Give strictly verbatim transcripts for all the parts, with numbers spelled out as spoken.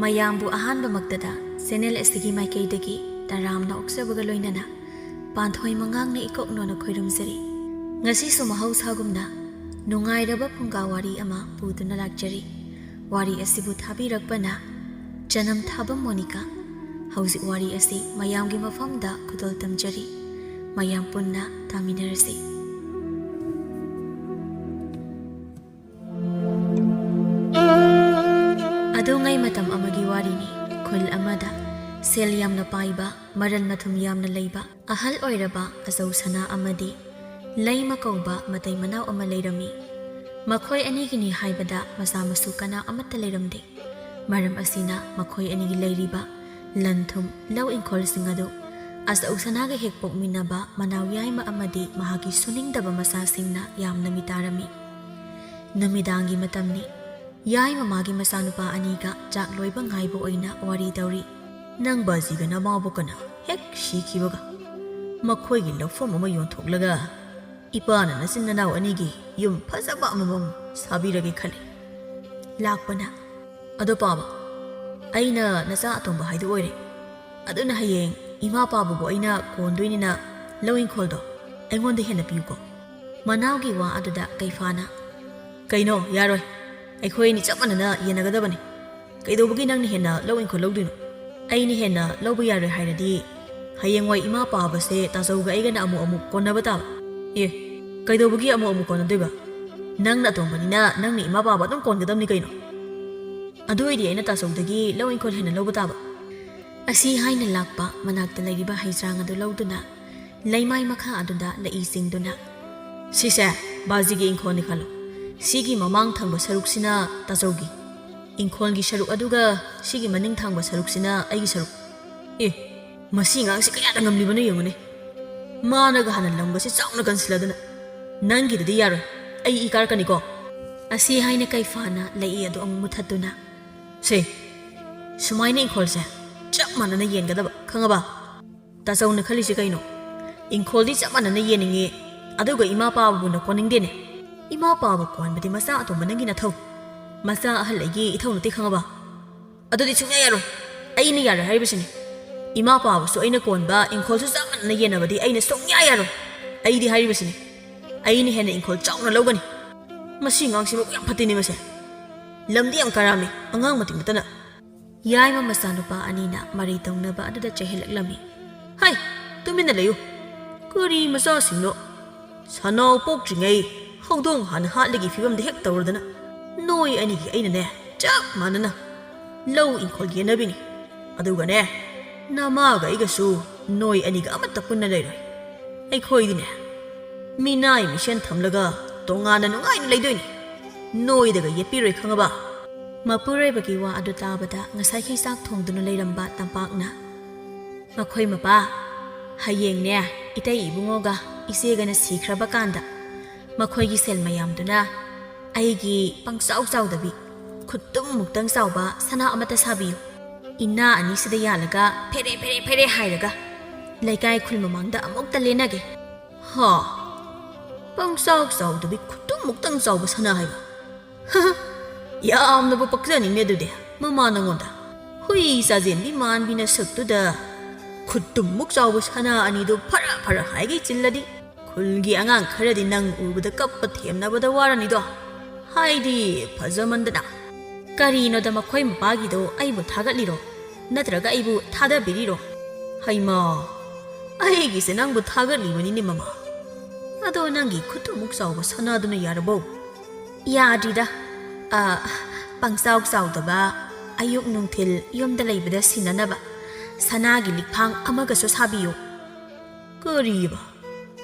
ꯃꯌꯥꯝꯕꯨ ꯑꯍꯥꯟꯕꯃꯛꯇꯗ ꯆꯦꯅꯦꯜ ꯑꯁꯤꯒꯤ ꯃꯥꯏꯀꯩꯗꯒꯤ ꯇꯔꯥꯝꯅ ꯑꯣꯛꯆꯕꯒ ꯂꯣꯏꯅꯅ ꯄꯥꯟꯊꯣꯏ ꯃꯉꯥꯡꯅ ꯏꯀꯣꯛꯅꯣꯅ ꯈꯣꯏꯔꯨꯝꯖꯔꯤ꯫ ꯉꯁꯤꯁꯨ ꯃꯍꯧꯁꯥꯒꯨꯝꯅ ꯅꯨꯡꯉꯥꯏꯔꯕ ꯐꯨꯡꯒꯥ ꯋꯥꯔꯤ ꯑꯃ ꯄꯨꯗꯨꯅ ꯂꯥꯛꯆꯔꯤ꯫ ꯋꯥꯔꯤ ꯑꯁꯤꯕꯨ ꯊꯥꯕꯤꯔꯛꯄꯅ ꯆꯅꯝ ꯊꯥꯕ ꯃꯣꯅꯤꯀꯥ꯫ ꯍꯧꯖꯤꯛ ꯋꯥꯔꯤ ꯑꯁꯤ ꯃꯌꯥꯝꯒꯤ ꯃꯐꯝꯗ ꯈꯨꯗꯣꯜ ꯇꯝꯖꯔꯤ꯫ ꯃꯌꯥꯝ ꯄꯨꯟꯅ ꯇꯥꯃꯤꯟꯅꯔꯁꯤ꯫ ꯑꯗꯨꯉꯩ ꯃꯇꯝ ꯑꯃꯒꯤ ꯋꯥꯔꯤꯅꯤ꯫ ꯈꯨꯜ ꯑꯃꯗ ꯁꯦꯜ ꯌꯥꯝꯅ ꯄꯥꯏꯕ, ꯃꯔꯟ ꯃꯊꯨꯝ ꯌꯥꯝꯅ ꯂꯩꯕ, ꯑꯍꯜ ꯑꯣꯏꯔꯕ ꯑꯆꯧ ꯁꯅꯥ ꯑꯃꯗꯤ ꯂꯩꯃ ꯀꯧꯕ ꯃꯇꯩ ꯃꯅꯥꯎ ꯑꯃ ꯂꯩꯔꯝꯃꯤ꯫ ꯃꯈꯣꯏ ꯑꯅꯤꯒꯤꯅꯤ ꯍꯥꯏꯕꯗ ꯃꯆꯥ ꯃꯁꯨ ꯀꯅꯥ ꯑꯃꯠꯇ ꯂꯩꯔꯝꯗꯦ꯫ ꯃꯔꯝ ꯑꯁꯤꯅ ꯃꯈꯣꯏ ꯑꯅꯤꯒꯤ ꯂꯩꯔꯤꯕ ꯂꯟ ꯊꯨꯝ, ꯂꯧ ꯏꯪꯈꯣꯜꯁꯤꯡ ꯑꯗꯨ ꯑꯆꯧ ꯁꯅꯥꯒ ꯍꯦꯛ ꯄꯣꯛꯃꯤꯟꯅꯕ ꯃꯅꯥꯎ ꯌꯥꯏꯃ ꯑꯃꯗꯤ ꯃꯍꯥꯛꯀꯤ ꯁꯨꯅꯤꯡꯗꯕ ꯃꯆꯥꯁꯤꯡꯅ ꯌꯥꯝꯅ ꯃꯤꯇꯥꯔꯝꯃꯤ꯫ ꯅꯨꯃꯤꯗꯥꯡꯒꯤ ꯃꯇꯝꯅꯤ꯫ ꯌꯥꯏꯃ ꯃꯥꯒꯤ ꯃꯆꯥꯅꯨꯄꯥ ꯑꯅꯤꯒ ꯆꯥꯛ ꯂꯣꯏꯕ ꯉꯥꯏꯕ ꯑꯣꯏꯅ ꯋꯥꯔꯤ ꯇꯧꯔꯤ꯫ "ꯅꯪ ꯕꯥꯖꯤꯒ ꯅꯃꯥꯕꯣꯛꯀꯅ ꯍꯦꯛ ꯁꯤꯈꯤꯕꯒ ꯃꯈꯣꯏꯒꯤ ꯂꯧꯐꯝ ꯑꯃ ꯌꯣꯟꯊꯣꯛꯂꯒ ꯏꯄꯥꯅ ꯅꯆꯤꯟ ꯅꯅꯥꯎ ꯑꯅꯤꯒꯤ ꯌꯨꯝ ꯐꯖꯕ ꯑꯃꯃꯝ ꯁꯥꯕꯤꯔꯒꯦ ꯈꯜꯂꯤ꯫" ꯂꯥꯛꯄꯅ, "ꯑꯗꯣ ꯄꯥꯕ, ꯑꯩꯅ ꯅꯆꯥ ꯑꯇꯣꯝꯕ ꯍꯥꯏꯗꯨ ꯑꯣꯏꯔꯦ꯫ ꯑꯗꯨꯅ ꯍꯌꯦꯡ ꯏꯃꯥ ꯄꯥꯕꯕꯨ ꯑꯩꯅ ꯀꯣꯟꯗꯣꯏꯅꯤꯅ ꯂꯧ ꯏꯪꯈꯣꯜꯗꯣ ꯑꯩꯉꯣꯟꯗ ꯍꯦꯟꯅ ꯄꯤꯌꯨꯀꯣ꯫" ꯃꯅꯥꯎꯒꯤ ꯋꯥ ꯑꯗꯨꯗ ꯀꯩꯐꯥꯅ, "ꯀꯩꯅꯣ, ꯌꯥꯔꯣꯏ꯫ ꯑꯩꯈꯣꯏ ꯑꯅꯤ ꯆꯞ ꯃꯥꯟꯅꯅ ꯌꯦꯟꯅꯒꯗꯕꯅꯤ꯫ ꯀꯩꯗꯧꯕꯒꯤ ꯅꯪꯅ ꯍꯦꯟꯅ ꯂꯧ ꯏꯪꯈꯣꯜ ꯂꯧꯗꯣꯏꯅꯣ? ꯑꯩꯅ ꯍꯦꯟꯅ ꯂꯧꯕ ꯌꯥꯔꯣꯏ ꯍꯥꯏꯔꯗꯤ ꯍꯌꯦꯡꯋꯥꯏ ꯏꯃꯥ ꯄꯥꯕꯁꯦ ꯇꯥꯆꯧꯒ ꯑꯩꯒꯅ ꯑꯃꯨꯛ ꯑꯃꯨꯛ ꯀꯣꯟꯅꯕ ꯇꯥꯕ꯫ ꯑꯦ, ꯀꯩꯗꯧꯕꯒꯤ ꯑꯃꯨꯛ ꯑꯃꯨꯛ ꯀꯣꯟꯅꯗꯣꯏꯕ? ꯅꯪꯅ ꯑꯇꯣꯝꯕꯅꯤꯅ ꯅꯪꯅ ꯏꯃꯥ ꯄꯥꯕ ꯑꯗꯨꯝ ꯀꯣꯟꯒꯗꯕꯅꯤ ꯀꯩꯅꯣ꯫ ꯑꯗꯨ ꯑꯣꯏꯗꯤ ꯑꯩꯅ ꯇꯥꯆꯧꯗꯒꯤ ꯂꯧ ꯏꯪꯈꯣꯜ ꯍꯦꯟꯅ ꯂꯧꯕ ꯇꯥꯕ꯫" ꯑꯁꯤ ꯍꯥꯏꯅ ꯂꯥꯛꯄ ꯃꯅꯥꯛꯇ ꯂꯩꯔꯤꯕ ꯍꯩꯖ꯭ꯔꯥꯡ ꯑꯗꯨ ꯂꯧꯗꯨꯅ ꯂꯩꯃꯥꯏ ꯃꯈꯥ ꯑꯗꯨꯗ ꯂꯩꯏ ꯆꯤꯡꯗꯨꯅ, "ꯁꯤꯁꯦ ꯕꯥꯖꯤꯒꯤ ꯏꯪꯈꯣꯜꯅꯤ ꯈꯜꯂꯣ꯫ ꯁꯤꯒꯤ ꯃꯃꯥꯡ ꯊꯪꯕ ꯁꯔꯨꯛꯁꯤꯅ ꯇꯥꯆꯧꯒꯤ, ꯏꯪꯈꯣꯜꯒꯤ ꯁꯔꯨꯛ ꯑꯗꯨꯒ ꯁꯤꯒꯤ ꯃꯅꯤꯡ ꯊꯪꯕ ꯁꯔꯨꯛꯁꯤꯅ ꯑꯩꯒꯤ ꯁꯔꯨꯛ꯫ ꯑꯦ, ꯃꯁꯤ ꯑꯉꯥꯡꯁꯤ ꯀꯌꯥꯗ ꯉꯝꯂꯤꯕꯅꯣ ꯌꯦꯡꯉꯨꯅꯦ꯫ ꯃꯥꯅꯒ ꯍꯥꯟꯅ ꯂꯝꯒꯁꯤ ꯆꯥꯎꯅ ꯀꯟꯁꯤꯜꯂꯗꯅ꯫ ꯅꯪꯒꯤꯗꯨꯗꯤ ꯌꯥꯔꯣꯏ, ꯑꯩ ꯏ ꯀꯥꯔꯛꯀꯅꯤꯀꯣ꯫" ꯑꯁꯤ ꯍꯥꯏꯅ ꯀꯩꯐꯥꯅ ꯂꯩꯏ ꯑꯗꯨ ꯑꯃꯨꯛ ꯃꯨꯊꯠꯇꯨꯅ, "ꯁꯦ, ꯁꯨꯃꯥꯏꯅ ꯏꯪꯈꯣꯜꯁꯦ ꯆꯞ ꯃꯥꯟꯅꯅ ꯌꯦꯟꯒꯗꯕ, ꯈꯪꯉꯕ? ꯇꯥꯆꯧꯅ ꯈꯜꯂꯤꯁꯦ ꯀꯩꯅꯣ? ꯏꯪꯈꯣꯜꯗꯤ ꯆꯞ ꯃꯥꯟꯅꯅ ꯌꯦꯟꯅꯤꯡꯉꯤ, ꯑꯗꯨꯒ ꯏꯃꯥ ꯄꯥꯕꯕꯨꯅ ꯀꯣꯟꯅꯤꯡꯗꯦꯅꯦ꯫ ꯏꯃꯥ ꯄꯥꯕ ꯀꯣꯟꯕꯗꯤ ꯃꯆꯥ ꯑꯇꯣꯝꯕ ꯅꯪꯒꯤ ꯅꯊꯧ꯫ ꯃꯆꯥ ꯑꯍꯜ ꯑꯩꯒꯤ ꯏꯊꯧ ꯅꯠꯇꯦ, ꯈꯪꯉꯕ?" ꯑꯗꯨꯗꯤ ꯁꯨꯡꯌꯥ ꯌꯥꯔꯣꯏ꯫ ꯑꯩꯅ ꯌꯥꯔꯣꯏ ꯍꯥꯏꯔꯤꯕꯁꯤꯅꯤ꯫ ꯏꯃꯥ ꯄꯥꯕꯁꯨ ꯑꯩꯅ ꯀꯣꯟꯕ ꯏꯪꯈꯣꯜꯁꯨ ꯆꯞ ꯃꯥꯟꯅꯅ ꯌꯦꯟꯅꯕꯗꯤ ꯑꯩꯅ ꯁꯨꯡꯌꯥ ꯌꯥꯔꯣꯏ꯫ ꯑꯩꯗꯤ ꯍꯥꯏꯔꯤꯕꯁꯤꯅꯤ, ꯑꯩꯅ ꯍꯦꯟꯅ ꯏꯪꯈꯣꯜ ꯆꯥꯎꯅ ꯂꯧꯒꯅꯤ꯫ ꯃꯁꯤ ꯑꯉꯥꯡꯁꯤ ꯃꯕꯨꯛ ꯌꯥꯝ ꯐꯠꯇꯦꯅꯦ ꯃꯁꯦ꯫ ꯂꯝꯗꯤ ꯌꯥꯝ ꯀꯔꯥꯝꯃꯤ, ꯑꯉꯥꯡ ꯃꯇꯤꯛ ꯅꯠꯇꯅ꯫ ꯌꯥꯏꯃ ꯃꯆꯥꯅꯨꯄꯥ ꯑꯅꯤꯅ ꯃꯔꯩ ꯇꯧꯅꯕ ꯑꯗꯨꯗ ꯆꯦꯜꯍꯜꯂꯛꯂꯝꯃꯤ꯫ ꯍꯩ, ꯇꯨꯃꯤꯟꯅ ꯂꯩꯌꯨ꯫ ꯀꯔꯤ ꯃꯆꯥꯁꯤꯡꯅꯣ? ꯁꯅꯥꯎ ꯄꯣꯛꯇ꯭ꯔꯤꯉꯩ ꯍꯧꯗꯣꯡ ꯍꯥꯟꯅ ꯍꯥꯠꯂꯤꯒꯤ ꯐꯤꯕꯝꯗ ꯍꯦꯛ ꯇꯧꯔꯗꯅ꯫ ꯅꯣꯏ ꯑꯅꯤꯒꯤ ꯑꯩꯅꯅꯦ, ꯆꯞ ꯃꯥꯟꯅꯅ ꯂꯧ ꯏꯪꯈꯣꯜ ꯌꯦꯟꯅꯕꯤꯅꯤ꯫ ꯑꯗꯨꯒꯅꯦ, ꯅꯃꯥꯒ ꯑꯩꯒꯁꯨ ꯅꯣꯏ ꯑꯅꯤꯒ ꯑꯃꯠꯇ ꯄꯨꯟꯅ ꯂꯩꯔꯣꯏ꯫ ꯑꯩꯈꯣꯏꯗꯤꯅꯦ, ꯃꯤꯅꯥꯏ ꯃꯤꯁꯦꯟ ꯊꯝꯂꯒ ꯇꯣꯉꯥꯟꯅ ꯅꯨꯡꯉꯥꯏꯅ ꯂꯩꯗꯣꯏꯅꯤ꯫ ꯅꯣꯏꯗꯒ ꯌꯦꯠꯄꯤꯔꯣꯏ, ꯈꯪꯉꯕ? ꯃꯄꯨꯔꯣꯏꯕꯒꯤ ꯋꯥ ꯑꯗꯨ ꯇꯥꯕꯗ ꯉꯁꯥꯏꯈꯩ ꯆꯥꯛ ꯊꯣꯡꯗꯨꯅ ꯂꯩꯔꯝꯕ ꯇꯝꯄꯥꯛꯅ, "ꯃꯈꯣꯏ ꯃꯄꯥ, ꯍꯌꯦꯡꯅꯦ, ꯏꯇꯩ ꯏꯕꯨꯡꯉꯣꯒ ꯏꯆꯦꯒꯅ ꯁꯤꯈ꯭ꯔꯕ ꯀꯥꯟꯗ ꯃꯈꯣꯏꯒꯤ ꯁꯦꯜ ꯃꯌꯥꯝꯗꯨꯅ ꯑꯩꯒꯤ ꯄꯪꯆꯥꯎ ꯆꯥꯎꯗꯕꯤ ꯈꯨꯠꯇꯨꯝꯃꯨꯛꯇꯪ ꯆꯥꯎꯕ ꯁꯅꯥ ꯑꯃꯠꯇ ꯁꯥꯕꯤꯌꯨ꯫ ꯏꯅꯥ ꯑꯅꯤꯁꯤꯗ ꯌꯥꯜꯂꯒ ꯐꯦꯔꯦ ꯐꯦꯔꯦ ꯐꯦꯔꯦ ꯍꯥꯏꯔꯒ ꯂꯩꯀꯥꯏ ꯈꯨꯜ ꯃꯃꯥꯡꯗ ꯑꯃꯨꯛꯇ ꯂꯦꯟꯅꯒꯦ꯫" ꯍꯥ? ꯄꯪꯆꯥꯎ ꯆꯥꯎꯗꯕꯤ ꯈꯨꯠꯇꯨꯝꯃꯨꯛꯇꯪ ꯆꯥꯎꯕ ꯁꯅꯥ ꯍꯥꯏꯕ? ꯌꯥꯝꯅꯕꯨ ꯄꯛꯆꯅꯤꯡꯉꯦ ꯑꯗꯨꯗꯤ, ꯃꯃꯥ ꯅꯉꯣꯟꯗ꯫ ꯍꯨꯏ ꯆꯥꯖꯦꯟꯕꯤ ꯃꯥꯟꯕꯤ ꯅꯁꯛꯇꯨꯗ ꯈꯨꯠꯇꯨꯝꯃꯨꯛ ꯆꯥꯎꯕ ꯁꯅꯥ ꯑꯅꯤꯗꯨ ꯐꯔ ꯐꯔ ꯍꯥꯏꯒꯩ ꯆꯤꯜꯂꯗꯤ, ꯈꯨꯜꯒꯤ ꯑꯉꯥꯡ ꯈꯔꯗꯤ ꯅꯪ ꯎꯕꯗ ꯀꯞꯄ ꯊꯦꯝꯅꯕꯗ ꯋꯥꯔꯅꯤꯗꯣ꯫ ꯍꯥꯏꯗꯤ, ꯐꯖꯃꯟꯗꯅ꯫ ꯀꯔꯤꯅꯣꯗ, ꯃꯈꯣꯏ ꯃꯄꯥꯒꯤꯗꯣ ꯑꯩꯕꯨ ꯊꯥꯒꯠꯂꯤꯔꯣ? ꯅꯠꯇ꯭ꯔꯒ ꯑꯩꯕꯨ ꯊꯥꯗꯕꯤꯔꯤꯔꯣ? ꯍꯩꯃꯥ, ꯑꯩꯒꯤꯁꯦ ꯅꯪꯕꯨ ꯊꯥꯒꯠꯂꯤꯕꯅꯤꯅꯦ, ꯃꯃꯥ꯫ ꯑꯗꯣ ꯅꯪꯒꯤ ꯈꯨꯠꯇꯨꯃꯨꯛ ꯆꯥꯎꯕ ꯁꯅꯥꯗꯨꯅ ꯌꯥꯔꯕꯣ? ꯌꯥꯗ꯭ꯔꯤꯗ꯫ ꯑ, ꯄꯪꯆꯥꯎ ꯆꯥꯎꯗꯕ, ꯑꯌꯨꯛ ꯅꯨꯡꯊꯤꯜ ꯌꯨꯝꯗ ꯂꯩꯕꯗ ꯁꯤꯟꯅꯅꯕ ꯁꯅꯥꯒꯤ ꯂꯤꯛꯐꯥꯡ ꯑꯃꯒꯁꯨ ꯁꯥꯕꯤꯌꯨ꯫ ꯀꯔꯤꯕ?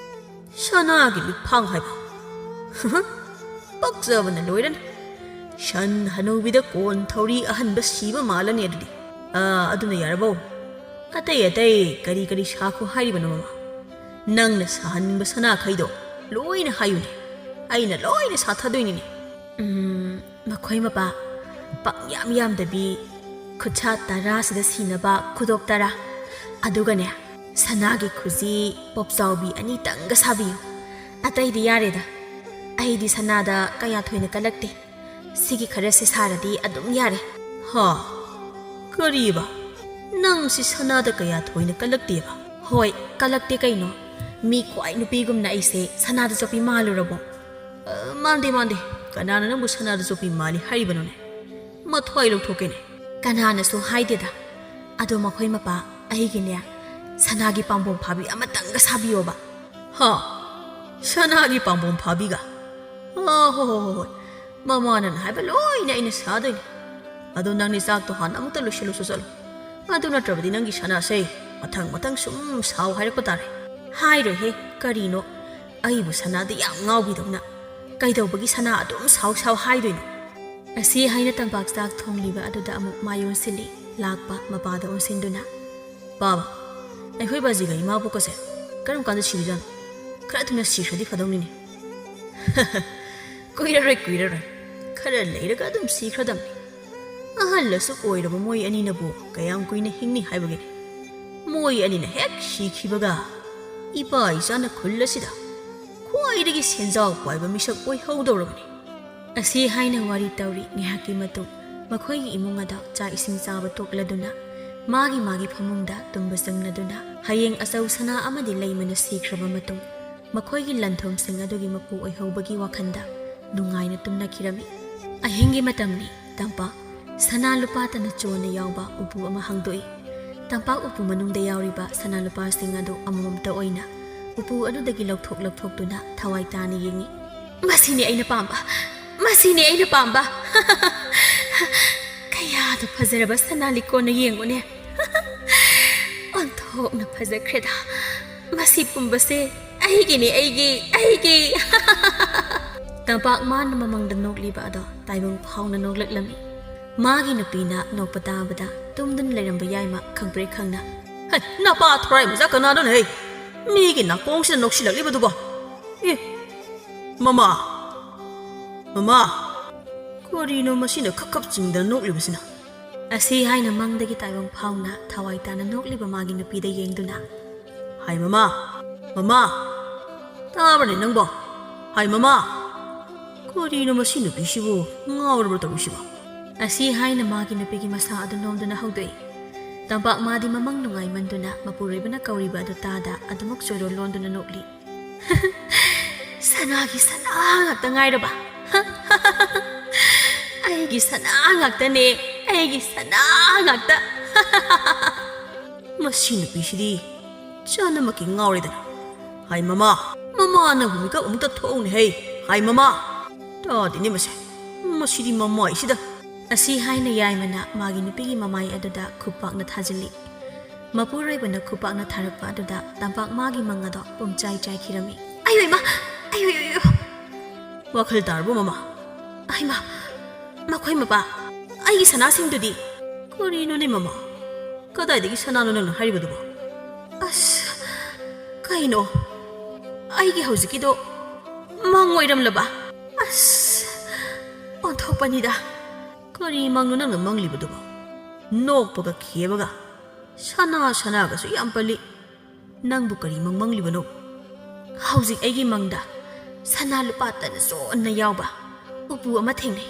ꯁꯅꯥꯒꯤ ꯂꯤꯛꯐꯥꯡ ꯍꯥꯏꯕ? ꯄꯛꯆꯕꯅ ꯂꯣꯏꯔꯅꯤ꯫ ꯁꯟ ꯍꯅꯨꯕꯤꯗ ꯀꯣꯟ ꯊꯧꯔꯤ ꯑꯍꯟꯕ ꯁꯤꯕ ꯃꯥꯜꯂꯅꯤ ꯑꯗꯨꯗꯤ꯫ ꯑ, ꯑꯗꯨꯅ ꯌꯥꯔꯕꯣ? ꯑꯇꯩ ꯑꯇꯩ ꯀꯔꯤ ꯀꯔꯤ ꯁꯥꯈꯣ ꯍꯥꯏꯔꯤꯕꯅꯣ, ꯃꯃꯥ? ꯅꯪꯅ ꯁꯥꯍꯟꯅꯤꯡꯕ ꯁꯅꯥꯈꯩꯗꯣ ꯂꯣꯏꯅ ꯍꯥꯏꯌꯨꯅꯦ꯫ ꯑꯩꯅ ꯂꯣꯏꯅ ꯁꯥꯊꯗꯣꯏꯅꯤꯅꯦ꯫ ꯎꯝ, ꯃꯈꯣꯏ ꯃꯄꯥ, ꯄꯪ ꯌꯥꯝ ꯌꯥꯝꯗꯕꯤ, ꯈꯨꯠꯁꯥ ꯇꯔꯥꯁꯤꯗ ꯁꯤꯅꯕ ꯈꯨꯗꯣꯞ ꯇꯔꯥ, ꯑꯗꯨꯒꯅꯦ, ꯁꯅꯥꯒꯤ ꯈꯨꯖꯤ ꯄꯣꯞꯆꯥꯎꯕꯤ ꯑꯅꯤꯇꯪꯒ ꯁꯥꯕꯤꯌꯨ꯫ ꯑꯇꯩꯗꯤ ꯌꯥꯔꯦꯗ꯫ ꯑꯩꯗꯤ ꯁꯅꯥꯗ ꯀꯌꯥ ꯊꯣꯏꯅ ꯀꯜꯂꯛꯇꯦ꯫ ꯁꯤꯒꯤ ꯈꯔꯁꯦ ꯁꯥꯔꯗꯤ ꯑꯗꯨꯝ ꯌꯥꯔꯦ꯫ ꯍꯥ? ꯀꯔꯤꯕ? ꯅꯪꯁꯤ ꯁꯅꯥꯗ ꯀꯌꯥ ꯊꯣꯏꯅ ꯀꯜꯂꯛꯇꯦꯕ? ꯍꯣꯏ, ꯀꯜꯂꯛꯇꯦ ꯀꯩꯅꯣ꯫ ꯃꯤ ꯈ꯭ꯋꯥꯏ ꯅꯨꯄꯤꯒꯨꯝꯅ ꯑꯩꯁꯦ ꯁꯅꯥꯗ ꯆꯣꯞꯄꯤ ꯃꯥꯜꯂꯨꯔꯕꯣ? ꯑ, ꯃꯥꯟꯗꯦ, ꯃꯥꯟꯗꯦ꯫ ꯀꯅꯥꯅ ꯅꯪꯕꯨ ꯁꯅꯥꯗ ꯆꯣꯞꯄꯤ ꯃꯥꯜꯂꯤ ꯍꯥꯏꯔꯤꯕꯅꯣꯅꯦ? ꯃꯊ꯭ꯋꯥꯏ ꯂꯧꯊꯣꯛꯀꯦꯅꯦ꯫ ꯀꯅꯥꯅꯁꯨ ꯍꯥꯏꯗꯦꯗ꯫ ꯑꯗꯣ ꯃꯈꯣꯏ ꯃꯄꯥ ꯑꯩꯒꯤꯅꯦ, ꯁꯅꯥꯒꯤ ꯄꯥꯝꯕꯣꯝ ꯐꯥꯕꯤ ꯑꯃꯇꯪꯒ ꯁꯥꯕꯤꯌꯣꯕ꯫ ꯍꯥ? ꯁꯅꯥꯒꯤ ꯄꯥꯝꯕꯣꯝ ꯐꯥꯕꯤꯒ? ꯑ, ꯍꯣ, ꯍꯣ, ꯍꯣ, ꯍꯣꯏ꯫ ꯃꯃꯥꯅ ꯍꯥꯏꯕ ꯂꯣꯏꯅ ꯑꯩꯅ ꯁꯥꯗꯣꯏꯅꯤ꯫ ꯑꯗꯣ ꯅꯪꯗꯤ ꯆꯥꯛꯇꯣ ꯍꯥꯟꯅ ꯑꯃꯨꯛꯇ ꯂꯣꯏꯁꯤꯜꯂꯨꯆꯣ ꯆꯠꯂꯣ꯫ ꯑꯗꯨ ꯅꯠꯇ꯭ꯔꯕꯗꯤ ꯅꯪꯒꯤ ꯁꯅꯥꯁꯦ ꯃꯊꯪ ꯃꯊꯪ ꯁꯨꯝ ꯁꯥꯎ ꯍꯥꯏꯔꯛꯄ ꯇꯥꯔꯦ꯫ ꯍꯥꯏꯔꯣꯏꯍꯦ, ꯀꯔꯤꯅꯣ? ꯑꯩꯕꯨ ꯁꯅꯥꯗ ꯌꯥꯝ ꯉꯥꯎꯕꯤꯗꯧꯅ꯫ ꯀꯩꯗꯧꯕꯒꯤ ꯁꯅꯥ ꯑꯗꯨꯝ ꯁꯥꯎ ꯁꯥꯎ ꯍꯥꯏꯗꯣꯏꯅꯣ? ꯑꯁꯤ ꯍꯥꯏꯅ ꯇꯝꯄꯥꯛ ꯆꯥꯛ ꯊꯣꯡꯂꯤꯕ ꯑꯗꯨꯗ ꯑꯃꯨꯛ ꯃꯥꯏ ꯑꯣꯟꯁꯤꯜꯂꯤ, ꯂꯥꯛꯄ ꯃꯄꯥꯗ ꯑꯣꯟꯁꯤꯟꯗꯨꯅ꯫ "ꯄꯥꯕ, ꯑꯩꯈꯣꯏ ꯕꯥꯖꯤꯒ ꯏꯃꯥꯕꯣꯛꯀꯁꯦ ꯀꯔꯝ ꯀꯥꯟꯗ ꯁꯤꯔꯤꯖꯥꯠꯅꯣ? ꯈꯔ ꯊꯨꯅ ꯁꯤꯈ꯭ꯔꯗꯤ ꯐꯗꯧꯅꯤꯅꯦ꯫" "ꯀꯨꯏꯔꯔꯣꯏ, ꯀꯨꯏꯔꯔꯣꯏ꯫ ꯈꯔ ꯂꯩꯔꯒ ꯑꯗꯨꯝ ꯁꯤꯈ꯭ꯔꯗꯝꯅꯤ꯫ ꯑꯍꯜ ꯑꯁꯨꯛ ꯑꯣꯏꯔꯕ ꯃꯣꯏ ꯑꯅꯤꯅꯕꯨ ꯀꯌꯥꯝ ꯀꯨꯏꯅ ꯍꯤꯡꯅꯤ ꯍꯥꯏꯕꯒꯦꯅꯦ? ꯃꯣꯏ ꯑꯅꯤꯅ ꯍꯦꯛ ꯁꯤꯈꯤꯕꯒ ꯏꯄꯥ ꯏꯆꯥꯅ ꯈꯨꯜ ꯑꯁꯤꯗ ꯈ꯭ꯋꯥꯏꯗꯒꯤ ꯁꯦꯟꯖꯥꯎ ꯄꯥꯏꯕ ꯃꯤꯁꯛ ꯑꯣꯏꯍꯧꯗꯧꯔꯕꯅꯤ꯫" ꯑꯁꯤ ꯍꯥꯏꯅ ꯋꯥꯔꯤ ꯇꯧꯔꯤ꯫ ꯉꯥꯏꯍꯥꯛꯀꯤ ꯃꯇꯨꯡ ꯃꯈꯣꯏꯒꯤ ꯏꯃꯨꯡ ꯑꯗꯣ ꯆꯥꯛ ꯏꯁꯤꯡ ꯆꯥꯕ ꯇꯣꯛꯂꯗꯨꯅ ꯃꯥꯒꯤ ꯃꯥꯒꯤ ꯐꯃꯨꯡꯗ ꯇꯨꯝꯕ ꯆꯪꯂꯗꯨꯅ ꯍꯌꯦꯡ ꯑꯆꯧ ꯁꯅꯥ ꯑꯃꯗꯤ ꯂꯩꯃꯅ ꯁꯤꯈ꯭ꯔꯕ ꯃꯇꯨꯡ ꯃꯈꯣꯏꯒꯤ ꯂꯟꯊꯨꯝꯁꯤꯡ ꯑꯗꯨꯒꯤ ꯃꯄꯨ ꯑꯣꯏꯍꯧꯕꯒꯤ ꯋꯥꯈꯜꯗ ꯅꯨꯡꯉꯥꯏꯅ ꯇꯨꯝꯅꯈꯤꯔꯝꯃꯤ꯫ ꯑꯍꯤꯡꯒꯤ ꯃꯇꯝꯅꯤ꯫ ꯇꯝꯄꯥꯛ ꯁꯅꯥ ꯂꯨꯄꯥꯇꯅ ꯆꯣꯟꯅ ꯌꯥꯎꯕ ꯎꯄꯨ ꯑꯃ ꯍꯥꯡꯗꯣꯛꯏ꯫ ꯇꯝꯄꯥꯛ ꯎꯄꯨ ꯃꯅꯨꯡꯗ ꯌꯥꯎꯔꯤꯕ ꯁꯅꯥ ꯂꯨꯄꯥꯁꯤꯡ ꯑꯗꯨ ꯑꯃꯃꯝꯇ ꯑꯣꯏꯅ ꯎꯄꯨ ꯑꯗꯨꯗꯒꯤ ꯂꯧꯊꯣꯛ ꯂꯧꯊꯣꯛꯇꯨꯅ ꯊꯋꯥꯏ ꯇꯥꯅ ꯌꯦꯡꯏ꯫ "ꯃꯁꯤꯅꯤ ꯑꯩꯅ ꯄꯥꯝꯕ, ꯃꯁꯤꯅꯤ ꯑꯩꯅ ꯄꯥꯝꯕ꯫" "ꯀꯌꯥꯗ ꯐꯖꯔꯕ ꯁꯅꯥ ꯂꯤꯛꯀꯣꯟꯅ ꯌꯦꯡꯉꯨꯅꯦ꯫ ꯑꯣꯟꯊꯣꯛꯅ ꯐꯖꯈ꯭ꯔꯦꯗ꯫ ꯃꯁꯤ ꯄꯨꯝꯕꯁꯦ ꯑꯩꯒꯤꯅꯤ, ꯑꯩꯒꯤ, ꯑꯩꯒꯤ꯫" ꯇꯝꯄꯥꯛ ꯃꯥꯅ ꯃꯃꯥꯡꯗ ꯅꯣꯛꯂꯤꯕ ꯑꯗꯣ ꯇꯥꯏꯕꯪ ꯐꯥꯎꯅ ꯅꯣꯛꯂꯛꯂꯝꯃꯤ꯫ ꯃꯥꯒꯤ ꯅꯨꯄꯤꯅ ꯅꯣꯛꯄ ꯇꯥꯕꯗ ꯇꯨꯝꯗꯨꯅ ꯂꯩꯔꯝꯕ ꯌꯥꯏꯃ ꯈꯪꯄ꯭ꯔꯦꯛ ꯈꯪꯅ, "ꯍꯩ, ꯅꯄꯥ ꯊꯣꯔꯥꯏ ꯃꯆꯥ ꯀꯅꯥꯅꯣꯅꯦ? ꯍꯩ, ꯃꯤꯒꯤ ꯅꯥꯀꯣꯡꯁꯤꯗ ꯅꯣꯛꯁꯤꯜꯂꯛꯂꯤꯕꯗꯨꯕꯣ? ꯑꯦ, ꯃꯃꯥ, ꯃꯃꯥ, ꯀꯔꯤꯅꯣ ꯃꯁꯤꯅ ꯈꯞ ꯈꯞ ꯆꯤꯡꯗꯅ ꯅꯣꯛꯂꯤꯕꯁꯤꯅ?" ꯑꯁꯤ ꯍꯥꯏꯅ ꯃꯪꯗꯒꯤ ꯇꯥꯏꯕꯪ ꯐꯥꯎꯅ ꯊꯋꯥꯏ ꯇꯥꯅ ꯅꯣꯛꯂꯤꯕ ꯃꯥꯒꯤ ꯅꯨꯄꯤꯗ ꯌꯦꯡꯗꯨꯅ, "ꯍꯥꯏ ꯃꯃꯥ, ꯃꯃꯥ, ꯇꯥꯕ꯭ꯔꯅꯦ ꯅꯪꯕꯣ? ꯍꯥꯏ ꯃꯃꯥ, ꯀꯔꯤꯅꯣ ꯃꯁꯤ ꯅꯨꯄꯤꯁꯤꯕꯨ ꯉꯥꯎꯔꯕ꯭ꯔꯥ ꯇꯧꯔꯤꯁꯤꯕꯣ? ꯑꯁꯤ ꯍꯥꯏꯅ ꯃꯥꯒꯤ ꯅꯨꯄꯤꯒꯤ ꯃꯁꯥ ꯑꯗꯨ ꯅꯣꯝꯗꯨꯅ ꯍꯧꯗꯣꯛꯏ꯫ ꯇꯝꯄꯥꯛ ꯃꯥꯗꯤ ꯃꯃꯪ ꯅꯨꯡꯉꯥꯏꯃꯟꯗꯨꯅ ꯃꯄꯨꯔꯣꯏꯕꯅ ꯀꯧꯔꯤꯕ ꯑꯗꯨ ꯇꯥꯗ ꯑꯗꯨꯃꯛ ꯆꯣꯏꯔꯣꯜ ꯂꯣꯟꯗꯨꯅ ꯅꯣꯛꯂꯤ꯫ "ꯁꯅꯥꯒꯤ ꯁꯅꯥ ꯉꯥꯛꯇ ꯉꯥꯏꯔꯕ?" "ꯑꯩꯒꯤ ꯁꯅꯥ ꯉꯥꯛꯇꯅꯦ, ꯑꯩꯒꯤ ꯁꯅꯥ ꯉꯥꯛꯇ!" ꯃꯁꯤ ꯅꯨꯄꯤꯁꯤꯗꯤ ꯆꯥꯅꯃꯛꯀꯤ ꯉꯥꯎꯔꯦꯗꯅ꯫ "ꯍꯥꯏ ꯃꯃꯥ, ꯃꯃꯥ, ꯅꯪꯕꯨ ꯃꯤꯀꯞ ꯑꯃꯨꯛꯇ ꯊꯣꯛꯎꯅꯦ ꯍꯩ꯫ ꯍꯥꯏ ꯃꯃꯥ!" ꯇꯥꯗꯦꯅꯦ ꯃꯁꯦ, ꯃꯁꯤꯗꯤ ꯃꯃꯥꯏꯁꯤꯗ꯫ ꯑꯁꯤ ꯍꯥꯏꯅ ꯌꯥꯏꯃꯅ ꯃꯥꯒꯤ ꯅꯨꯄꯤꯒꯤ ꯃꯃꯥꯏ ꯑꯗꯨꯗ ꯈꯨꯄꯥꯛꯅ ꯊꯥꯖꯤꯜꯂꯤ꯫ ꯃꯄꯨꯔꯣꯏꯕꯅ ꯈꯨꯄꯥꯛꯅ ꯊꯥꯔꯛꯄ ꯑꯗꯨꯗ ꯇꯝꯄꯥꯛ ꯃꯥꯒꯤ ꯃꯪ ꯑꯗꯣ ꯄꯨꯝꯆꯥꯏ ꯆꯥꯏꯈꯤꯔꯝꯃꯤ꯫ "ꯑꯌꯣ ꯏꯃꯥ! ꯑꯌꯣ, ꯑꯌꯣ, ꯑꯌꯣ!" "ꯋꯥꯈꯜ ꯇꯥꯔꯕꯣ ꯃꯃꯥ?" "ꯑꯩꯃꯥ! ꯃꯈꯣꯏ ꯃꯄꯥ, ꯑꯩꯒꯤ ꯁꯅꯥꯁꯤꯡꯗꯨꯗꯤ?" "ꯀꯔꯤꯅꯣꯅꯦ ꯃꯃꯥ? ꯀꯗꯥꯏꯗꯒꯤ ꯁꯅꯥꯅꯣ ꯅꯪꯅ ꯍꯥꯏꯔꯤꯕꯗꯨꯕꯣ?" "ꯑꯁ, ꯀꯩꯅꯣ? ꯑꯩꯒꯤ ꯍꯧꯖꯤꯛꯀꯤꯗꯣ ꯃꯪ ꯑꯣꯏꯔꯝꯂꯕ? ꯑꯁ, ꯑꯣꯟꯊꯣꯛꯄꯅꯤꯗ!" "ꯀꯔꯤ ꯃꯪꯅꯣ ꯅꯪꯅ ꯃꯪꯂꯤꯕꯗꯨꯕꯣ? ꯅꯣꯛꯄꯒ ꯈꯦꯕꯒ, ꯁꯅꯥ ꯁꯅꯥꯒꯁꯨ ꯌꯥꯝ ꯄꯜꯂꯤ꯫ ꯅꯪꯕꯨ ꯀꯔꯤ ꯃꯪ ꯃꯪꯂꯤꯕꯅꯣ?" "ꯍꯧꯖꯤꯛ ꯑꯩꯒꯤ ꯃꯪꯗ ꯁꯅꯥ ꯂꯨꯄꯥ ꯇꯟ ꯆꯣꯟꯅ ꯌꯥꯎꯕ ꯎꯄꯨ ꯑꯃ ꯊꯦꯡꯅꯩ꯫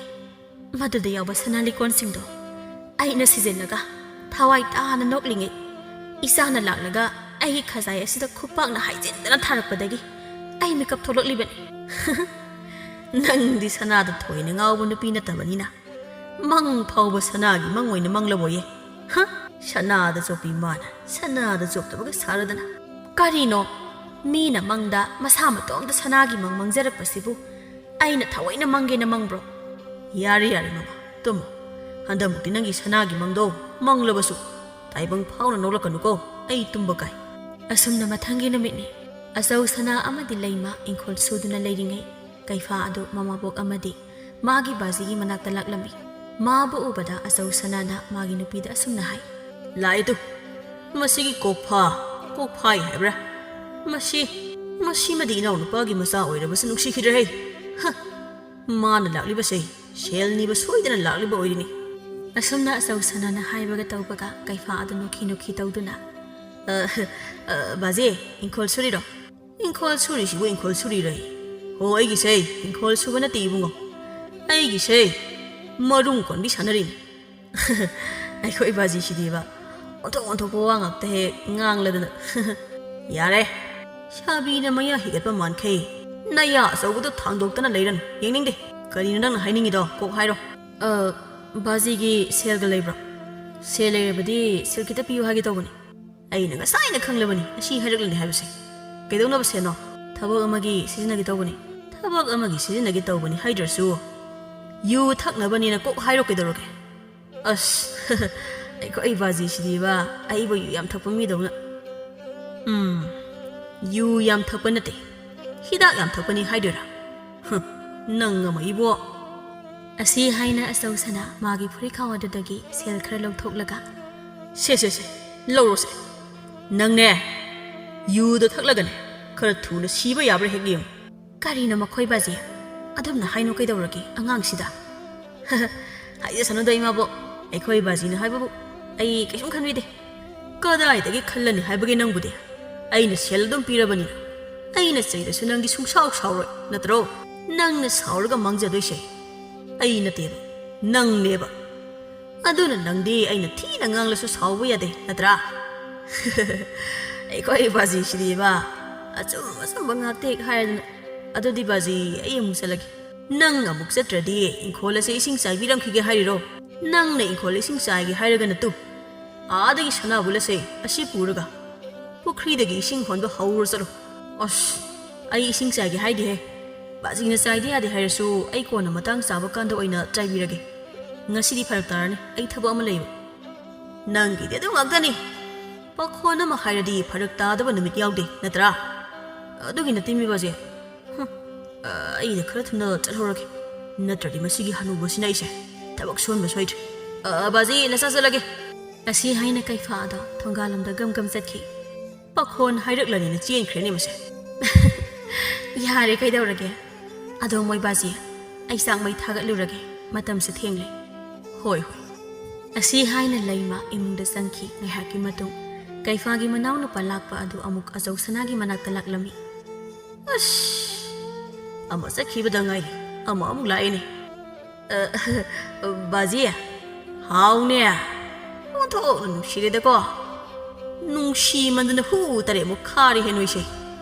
ꯃꯗꯨꯗ ꯌꯥꯎꯕ ꯁꯅꯥ ꯂꯤꯛꯀꯣꯟꯁꯤꯡꯗꯣ ꯑꯩꯅ ꯁꯤꯖꯤꯜꯂꯒ ꯊꯋꯥꯏ ꯇꯥꯅ ꯅꯣꯛꯂꯤꯉꯩ, ꯏꯆꯥꯅ ꯂꯥꯛꯂꯒ ꯑꯩꯒꯤ ꯈꯖꯥꯏ ꯑꯁꯤꯗ ꯈꯨꯄꯥꯛꯅ ꯍꯥꯏꯖꯤꯟꯗꯅ ꯊꯥꯔꯛꯄꯗꯒꯤ ꯑꯩ ꯃꯤꯀꯞ ꯊꯣꯛꯂꯛꯂꯤꯕꯅꯤ꯫" "ꯅꯪꯗꯤ ꯁꯅꯥꯗ ꯊꯣꯏꯅ ꯉꯥꯎꯕ ꯅꯨꯄꯤ ꯅꯠꯇꯕꯅꯤꯅ, ꯃꯪ ꯐꯥꯎꯕ ꯁꯅꯥꯒꯤ ꯃꯪ ꯑꯣꯏꯅ ꯃꯪꯂꯕꯣꯌꯦ꯫ ꯍ? ꯁꯅꯥꯗ ꯆꯣꯞꯄꯤ ꯃꯥꯅ, ꯁꯅꯥꯗ ꯆꯣꯞꯇꯕꯒ ꯁꯥꯔꯗꯅ꯫ ꯀꯔꯤꯅꯣ? ꯃꯤꯅ ꯃꯪꯗ ꯃꯁꯥ ꯃꯇꯣꯝꯇ ꯁꯅꯥꯒꯤ ꯃꯪ ꯃꯪꯖꯔꯛꯄꯁꯤꯕꯨ ꯑꯩꯅ ꯊꯑꯣꯏꯅ ꯃꯪꯒꯦꯅ ꯃꯪꯕ꯭ꯔꯣ?" "ꯌꯥꯔꯦ, ꯌꯥꯔꯦ ꯃꯃꯥ, ꯇꯨꯝꯃꯣ꯫ ꯍꯟꯗꯛꯃꯨꯛꯇꯤ ꯅꯪꯒꯤ ꯁꯅꯥꯒꯤ ꯃꯪꯗꯣ ꯃꯪꯂꯕꯁꯨ ꯇꯥꯏꯕꯪ ꯐꯥꯎꯅ ꯅꯣꯛꯂꯛꯀꯅꯨꯀꯣ, ꯑꯩ ꯇꯨꯝꯕ ꯀꯥꯏ꯫" ꯑꯁꯨꯝꯅ ꯃꯊꯪꯒꯤ ꯅꯨꯃꯤꯠꯅꯤ꯫ ꯑꯆꯧ ꯁꯅꯥ ꯑꯃꯗꯤ ꯂꯩꯃ ꯏꯪꯈꯣꯜ ꯁꯨꯗꯨꯅ ꯂꯩꯔꯤꯉꯩ, ꯀꯩꯐꯥ ꯑꯗꯨ ꯃꯃꯥꯕꯣꯛ ꯑꯃꯗꯤ ꯃꯥꯒꯤ ꯕꯥꯖꯤꯒꯤ ꯃꯅꯥꯛꯇ ꯂꯥꯛꯂꯝꯃꯤ꯫ ꯃꯥꯕꯨ ꯎꯕꯗ ꯑꯆꯧ ꯁꯅꯥꯅ ꯃꯥꯒꯤ ꯅꯨꯄꯤꯗ ꯑꯁꯨꯝꯅ ꯍꯥꯏ꯫ "ꯂꯥꯛꯑꯦ ꯇꯨ, ꯃꯁꯤꯒꯤ ꯀꯣꯛꯐꯥ, ꯀꯣꯛꯐꯥꯏ ꯍꯥꯏꯕ꯭ꯔꯥ? ꯃꯁꯤ, ꯃꯁꯤꯃꯗꯤ ꯏꯅꯥꯎꯅꯨꯄꯥꯒꯤ ꯃꯆꯥ ꯑꯣꯏꯔꯕꯁꯨ ꯅꯨꯡꯁꯤꯈꯤꯗ꯭ꯔꯦ ꯍꯩ꯫ ꯍ, ꯃꯥꯅ ꯂꯥꯛꯂꯤꯕꯁꯦ ꯁꯦꯜ ꯅꯤꯕ ꯁꯣꯏꯗꯅ ꯂꯥꯛꯂꯤꯕ ꯑꯣꯏꯔꯤꯅꯤ꯫" ꯑꯁꯨꯝꯅ ꯑꯆꯧ ꯁꯅꯥꯅ ꯍꯥꯏꯕꯒ ꯇꯧꯕꯒ ꯀꯩꯐꯥ ꯑꯗꯨ ꯅꯣꯛꯈꯤ ꯅꯣꯛꯈꯤ ꯇꯧꯗꯨꯅ, "ꯑ, ꯑ, ꯕꯥꯖꯤ, ꯏꯪꯈꯣꯜ ꯁꯨꯔꯤꯔꯣ?" "ꯏꯪꯈꯣꯜ ꯁꯨꯔꯤꯁꯤꯕꯨ ꯏꯪꯈꯣꯜ ꯁꯨꯔꯤꯔꯣꯏ? ꯍꯣ, ꯑꯩꯒꯤꯁꯦ ꯏꯪꯈꯣꯜ ꯁꯨꯕ ꯅꯠꯇꯦ ꯏꯕꯨꯡꯉꯣ꯫ ꯑꯩꯒꯤꯁꯦ ꯃꯔꯨꯝ ꯀꯣꯟꯕꯤ ꯁꯥꯟꯅꯔꯤꯅꯤ꯫ ꯑꯩꯈꯣꯏ ꯕꯥꯖꯤꯁꯤꯗꯤꯕ, ꯑꯣꯟꯊꯣꯛ ꯑꯣꯟꯊꯣꯛꯄ ꯋꯥ ꯉꯥꯛꯇ ꯍꯦꯛ ꯉꯥꯡꯂꯗꯅ꯫ ꯌꯥꯔꯦ, ꯁꯥꯕꯤꯅ ꯃꯌꯥ ꯍꯤꯒꯠꯄ ꯃꯥꯟꯈꯩ ꯅꯌꯥ ꯑꯆꯧꯕꯗꯣ ꯊꯥꯡꯗꯣꯛꯇꯅ ꯂꯩꯔꯅꯨ, ꯌꯦꯡꯅꯤꯡꯗꯦ꯫ ꯀꯔꯤꯅꯣ ꯅꯪꯅ ꯍꯥꯏꯅꯤꯡꯉꯤꯗꯣ? ꯀꯣꯛ ꯍꯥꯏꯔꯣ꯫ ꯑ, ꯕꯥꯖꯤꯒꯤ ꯁꯦꯜꯒ ꯂꯩꯕ꯭ꯔꯣ? ꯁꯦꯜ ꯂꯩꯔꯕꯗꯤ ꯁꯦꯜ ꯈꯤꯇ ꯄꯤꯌꯨ ꯍꯥꯏꯒꯦ ꯇꯧꯕꯅꯤ꯫ ꯑꯩꯅ ꯉꯁꯥꯏꯅ ꯈꯪꯂꯕꯅꯤ ꯑꯁꯤ ꯍꯥꯏꯔꯛꯂꯅꯤ ꯍꯥꯏꯕꯁꯦ꯫ ꯀꯩꯗꯧꯅꯕ ꯁꯦꯜꯅꯣ? ꯊꯕꯛ ꯑꯃꯒꯤ ꯁꯤꯖꯤꯟꯅꯒꯦ ꯇꯧꯕꯅꯤ꯫ ꯊꯕꯛ ꯑꯃꯒꯤ ꯁꯤꯖꯤꯟꯅꯒꯦ ꯇꯧꯕꯅꯤ ꯍꯥꯏꯗ꯭ꯔꯁꯨ, ꯌꯨ ꯊꯛꯅꯕꯅꯦꯅ ꯀꯣꯛ ꯍꯥꯏꯔꯣ ꯀꯩꯗꯧꯔꯒꯦ? ꯑꯁ, ꯑꯩꯈꯣꯏ ꯕꯥꯖꯤꯁꯤꯗꯤꯕ, ꯑꯩꯕꯨ ꯌꯨ ꯌꯥꯝ ꯊꯛꯄ ꯃꯤꯗꯧꯅ꯫ ꯎꯝ, ꯌꯨ ꯌꯥꯝ ꯊꯛꯄ ꯅꯠꯇꯦ, ꯍꯤꯗꯥꯛ ꯌꯥꯝ ꯊꯛꯄꯅꯤ ꯍꯥꯏꯗꯣꯏꯔꯥ? ꯍꯨꯝ, ꯅꯪ ꯑꯃ ꯏꯕꯣ꯫ ꯑꯁꯤ ꯍꯥꯏꯅ ꯑꯆꯧ ꯁꯅꯥ ꯃꯥꯒꯤ ꯐꯨꯔꯤꯠꯈꯥꯎ ꯑꯗꯨꯗꯒꯤ ꯁꯦꯜ ꯈꯔ ꯂꯧꯊꯣꯛꯂꯒ, "ꯁꯦ, ꯁꯦ, ꯁꯦ, ꯂꯧꯔꯣꯁꯦ꯫ ꯅꯪꯅꯦ, ꯌꯨꯗꯣ ꯊꯛꯂꯒꯅꯦ, ꯈꯔ ꯊꯨꯅ ꯁꯤꯕ ꯌꯥꯕ꯭ꯔꯥ ꯍꯦꯛ ꯌꯦꯡꯉꯨ꯫" "ꯀꯔꯤꯅꯣ ꯃꯈꯣꯏ ꯕꯥꯖꯤ? ꯑꯗꯨꯝꯅ ꯍꯥꯏꯅꯨ ꯀꯩꯗꯧꯔꯒꯦ ꯑꯉꯥꯡꯁꯤꯗ?" "ꯍꯥꯏꯖꯁꯅꯨꯗ ꯏꯃꯥꯕꯣꯛ, ꯑꯩꯈꯣꯏ ꯕꯥꯖꯤꯅ ꯍꯥꯏꯕꯕꯨ ꯑꯩ ꯀꯩꯁꯨꯝ ꯈꯟꯕꯤꯗꯦ꯫ ꯀꯗꯥꯏꯗꯒꯤ ꯈꯜꯂꯅꯤ ꯍꯥꯏꯕꯒꯦ ꯅꯪꯕꯨꯗꯤ? ꯑꯩꯅ ꯁꯦꯜ ꯑꯗꯨꯝ ꯄꯤꯔꯕꯅꯤꯅ꯫ ꯑꯩꯅ ꯆꯩꯔꯁꯨ ꯅꯪꯗꯤ ꯁꯨꯡꯁꯥꯎ ꯁꯥꯎꯔꯣꯏ, ꯅꯠꯇ꯭ꯔꯣ? ꯅꯪꯅ ꯁꯥꯎꯔꯒ ꯃꯥꯡꯖꯗꯣꯏꯁꯦ ꯑꯩ ꯅꯠꯇꯦꯕ, ꯅꯪꯅꯦꯕ꯫ ꯑꯗꯨꯅ ꯅꯪꯗꯤ ꯑꯩꯅ ꯊꯤꯅ ꯉꯥꯡꯂꯁꯨ ꯁꯥꯎꯕ ꯌꯥꯗꯦ, ꯅꯠꯇ꯭ꯔꯥ?" ꯑꯩꯈꯣꯏ ꯕꯥꯖꯤꯁꯤꯗꯤꯕ, ꯑꯆꯨꯝ ꯑꯆꯨꯝꯕ ꯉꯥꯛꯇ ꯍꯦꯛ ꯍꯥꯏꯔꯗꯅ꯫ "ꯑꯗꯨꯗꯤ ꯕꯥꯖꯤ, ꯑꯩ ꯑꯃꯨꯛ ꯆꯠꯂꯒꯦ꯫ ꯅꯪ ꯑꯃꯨꯛ ꯆꯠꯇ꯭ꯔꯗꯤ ꯏꯪꯈꯣꯜ ꯑꯁꯦ ꯏꯁꯤꯡ ꯆꯥꯏꯕꯤꯔꯝꯈꯤꯒꯦ ꯍꯥꯏꯔꯤꯔꯣ? ꯅꯪꯅ ꯏꯪꯈꯣꯜ ꯏꯁꯤꯡ ꯆꯥꯏꯒꯦ ꯍꯥꯏꯔꯒꯅ ꯇꯨ, ꯑꯥꯗꯒꯤ ꯁꯅꯥꯕꯨꯜ ꯑꯁꯦ ꯑꯁꯤ ꯄꯨꯔꯒ ꯄꯨꯈ꯭ꯔꯤꯗꯒꯤ ꯏꯁꯤꯡ ꯍꯣꯟꯕ ꯍꯧꯔꯨꯔ ꯆꯠꯂꯣ꯫" "ꯑꯁ, ꯑꯩ ꯏꯁꯤꯡ ꯆꯥꯏꯒꯦ ꯍꯥꯏꯗꯦꯍꯦ꯫ ꯕꯥꯖꯤꯅ ꯆꯥꯏꯗ ꯌꯥꯗꯦ ꯍꯥꯏꯔꯁꯨ ꯑꯩ ꯀꯣꯟꯅ ꯃꯇꯥꯡ ꯆꯥꯕ ꯀꯥꯟꯗ ꯑꯣꯏꯅ ꯆꯥꯏꯕꯤꯔꯒꯦ꯫ ꯉꯁꯤꯗꯤ ꯐꯔꯛ ꯇꯥꯔꯅꯤ, ꯑꯩ ꯊꯕꯛ ꯑꯃ ꯂꯩꯕ꯫" "ꯅꯪꯒꯤꯗꯤ ꯑꯗꯨ ꯉꯥꯛꯇꯅꯤ꯫ ꯄꯥꯈꯣꯟ ꯑꯃ ꯍꯥꯏꯔꯗꯤ ꯐꯔꯛ ꯇꯥꯗꯕ ꯅꯨꯃꯤꯠ ꯌꯥꯎꯗꯦ, ꯅꯠꯇ꯭ꯔꯥ?" "ꯑꯗꯨꯒꯤ ꯅꯠꯇꯦ ꯃꯤ ꯕꯥꯖꯤ꯫ ꯍꯨꯝ, ꯑ, ꯑꯩꯅ ꯈꯔ ꯊꯨꯅ ꯆꯠꯍꯧꯔꯒꯦ꯫ ꯅꯠꯇ꯭ꯔꯗꯤ ꯃꯁꯤꯒꯤ ꯍꯅꯨꯕꯁꯤꯅ ꯑꯩꯁꯦ ꯊꯕꯛ ꯁꯨꯍꯟꯕ ꯁꯣꯏꯗ꯭ꯔꯦ꯫ ꯑ, ꯕꯥꯖꯤ, ꯅꯆꯥ ꯆꯠꯂꯒꯦ꯫" ꯑꯁꯤ ꯍꯥꯏꯅ ꯀꯩꯐꯥ ꯑꯗꯣ ꯊꯣꯡꯒꯥꯜꯂꯣꯝꯗ ꯒꯝ ꯒꯝ ꯆꯠꯈꯤ꯫ "ꯄꯥꯈꯣꯟ ꯍꯥꯏꯔꯛꯂꯅꯤꯅ ꯆꯦꯟꯈ꯭ꯔꯦꯅꯦ ꯃꯁꯦ꯫" "ꯌꯥꯔꯦ, ꯀꯩꯗꯧꯔꯒꯦ? ꯑꯗꯣ ꯃꯣꯏ ꯕꯥꯖꯤ, ꯑꯩ ꯆꯥꯛ ꯃꯩ ꯊꯥꯒꯠꯂꯨꯔꯒꯦ, ꯃꯇꯝꯁꯨ ꯊꯦꯡꯂꯦ꯫" "ꯍꯣꯏ, ꯍꯣꯏ꯫" ꯑꯁꯤ ꯍꯥꯏꯅ ꯂꯩꯃ ꯏꯃꯨꯡꯗ ꯆꯪꯈꯤ꯫ ꯉꯥꯏꯍꯥꯛꯀꯤ ꯃꯇꯨꯡ ꯀꯩꯐꯥꯒꯤ ꯃꯅꯥꯎꯅꯨꯄꯥ ꯂꯥꯛꯄ ꯑꯗꯨ ꯑꯃꯨꯛ ꯑꯆꯧ ꯁꯅꯥꯒꯤ ꯃꯅꯥꯛꯇ ꯂꯥꯛꯂꯝꯃꯤ꯫ "ꯑꯁ, ꯑꯃ ꯆꯠꯈꯤꯕꯗ ꯉꯥꯏꯔꯤ, ꯑꯃ ꯑꯃꯨꯛ ꯂꯥꯛꯑꯦꯅꯦ꯫ ꯑ, ꯕꯥꯖꯤ, ꯍꯥꯎꯅꯦ꯫ ꯑꯣꯟꯊꯣꯛꯅ ꯅꯨꯡꯁꯤꯔꯦꯗꯀꯣ꯫ ꯅꯨꯡꯁꯤꯃꯟꯗꯅ ꯍꯨ ꯇꯔꯦꯠꯃꯨꯛ ꯈꯥꯔꯦꯍꯦ ꯅꯣꯏꯁꯦ꯫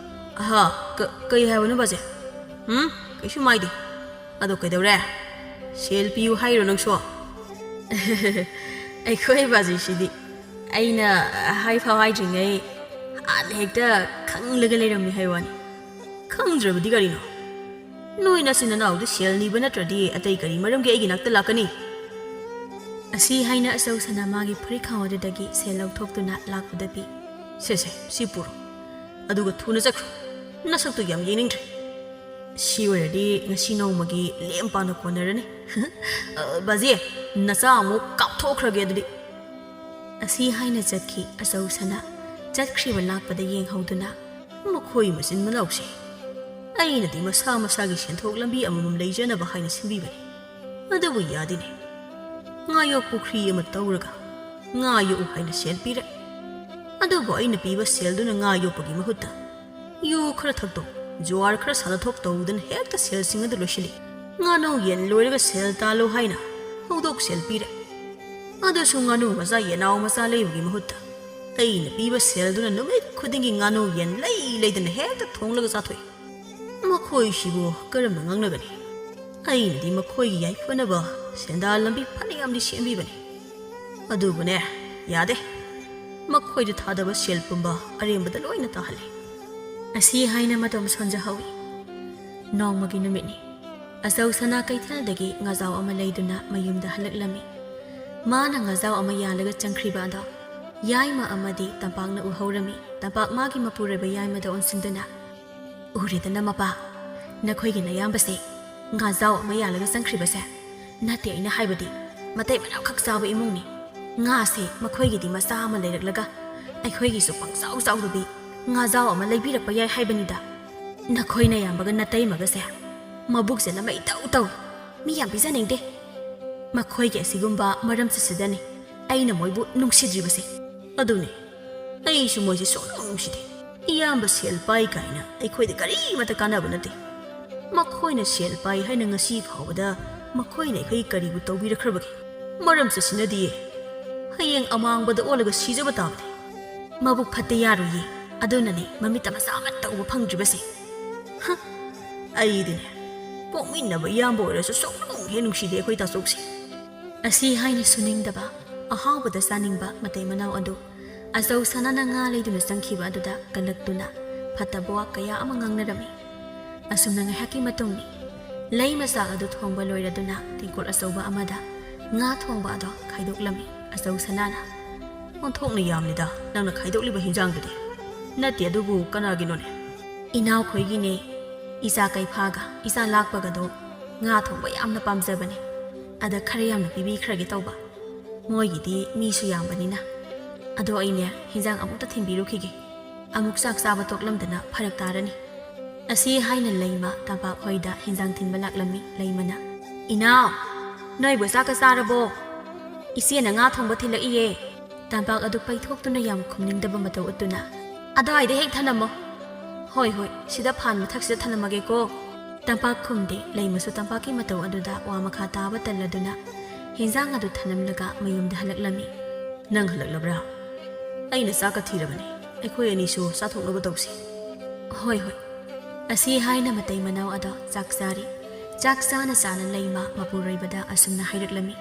ꯑꯍ, ꯀ-, ꯀꯩ ꯍꯥꯏꯕꯅꯣ ꯕꯥꯖꯤ? ꯎꯝ? ꯀꯩꯁꯨ ꯃꯥꯏꯗꯦ꯫ ꯑꯗꯣ ꯀꯩꯗꯧꯔꯦ? ꯁꯦꯜ ꯄꯤꯌꯨ ꯍꯥꯏꯔꯣ ꯅꯪꯁꯨ? ꯑꯩꯈꯣꯏ ꯕꯥꯖꯤꯁꯤꯗꯤ ꯑꯩꯅ ꯍꯥꯏꯐꯥꯎ ꯍꯥꯏꯗ꯭ꯔꯤꯉꯩ ꯍꯥꯟꯅ ꯍꯦꯛꯇ ꯈꯪꯂꯒ ꯂꯩꯔꯝꯃꯤ ꯍꯥꯏ ꯋꯥꯅꯤ꯫ ꯈꯪꯗ꯭ꯔꯕꯗꯤ ꯀꯔꯤꯅꯣ? ꯅꯣꯏ ꯅꯆꯤꯟ ꯅꯅꯥꯎꯗ ꯁꯦꯜ ꯅꯤꯕ ꯅꯠꯇ꯭ꯔꯗꯤ ꯑꯇꯩ ꯀꯔꯤ ꯃꯔꯝꯒꯤ ꯑꯩꯒꯤ ꯅꯥꯛꯇ ꯂꯥꯛꯀꯅꯤ? ꯑꯁꯤ ꯍꯥꯏꯅ ꯑꯆꯧ ꯁꯅꯥ ꯃꯥꯒꯤ ꯐꯨꯔꯤꯠ ꯈꯥꯎ ꯑꯗꯨꯗꯒꯤ ꯁꯦꯜ ꯂꯧꯊꯣꯛꯇꯨꯅ ꯂꯥꯛꯄꯗ ꯄꯤ꯫ ꯁꯦ, ꯁꯦ, ꯁꯤ ꯄꯨꯔꯣ꯫ ꯑꯗꯨꯒ ꯊꯨꯅ ꯆꯠꯈ꯭ꯔꯣ꯫ ꯅꯁꯛꯇꯨ ꯌꯥꯝ ꯌꯦꯡꯅꯤꯡꯗ꯭ꯔꯦ꯫ ꯁꯤ ꯑꯣꯏꯔꯗꯤ ꯉꯁꯤ ꯅꯣꯡꯃꯒꯤ ꯂꯦꯝ ꯄꯥꯅ ꯀꯣꯟꯅꯔꯅꯤ꯫ ꯑ, ꯕꯥꯖꯤ, ꯅꯆꯥ ꯑꯃꯨꯛ ꯀꯥꯞꯊꯣꯛꯈ꯭ꯔꯒꯦ ꯑꯗꯨꯗꯤ꯫ ꯑꯁꯤ ꯍꯥꯏꯅ ꯆꯠꯈꯤ ꯑꯆꯧ ꯁꯅꯥ꯫ ꯆꯠꯈ꯭ꯔꯤꯕ ꯂꯥꯛꯄꯗ ꯌꯦꯡꯍꯧꯗꯨꯅ, "ꯃꯈꯣꯏ ꯃꯆꯤꯟ ꯃꯅꯥꯎꯁꯦ, ꯑꯩꯅꯗꯤ ꯃꯁꯥ ꯃꯁꯥꯒꯤ ꯁꯦꯟꯊꯣꯛ ꯂꯝꯕꯤ ꯑꯃꯃꯝ ꯂꯩꯖꯅꯕ ꯍꯥꯏꯅ ꯁꯤꯟꯕꯤꯕꯅꯤ꯫ ꯑꯗꯨꯕꯨ ꯌꯥꯗꯦꯅꯦ꯫ ꯉꯥ ꯌꯣꯛ ꯄꯨꯈ꯭ꯔꯤ ꯑꯃ ꯇꯧꯔꯒ ꯉꯥ ꯌꯣꯛꯎ ꯍꯥꯏꯅ ꯁꯦꯜ ꯄꯤꯔꯦ꯫ ꯑꯗꯨꯕꯨ ꯑꯩꯅ ꯄꯤꯕ ꯁꯦꯜꯗꯨꯅ ꯉꯥ ꯌꯣꯛꯄꯒꯤ ꯃꯍꯨꯠꯇ ꯌꯨ ꯈꯔ ꯊꯛꯇꯣꯛ, ꯖꯨꯋꯥꯔ ꯈꯔ ꯁꯥꯟꯅꯊꯣꯛ ꯇꯧꯗꯅ ꯍꯦꯛꯇ ꯁꯦꯜꯁꯤꯡ ꯑꯗꯨ ꯂꯣꯏꯁꯤꯜꯂꯤ꯫ ꯉꯥꯅꯨ ꯌꯦꯟ ꯂꯣꯏꯔꯒ ꯁꯦꯜ ꯇꯥꯜꯂꯨ ꯍꯥꯏꯅ ꯍꯧꯗꯣꯛ ꯁꯦꯜ ꯄꯤꯔꯦ꯫ ꯑꯗꯨꯁꯨ ꯉꯥꯅꯨ ꯃꯆꯥ ꯌꯦꯅꯥꯎ ꯃꯆꯥ ꯂꯩꯕꯒꯤ ꯃꯍꯨꯠꯇ ꯑꯩꯅ ꯄꯤꯕ ꯁꯦꯜꯗꯨꯅ ꯅꯨꯃꯤꯠ ꯈꯨꯗꯤꯡꯒꯤ ꯉꯥꯅꯨ ꯌꯦꯟ ꯂꯩ ꯂꯩꯗꯅ ꯍꯦꯛꯇ ꯊꯣꯡꯂꯒ ꯆꯥꯊꯣꯛꯏ꯫ ꯃꯈꯣꯏꯁꯤꯕꯨ ꯀꯔꯝꯅ ꯉꯥꯡꯅꯒꯅꯤ? ꯑꯩꯅꯗꯤ ꯃꯈꯣꯏꯒꯤ ꯌꯥꯏꯐꯅꯕ ꯁꯦꯟꯗꯥꯜ ꯂꯝꯕꯤ ꯐꯅꯌꯥꯝꯗꯤ ꯁꯦꯝꯕꯤꯕꯅꯤ꯫ ꯑꯗꯨꯕꯨꯅꯦ, ꯌꯥꯗꯦ꯫ ꯃꯈꯣꯏꯗ ꯊꯥꯗꯕ ꯁꯦꯜ ꯄꯨꯝꯕ ꯑꯔꯦꯝꯕꯗ ꯂꯣꯏꯅ ꯇꯥꯍꯜꯂꯤ꯫" ꯑꯁꯤ ꯍꯥꯏꯅ ꯃꯇꯝ ꯁꯣꯟꯖꯍꯧꯏ꯫ ꯅꯣꯡꯃꯒꯤ ꯅꯨꯃꯤꯠꯅꯤ꯫ ꯑꯆꯧ ꯁꯅꯥ ꯀꯩꯊꯦꯜꯗꯒꯤ ꯉꯥꯖꯥꯎ ꯑꯃ ꯂꯩꯗꯨꯅ ꯃꯌꯨꯝꯗ ꯍꯜꯂꯛꯂꯝꯃꯤ꯫ ꯃꯥꯅ ꯉꯥꯖꯥꯎ ꯑꯃ ꯌꯥꯜꯂꯒ ꯆꯪꯈ꯭ꯔꯤꯕ ꯑꯗꯣ ꯌꯥꯏꯃ ꯑꯃꯗꯤ ꯇꯝꯄꯥꯛꯅ ꯎꯍꯧꯔꯝꯃꯤ꯫ ꯇꯝꯄꯥꯛ ꯃꯥꯒꯤ ꯃꯄꯨꯔꯣꯏꯕ ꯌꯥꯏꯃꯗ ꯑꯣꯟꯁꯤꯟꯗꯨꯅ, "ꯎꯔꯦꯗꯅ ꯃꯄꯥ, ꯅꯈꯣꯏꯒꯤ ꯅꯌꯥꯝꯕꯁꯦ ꯉꯥꯖꯥꯎ ꯑꯃ ꯌꯥꯜꯂꯒ ꯆꯪꯈ꯭ꯔꯤꯕꯁꯦ? ꯅꯠꯇꯦ, ꯑꯩꯅ ꯍꯥꯏꯕꯗꯤ ꯃꯇꯩ ꯃꯅꯥꯎꯈꯛ ꯆꯥꯕ ꯏꯃꯨꯡꯅꯤ꯫ ꯉꯥꯁꯦ ꯃꯈꯣꯏꯒꯤꯗꯤ ꯃꯆꯥ ꯑꯃ ꯂꯩꯔꯛꯂꯒ ꯑꯩꯈꯣꯏꯒꯤꯁꯨ ꯄꯪꯆꯥꯎ ꯆꯥꯎꯗꯕꯤ ꯉꯥꯖꯥꯎ ꯑꯃ ꯂꯩꯕꯤꯔꯛꯄ ꯌꯥꯏ ꯍꯥꯏꯕꯅꯤꯗ꯫ ꯅꯈꯣꯏ ꯅꯌꯥꯝꯕꯒ ꯅꯇꯩꯃꯒꯁꯦ ꯃꯕꯨꯛꯁꯦ ꯂꯃꯩ ꯇꯧ ꯇꯧꯏ꯫ ꯃꯤ ꯌꯥꯝ ꯄꯤꯖꯅꯤꯡꯗꯦ꯫ ꯃꯈꯣꯏꯒꯤ ꯑꯁꯤꯒꯨꯝꯕ ꯃꯔꯝꯁꯤꯁꯤꯗꯅꯤ ꯑꯩꯅ ꯃꯣꯏꯕꯨ ꯅꯨꯡꯁꯤꯗ꯭ꯔꯤꯕꯁꯦ꯫" ꯑꯗꯨꯅꯤ, ꯑꯩꯁꯨ ꯃꯣꯏꯁꯦ ꯁꯨꯡꯅꯨꯡ ꯅꯨꯡꯁꯤꯗꯦ꯫ ꯏꯌꯥꯝꯕ ꯁꯦꯜ ꯄꯥꯏ ꯀꯥꯏꯅ ꯑꯩꯈꯣꯏꯗ ꯀꯔꯤꯃꯠꯇ ꯀꯥꯟꯅꯕ ꯅꯠꯇꯦ꯫ ꯃꯈꯣꯏꯅ ꯁꯦꯜ ꯄꯥꯏ ꯍꯥꯏꯅ ꯉꯁꯤ ꯐꯥꯎꯕꯗ ꯃꯈꯣꯏꯅ ꯑꯩꯈꯣꯏ ꯀꯔꯤꯕꯨ ꯇꯧꯕꯤꯔꯛꯈ꯭ꯔꯕꯒꯦ? ꯃꯔꯝ ꯆꯠꯁꯤꯟꯅꯗꯤꯌꯦ꯫ ꯍꯌꯦꯡ ꯑꯃꯥꯡꯕꯗ ꯑꯣꯜꯂꯒ ꯁꯤꯖꯕ ꯇꯥꯕꯅꯤ꯫ ꯃꯕꯨꯛ ꯐꯠꯇ ꯌꯥꯔꯣꯏꯌꯦ꯫ ꯑꯗꯨꯅꯅꯦ ꯃꯃꯤꯠꯇ ꯃꯆꯥ ꯑꯃꯠꯇ ꯎꯕ ꯐꯪꯗ꯭ꯔꯤꯕꯁꯦ꯫ ꯍ, ꯑꯩꯗꯤꯅꯦ, ꯄꯣꯛꯃꯤꯟꯅꯕ ꯏꯌꯥꯝꯕ ꯑꯣꯏꯔꯁꯨ ꯁꯨꯛꯅꯨꯡ ꯍꯦꯛ ꯅꯨꯡꯁꯤꯗꯦ ꯑꯩꯈꯣꯏ ꯇꯥꯆꯧꯁꯦ꯫ ꯑꯁꯤ ꯍꯥꯏꯅ ꯁꯨꯅꯤꯡꯗꯕ, ꯑꯍꯥꯎꯕꯗ ꯆꯥꯅꯤꯡꯕ ꯃꯇꯩ ꯃꯅꯥꯎ ꯑꯗꯨ ꯑꯆꯧ ꯁꯅꯥꯅ ꯉꯥ ꯂꯩꯗꯨꯅ ꯆꯪꯈꯤꯕ ꯑꯗꯨꯗ ꯀꯜꯂꯛꯇꯨꯅ ꯐꯠꯇꯕ ꯋꯥ ꯀꯌꯥ ꯑꯃ ꯉꯥꯡꯅꯔꯝꯃꯤ꯫ ꯑꯁꯨꯝꯅ ꯉꯥꯏꯍꯥꯛꯀꯤ ꯃꯇꯨꯡꯅꯤ꯫ ꯂꯩ ꯃꯆꯥꯛ ꯑꯗꯨ ꯊꯣꯡꯕ ꯂꯣꯏꯔꯗꯨꯅ ꯇꯦꯡꯀꯣꯠ ꯑꯆꯧꯕ ꯑꯃꯗ ꯉꯥ ꯊꯣꯡꯕ ꯑꯗꯣ ꯈꯥꯏꯗꯣꯛꯂꯝꯃꯤ ꯑꯆꯧ ꯁꯅꯥꯅ꯫ "ꯑꯣꯟꯊꯣꯛꯅ ꯌꯥꯝꯂꯤꯗ ꯅꯪꯅ ꯈꯥꯏꯗꯣꯛꯂꯤꯕ ꯍꯤꯟꯖꯥꯡꯗꯨꯗꯤ꯫ ꯅꯠꯇꯦ, ꯑꯗꯨꯕꯨ ꯀꯅꯥꯒꯤꯅꯣꯅꯦ?" "ꯏꯅꯥꯎꯈꯣꯏꯒꯤꯅꯦ꯫ ꯏꯆꯥ ꯀꯩꯐꯥꯒ ꯏꯆꯥ ꯂꯥꯛꯄꯒꯗꯣ ꯉꯥ ꯊꯣꯡꯕ ꯌꯥꯝꯅ ꯄꯥꯝꯖꯕꯅꯦ꯫ ꯑꯗ ꯈꯔ ꯌꯥꯝꯅ ꯄꯤꯕꯤꯈ꯭ꯔꯒꯦ ꯇꯧꯕ꯫ ꯃꯣꯏꯒꯤꯗꯤ ꯃꯤꯁꯨ ꯌꯥꯝꯕꯅꯤꯅ꯫ ꯑꯗꯣ ꯑꯩꯅꯦ ꯍꯤꯟꯖꯥꯡ ꯑꯃꯨꯛꯇ ꯊꯤꯟꯕꯤꯔꯨꯈꯤꯒꯦ꯫ ꯑꯃꯨꯛ ꯆꯥꯛ ꯆꯥꯕ ꯇꯣꯛꯂꯝꯗꯅ ꯐꯔꯛ ꯇꯥꯔꯅꯤ꯫" ꯑꯁꯤ ꯍꯥꯏꯅ ꯂꯩꯃ ꯇꯝꯄꯥꯛ ꯍꯣꯏꯗ ꯍꯤꯟꯖꯥꯡ ꯊꯤꯟꯕ ꯂꯥꯛꯂꯝꯃꯤ꯫ ꯂꯩꯃꯅ, "ꯏꯅꯥꯎ, ꯅꯣꯏꯕꯨ ꯆꯥꯛꯀ ꯆꯥꯔꯕꯣ? ꯏꯆꯦꯅ ꯉꯥ ꯊꯣꯡꯕ ꯊꯤꯜꯂꯛꯏꯌꯦ꯫" ꯇꯝꯄꯥꯛ ꯑꯗꯨ ꯄꯩꯊꯣꯛꯇꯨꯅ ꯌꯥꯝ ꯈꯨꯝꯅꯤꯡꯗꯕ ꯃꯇꯧ ꯎꯠꯇꯨꯅ, "ꯑꯗꯨꯋꯥꯏꯗ ꯍꯦꯛ ꯊꯅꯝꯃꯣ꯫" "ꯍꯣꯏ, ꯍꯣꯏ, ꯁꯤꯗ ꯐꯥꯟ ꯃꯊꯛꯁꯤꯗ ꯊꯅꯝꯃꯒꯦꯀꯣ꯫" ꯇꯝꯄꯥꯛ ꯈꯨꯝꯗꯦ꯫ ꯂꯩꯃꯁꯨ ꯇꯝꯄꯥꯛꯀꯤ ꯃꯇꯧ ꯑꯗꯨꯗ ꯋꯥ ꯃꯈꯥ ꯇꯥꯕ ꯇꯜꯂꯗꯨꯅ ꯍꯤꯟꯖꯥꯡ ꯑꯗꯨ ꯊꯅꯝꯂꯒ ꯃꯌꯨꯝꯗ ꯍꯜꯂꯛꯂꯝꯃꯤ꯫ "ꯅꯪ ꯍꯜꯂꯛꯂꯕ꯭ꯔꯥ? ꯑꯩꯅ ꯆꯥꯛꯀ ꯊꯤꯔꯕꯅꯤ꯫ ꯑꯩꯈꯣꯏ ꯑꯅꯤꯁꯨ ꯆꯥꯊꯣꯛꯅꯕ ꯇꯧꯁꯤ꯫" "ꯍꯣꯏ, ꯍꯣꯏ꯫" ꯑꯁꯤ ꯍꯥꯏꯅ ꯃꯇꯩ ꯃꯅꯥꯎ ꯑꯗꯣ ꯆꯥꯛ ꯆꯥꯔꯤ꯫ ꯆꯥꯛ ꯆꯥꯅ ꯆꯥꯅ ꯂꯩꯃ ꯃꯄꯨꯔꯣꯏꯕꯗ ꯑꯁꯨꯝꯅ ꯍꯥꯏꯔꯛꯂꯝꯃꯤ,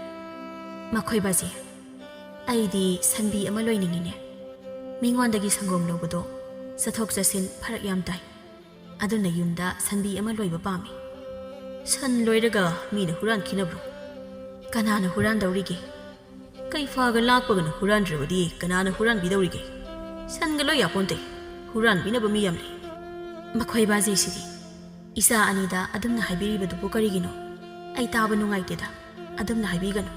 "ꯃꯈꯣꯏ ꯕꯥꯖꯤ, ꯑꯩꯗꯤ ꯁꯟꯕꯤ ꯑꯃ ꯂꯣꯏꯅꯤꯡꯉꯤꯅꯦ꯫ ꯃꯤꯉꯣꯟꯗꯒꯤ ꯁꯪꯒꯣꯝ ꯂꯧꯕꯗꯣ ꯆꯠꯊꯣꯛ ꯆꯠꯁꯤꯟ ꯐꯔꯛ ꯌꯥꯝ ꯇꯥꯏ꯫ ꯑꯗꯨꯅ ꯌꯨꯝꯗ ꯁꯟꯕꯤ ꯑꯃ ꯂꯣꯏꯕ ꯄꯥꯝꯃꯤ꯫" "ꯁꯟ ꯂꯣꯏꯔꯒ ꯃꯤꯅ ꯍꯨꯔꯥꯟꯈꯤꯅꯕ꯭ꯔꯣ? ꯀꯅꯥꯅ ꯍꯨꯔꯥꯟꯗꯧꯔꯤꯒꯦ? ꯀꯩꯐꯥꯒ ꯂꯥꯛꯄꯒꯅ ꯍꯨꯔꯥꯟꯗ꯭ꯔꯕꯗꯤ ꯀꯅꯥꯅ ꯍꯨꯔꯥꯟꯕꯤꯗꯧꯔꯤꯒꯦ? ꯁꯟꯒ ꯂꯣꯏ ꯌꯥꯄꯣꯟꯇꯦ꯫ ꯍꯨꯔꯥꯟꯕꯤꯅꯕ ꯃꯤ ꯌꯥꯝ ꯂꯩ꯫" "ꯃꯈꯣꯏ ꯕꯥꯖꯤꯁꯤꯗꯤ ꯏꯆꯥ ꯑꯅꯤꯗ ꯑꯗꯨꯝꯅ ꯍꯥꯏꯕꯤꯔꯤꯕꯗꯨꯕꯨ ꯀꯔꯤꯒꯤꯅꯣ? ꯑꯩ ꯇꯥꯕ ꯅꯨꯡꯉꯥꯏꯇꯦꯗ꯫ ꯑꯗꯨꯝꯅ ꯍꯥꯏꯕꯤꯒꯅꯨ꯫"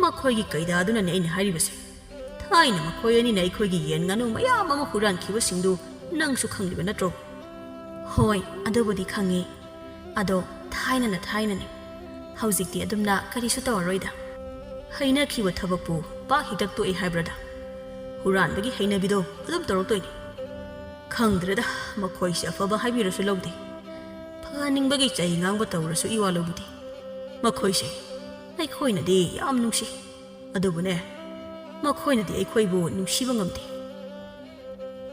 "ꯃꯈꯣꯏꯒꯤ ꯀꯩꯗꯥꯗꯨꯅꯅꯦ ꯑꯩꯅ ꯍꯥꯏꯔꯤꯕꯁꯦ꯫ ꯊꯥꯏꯅ ꯃꯈꯣꯏ ꯑꯅꯤꯅ ꯑꯩꯈꯣꯏꯒꯤ ꯌꯦꯟ ꯉꯥꯅꯨ ꯃꯌꯥꯝ ꯑꯃ ꯍꯨꯔꯥꯟꯈꯤꯕꯁꯤꯡꯗꯨ ꯅꯪꯁꯨ ꯈꯪꯂꯤꯕ ꯅꯠꯇ꯭ꯔꯣ?" "ꯍꯣꯏ, ꯑꯗꯨꯕꯨꯗꯤ ꯈꯪꯉꯤ꯫ ꯑꯗꯣ ꯊꯥꯏꯅꯅ ꯊꯥꯏꯅꯅꯤ꯫ ꯍꯧꯖꯤꯛꯇꯤ ꯑꯗꯨꯝꯅ ꯀꯔꯤꯁꯨ ꯇꯧꯔꯔꯣꯏꯗ꯫ ꯍꯩꯅꯈꯤꯕ ꯊꯕꯛꯄꯨ ꯄꯥꯛ ꯍꯦꯛꯇ ꯇꯣꯛꯑꯦ ꯍꯥꯏꯕ꯭ꯔꯗ? ꯍꯨꯔꯥꯟꯕꯒꯤ ꯍꯩꯅꯕꯤꯗꯣ ꯑꯗꯨꯝ ꯇꯧꯔꯛꯇꯣꯏꯅꯤ꯫" "ꯈꯪꯗ꯭ꯔꯦꯗ, ꯃꯈꯣꯏꯁꯦ ꯑꯐꯕ ꯍꯥꯏꯕꯤꯔꯁꯨ ꯂꯧꯗꯦ꯫ ꯐꯍꯟꯅꯤꯡꯕꯒꯤ ꯆꯩ ꯉꯥꯡꯕ ꯇꯧꯔꯁꯨ ꯏꯋꯥ ꯂꯧꯕꯤꯗꯦ꯫ ꯃꯈꯣꯏꯁꯦ ꯑꯩꯈꯣꯏꯅꯗꯤ ꯌꯥꯝ ꯅꯨꯡꯁꯤ, ꯑꯗꯨꯕꯨꯅꯦ, ꯃꯈꯣꯏꯅꯗꯤ ꯑꯩꯈꯣꯏꯕꯨ ꯅꯨꯡꯁꯤꯕ ꯉꯝꯗꯦ꯫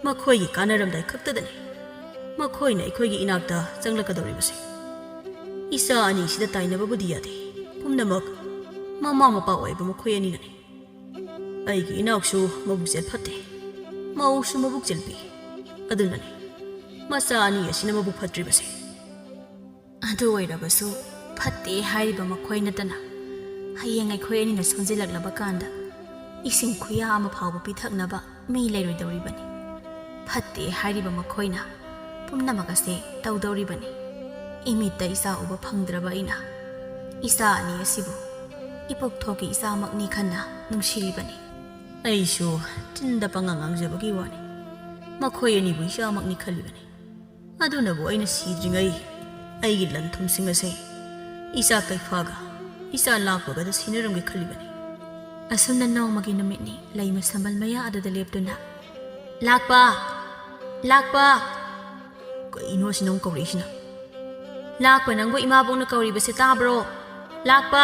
ꯃꯈꯣꯏꯒꯤ ꯀꯥꯟꯅꯔꯝꯗꯥꯏ ꯈꯛꯇꯗꯅꯤ ꯃꯈꯣꯏꯅ ꯑꯩꯈꯣꯏꯒꯤ ꯏꯅꯥꯛꯇ ꯆꯪꯂꯛꯀꯗꯧꯔꯤꯕꯁꯦ꯫ ꯏꯆꯥ ꯑꯅꯤꯁꯤꯗ ꯇꯥꯏꯅꯕꯕꯨꯗꯤ ꯌꯥꯗꯦ, ꯄꯨꯝꯅꯃꯛ ꯃꯃꯥ ꯃꯄꯥ ꯑꯣꯏꯕ ꯃꯈꯣꯏ ꯑꯅꯤꯅꯅꯤ꯫ ꯑꯩꯒꯤ ꯏꯅꯥꯎꯁꯨ ꯃꯕꯨꯛꯆꯦꯜ ꯐꯠꯇꯦ, ꯃꯧꯁꯨ ꯃꯕꯨꯛꯆꯦꯜ ꯄꯤ, ꯑꯗꯨꯅꯅꯤ ꯃꯆꯥ ꯑꯅꯤ ꯑꯁꯤꯅ ꯃꯕꯨꯛ ꯐꯠꯇ꯭ꯔꯤꯕꯁꯦ꯫ ꯑꯗꯨ ꯑꯣꯏꯔꯕꯁꯨ, ꯐꯠꯇꯦ ꯍꯥꯏꯔꯤꯕ ꯃꯈꯣꯏ ꯅꯠꯇꯅ ꯍꯌꯦꯡ ꯑꯩꯈꯣꯏ ꯑꯅꯤꯅ ꯁꯣꯟꯖꯤꯜꯂꯛꯂꯕ ꯀꯥꯟꯗ ꯏꯁꯤꯡ ꯈꯨꯌꯥ ꯑꯃ ꯐꯥꯎꯕ ꯄꯤꯊꯛꯅꯕ ꯃꯤ ꯂꯩꯔꯣꯏꯗꯧꯔꯤꯕꯅꯤ꯫ ꯐꯠꯇꯦ ꯍꯥꯏꯔꯤꯕ ꯃꯈꯣꯏꯅ ꯄꯨꯝꯅꯃꯛ ꯑꯁꯦ ꯇꯧꯗꯧꯔꯤꯕꯅꯤ꯫ ꯏꯃꯤꯠꯇ ꯏꯆꯥ ꯎꯕ ꯐꯪꯗ꯭ꯔꯕ ꯑꯩꯅ ꯏꯆꯥ ꯑꯅꯤ ꯑꯁꯤꯕꯨ ꯏꯄꯣꯛꯊꯣꯛꯀꯤ ꯏꯆꯥꯃꯛꯅꯤ ꯈꯟꯅ ꯅꯨꯡꯁꯤꯔꯤꯕꯅꯤ꯫ ꯑꯩꯁꯨ ꯆꯤꯟꯗ ꯄꯉꯥꯡ ꯉꯥꯡꯖꯕꯒꯤ ꯋꯥꯅꯤ, ꯃꯈꯣꯏ ꯑꯅꯤꯕꯨ ꯏꯆꯥꯃꯛꯅꯤ ꯈꯜꯂꯤꯕꯅꯤ꯫ ꯑꯗꯨꯅꯕꯨ ꯑꯩꯅ ꯁꯤꯗ꯭ꯔꯤꯉꯩ ꯑꯩꯒꯤ ꯂꯟ ꯊꯨꯝꯁꯤꯡ ꯑꯁꯦ ꯏꯆꯥ ꯀꯩꯐꯥꯒ ꯏꯆꯥ ꯂꯥꯛꯄꯒꯗ ꯁꯤꯟꯅꯔꯝꯒꯦ ꯈꯜꯂꯤꯕꯅꯤ꯫ ꯑꯁꯨꯝꯅ ꯅꯣꯡꯃꯒꯤ ꯅꯨꯃꯤꯠꯅꯤ ꯂꯩꯃ ꯁꯝꯕꯜ ꯃꯌꯥ ꯑꯗꯨꯗ ꯂꯦꯞꯇꯨꯅ, "ꯂꯥꯛꯄ! ꯂꯥꯛꯄ!" ꯀꯩꯅꯣ ꯑꯁꯤꯅ ꯑꯃꯨꯛ ꯀꯧꯔꯛꯏꯁꯤꯅ? "ꯂꯥꯛꯄ, ꯅꯪꯕꯨ ꯏꯃꯥꯕꯣꯛꯅ ꯀꯧꯔꯤꯕꯁꯦ ꯇꯥꯕ꯭ꯔꯣ? ꯂꯥꯛꯄ!"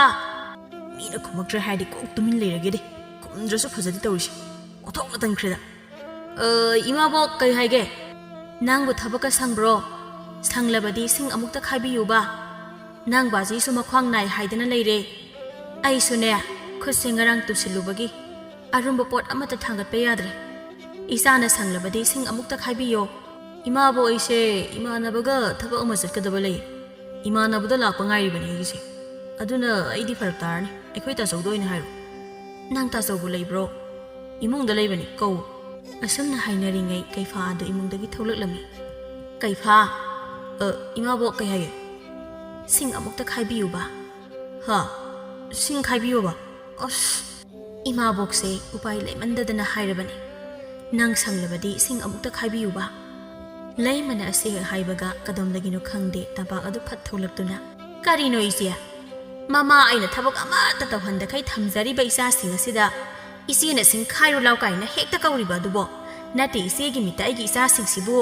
ꯃꯤꯅ ꯈꯨꯝꯃꯛꯇ꯭ꯔꯦ ꯍꯥꯏꯔꯗꯤ ꯀꯣꯛ ꯇꯨꯃꯤꯟ ꯂꯩꯔꯒꯦꯗꯤ꯫ ꯈꯨꯝꯗ꯭ꯔꯁꯨ ꯐꯖꯗꯤ ꯇꯧꯔꯤꯁꯦ꯫ ꯑꯣꯟꯊꯣꯛꯅ ꯇꯟꯈ꯭ꯔꯦꯗ꯫ "ꯑ, ꯏꯃꯥꯕꯣꯛ, ꯀꯩ ꯍꯥꯏꯒꯦ?" "ꯅꯪꯕꯨ ꯊꯕꯛꯀ ꯁꯪꯕ꯭ꯔꯣ? ꯁꯪꯂꯕꯗꯤ ꯁꯤꯡ ꯑꯃꯨꯛꯇ ꯈꯥꯏꯕꯤꯌꯨꯕ꯫ ꯅꯪ ꯕꯥꯖꯤꯁꯨ ꯃꯈ꯭ꯋꯥꯡ ꯅꯥꯏ ꯍꯥꯏꯗꯅ ꯂꯩꯔꯦ꯫ ꯑꯩꯁꯨꯅꯦ, ꯈꯨꯠꯁꯦ ꯉꯔꯥꯡ ꯇꯨꯁꯤꯜꯂꯨꯕꯒꯤ ꯑꯔꯨꯝꯕ ꯄꯣꯠ ꯑꯃꯠꯇ ꯊꯥꯡꯒꯠꯄ ꯌꯥꯗ꯭ꯔꯦ꯫ ꯏꯆꯥꯅ ꯁꯪꯂꯕꯗꯤ ꯁꯤꯡ ꯑꯃꯨꯛꯇ ꯈꯥꯏꯕꯤꯌꯣ꯫" "ꯏꯃꯥꯕꯣꯛ, ꯑꯩꯁꯦ ꯏꯃꯥꯟꯅꯕꯒ ꯊꯕꯛ ꯑꯃ ꯆꯠꯀꯗꯕ ꯂꯩ꯫ ꯏꯃꯥꯟꯅꯕꯗꯣ ꯂꯥꯛꯄ ꯉꯥꯏꯔꯤꯕꯅꯦ ꯑꯩꯒꯤꯁꯦ꯫ ꯑꯗꯨꯅ ꯑꯩꯗꯤ ꯐꯔꯛ ꯇꯥꯔꯅꯤ꯫ ꯑꯩꯈꯣꯏ ꯇꯥꯆꯧꯗ ꯑꯣꯏꯅ ꯍꯥꯏꯔꯣ꯫" "ꯅꯪ ꯇꯥꯆꯧꯕꯨ ꯂꯩꯕ꯭ꯔꯣ? ꯏꯃꯨꯡꯗ ꯂꯩꯕꯅꯤ, ꯀꯧ꯫" ꯑꯁꯨꯝꯅ ꯍꯥꯏꯅꯔꯤꯉꯩ ꯀꯩꯐꯥ ꯑꯗꯨ ꯏꯃꯨꯡꯗꯒꯤ ꯊꯣꯛꯂꯛꯂꯝꯃꯤ꯫ "ꯀꯩꯐꯥ!" "ꯑ, ꯏꯃꯥꯕꯣꯛ, ꯀꯩ ꯍꯥꯏꯒꯦ?" "ꯁꯤꯡ ꯑꯃꯨꯛꯇ ꯈꯥꯏꯕꯤꯌꯨꯕ꯫" "ꯍꯥ? ꯁꯤꯡ ꯈꯥꯏꯕꯤꯌꯨꯕ? ꯑꯁ!" ꯏꯃꯥꯕꯣꯛꯁꯦ ꯎꯄꯥꯏ ꯂꯩꯃꯟꯗꯗꯅ ꯍꯥꯏꯔꯕꯅꯤ, "ꯅꯪ ꯁꯪꯂꯕꯗꯤ ꯁꯤꯡ ꯑꯃꯨꯛꯇ ꯈꯥꯏꯕꯤꯌꯨꯕ꯫" ꯂꯩꯃꯅ ꯑꯁꯤ ꯍꯦꯛ ꯍꯥꯏꯕꯒ ꯀꯗꯣꯝꯗꯒꯤꯅꯣ ꯈꯪꯗꯦ ꯇꯝꯄꯥꯛ ꯑꯗꯨ ꯐꯠ ꯊꯣꯛꯂꯛꯇꯨꯅ, "ꯀꯔꯤꯅꯣ ꯏꯆꯦ? ꯃꯃꯥ ꯑꯩꯅ ꯊꯕꯛ ꯑꯃꯠꯇ ꯇꯧꯍꯟꯗꯈꯩ ꯊꯝꯖꯔꯤꯕ ꯏꯆꯥꯁꯤꯡ ꯑꯁꯤꯗ ꯏꯆꯦꯅ ꯁꯤꯡ ꯈꯥꯏꯔꯨ ꯂꯥꯎ ꯀꯥꯏꯅ ꯍꯦꯛꯇ ꯀꯧꯔꯤꯕ ꯑꯗꯨꯕꯣ? ꯅꯠꯇꯦ, ꯏꯆꯦꯒꯤ ꯃꯤꯠꯇ ꯑꯩꯒꯤ ꯏꯆꯥꯁꯤꯡꯁꯤꯕꯨ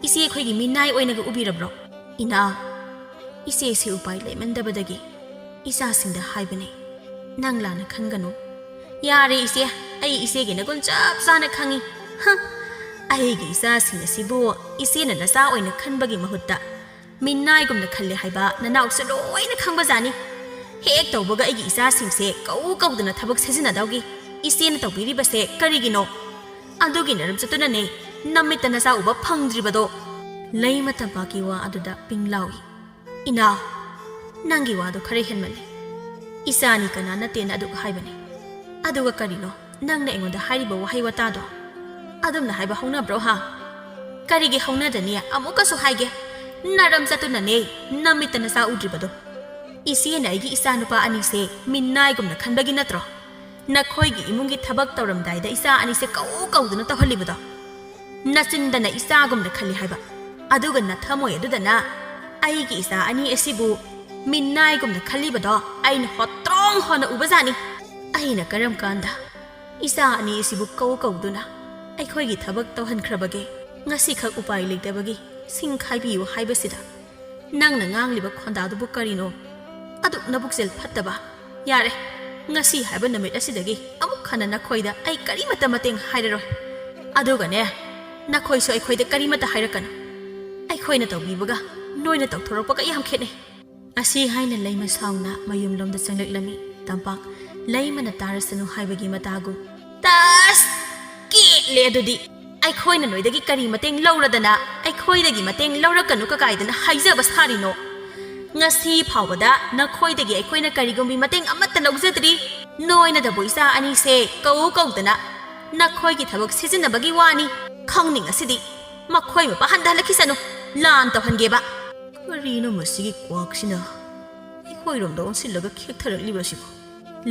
ꯏꯆꯦ ꯑꯩꯈꯣꯏꯒꯤ ꯃꯤꯅꯥꯏ ꯑꯣꯏꯅꯒ ꯎꯕꯤꯔꯕ꯭ꯔꯣ? ꯏꯅꯥꯎ, ꯏꯆꯦꯁꯤ ꯎꯄꯥꯏ ꯂꯩꯃꯟꯗꯕꯗꯒꯤ ꯏꯆꯥꯁꯤꯡꯗ ꯍꯥꯏꯕꯅꯤ, "ꯅꯪ ꯂꯥꯟꯅ ꯈꯟꯒꯅꯨ꯫ ꯌꯥꯔꯦ ꯏꯆꯦ, ꯑꯩ ꯏꯆꯦꯒꯤ ꯅꯒꯨꯟ ꯆꯞ ꯆꯥꯅ ꯈꯪꯉꯤ꯫ ꯍ, ꯑꯩꯒꯤ ꯏꯆꯥꯁꯤꯡ ꯑꯁꯤꯕꯨ ꯏꯆꯦꯅ ꯅꯆꯥ ꯑꯣꯏꯅ ꯈꯟꯕꯒꯤ ꯃꯍꯨꯠꯇ ꯃꯤꯅꯥꯏꯒꯨꯝꯅ ꯈꯜꯂꯦ ꯍꯥꯏꯕ ꯅꯅꯥꯎꯁꯨ ꯂꯣꯏꯅ ꯈꯪꯕꯖꯥꯠꯅꯤ꯫ ꯍꯦꯛ ꯇꯧꯕꯒ ꯑꯩꯒꯤ ꯏꯆꯥꯁꯤꯡꯁꯦ ꯀꯧ ꯀꯧꯗꯅ ꯊꯕꯛ ꯁꯤꯖꯤꯟꯅꯗꯧꯒꯤ ꯏꯆꯦꯅ ꯇꯧꯕꯤꯔꯤꯕꯁꯦ ꯀꯔꯤꯒꯤꯅꯣ? ꯑꯗꯨꯒꯤ ꯅꯔꯝ ꯆꯠꯇꯨꯅꯅꯦ ꯅꯃꯤꯠꯇ ꯅꯆꯥ ꯎꯕ ꯐꯪꯗ꯭ꯔꯤꯕꯗꯣ꯫" ꯂꯩꯃ ꯇꯝꯄꯥꯛꯀꯤ ꯋꯥ ꯑꯗꯨꯗ ꯄꯤꯡ ꯂꯥꯎꯏ꯫ "ꯏꯅꯥꯎ, ꯅꯪꯒꯤ ꯋꯥꯗꯣ ꯈꯔ ꯍꯦꯟꯃꯜꯂꯦ꯫ ꯏꯆꯥꯅꯤ ꯀꯅꯥ ꯅꯠꯇꯦꯅ ꯑꯗꯨꯛ ꯍꯥꯏꯕꯅꯦ꯫ ꯑꯗꯨꯒ ꯀꯔꯤꯅꯣ ꯅꯪꯅ ꯑꯩꯉꯣꯟꯗ ꯍꯥꯏꯔꯤꯕ ꯋꯥꯍꯩ ꯋꯥꯇꯥꯗꯣ? ꯑꯗꯨꯝꯅ ꯍꯥꯏꯕ ꯍꯧꯅꯕ꯭ꯔꯣ ꯍꯥ? ꯀꯔꯤꯒꯤ ꯍꯧꯅꯗꯅꯤ? ꯑꯃꯨꯛꯀꯁꯨ ꯍꯥꯏꯒꯦ, ꯅꯔꯝ ꯆꯠꯇꯨꯅꯅꯦ ꯅꯃꯤꯠꯇ ꯅꯆꯥ ꯎꯗ꯭ꯔꯤꯕꯗꯣ꯫ ꯏꯆꯦꯅ ꯑꯩꯒꯤ ꯏꯆꯥꯅꯨꯄꯥ ꯑꯅꯤꯁꯦ ꯃꯤꯅꯥꯏꯒꯨꯝꯅ ꯈꯟꯕꯒꯤ ꯅꯠꯇ꯭ꯔꯣ ꯅꯈꯣꯏꯒꯤ ꯏꯃꯨꯡꯒꯤ ꯊꯕꯛ ꯇꯧꯔꯝꯗꯥꯏꯗ ꯏꯆꯥ ꯑꯅꯤꯁꯦ ꯀꯧ ꯀꯧꯗꯨꯅ ꯇꯧꯍꯜꯂꯤꯕꯗꯣ? ꯅꯆꯤꯟꯗꯅ ꯏꯆꯥꯒꯨꯝꯅ ꯈꯜꯂꯤ ꯍꯥꯏꯕ, ꯑꯗꯨꯒ ꯅꯊꯃꯣꯏ ꯑꯗꯨꯗꯅ ꯑꯩꯒꯤ ꯏꯆꯥ ꯑꯅꯤ ꯑꯁꯤꯕꯨ ꯃꯤꯅꯥꯏꯒꯨꯝꯅ ꯈꯜꯂꯤꯕꯗꯣ ꯑꯩꯅ ꯍꯣꯇ꯭ꯔꯣꯡ ꯍꯣꯅ ꯎꯕꯖꯥꯠꯅꯤ꯫ ꯑꯩꯅ ꯀꯔꯝ ꯀꯥꯟꯗ ꯏꯆꯥ ꯑꯅꯤ ꯑꯁꯤꯕꯨ ꯀꯧ ꯀꯧꯗꯨꯅ ꯑꯩꯈꯣꯏꯒꯤ ꯊꯕꯛ ꯇꯧꯍꯟꯈ꯭ꯔꯕꯒꯦ? ꯉꯁꯤꯈꯛ ꯎꯄꯥꯏ ꯂꯩꯇꯕꯒꯤ ꯁꯤꯡ ꯈꯥꯏꯕꯤꯌꯨ ꯍꯥꯏꯕꯁꯤꯗ ꯅꯪꯅ ꯉꯥꯡꯂꯤꯕ ꯈꯣꯟꯗꯥꯗꯨꯕꯨ ꯀꯔꯤꯅꯣ? ꯑꯗꯨꯛ ꯅꯕꯨꯛꯆꯦꯜ ꯐꯠꯇꯕ꯫ ꯌꯥꯔꯦ, ꯉꯁꯤ ꯍꯥꯏꯕ ꯅꯨꯃꯤꯠ ꯑꯁꯤꯗꯒꯤ ꯑꯃꯨꯛ ꯍꯟꯅ ꯅꯈꯣꯏꯗ ꯑꯩ ꯀꯔꯤꯃꯠꯇ ꯃꯇꯦꯡ ꯍꯥꯏꯔꯔꯣꯏ꯫ ꯑꯗꯨꯒꯅꯦ, ꯅꯈꯣꯏꯁꯨ ꯑꯩꯈꯣꯏꯗ ꯀꯔꯤꯃꯠꯇ ꯍꯥꯏꯔꯛꯀꯅꯨ꯫ ꯑꯩꯈꯣꯏꯅ ꯇꯧꯕꯤꯕꯒ ꯅꯣꯏꯅ ꯇꯧꯊꯣꯔꯛꯄꯒ ꯌꯥꯝ ꯈꯦꯠꯅꯩ꯫" ꯑꯁꯤ ꯍꯥꯏꯅ ꯂꯩꯃ ꯁꯥꯎꯅ ꯃꯌꯨꯝꯂꯣꯝꯗ ꯆꯪꯂꯛꯂꯝꯃꯤ꯫ ꯇꯝꯄꯥꯛ ꯂꯩꯃꯅ ꯇꯥꯔꯁꯅꯨ ꯍꯥꯏꯕꯒꯤ ꯃꯇꯥꯒꯨꯝ꯫ "ꯇꯁ! ꯀꯦꯠꯂꯦ ꯑꯗꯨꯗꯤ! ꯑꯩꯈꯣꯏꯅ ꯅꯣꯏꯗꯒꯤ ꯀꯔꯤ ꯃꯇꯦꯡ ꯂꯧꯔꯗꯅ ꯑꯩꯈꯣꯏꯗꯒꯤ ꯃꯇꯦꯡ ꯂꯧꯔꯛꯀꯅꯨ ꯀꯀꯥꯏꯗꯅ ꯍꯥꯏꯖꯕ ꯁꯥꯔꯤꯅꯣ? ꯉꯁꯤ ꯐꯥꯎꯕꯗ ꯅꯈꯣꯏꯗꯒꯤ ꯑꯩꯈꯣꯏꯅ ꯀꯔꯤꯒꯨꯝꯕꯤ ꯃꯇꯦꯡ ꯑꯃꯠꯇ ꯂꯧꯖꯗ꯭ꯔꯤ꯫ ꯅꯣꯏꯅꯗꯕꯨ ꯏꯆꯥ ꯑꯅꯤꯁꯦ ꯀꯧ ꯀꯧꯗꯅ ꯅꯈꯣꯏꯒꯤ ꯊꯕꯛ ꯁꯤꯖꯤꯟꯅꯕꯒꯤ ꯋꯥꯅꯤ꯫ ꯈꯪꯅꯤꯡ ꯑꯁꯤꯗꯤ ꯃꯈꯣꯏ ꯃꯄꯥ ꯍꯟꯗ ꯍꯜꯂꯛꯈꯤꯁꯅꯨ꯫ ꯂꯥꯟ ꯇꯧꯍꯟꯒꯦꯕ꯫" "ꯀꯔꯤꯅꯣ ꯃꯁꯤꯒꯤ ꯀ꯭ꯋꯥꯛꯁꯤꯅ ꯑꯩꯈꯣꯏꯔꯣꯝꯗ ꯑꯣꯟꯁꯤꯜꯂꯒ ꯈꯦꯛꯊꯔꯛꯂꯤꯕꯁꯤꯕꯨ?"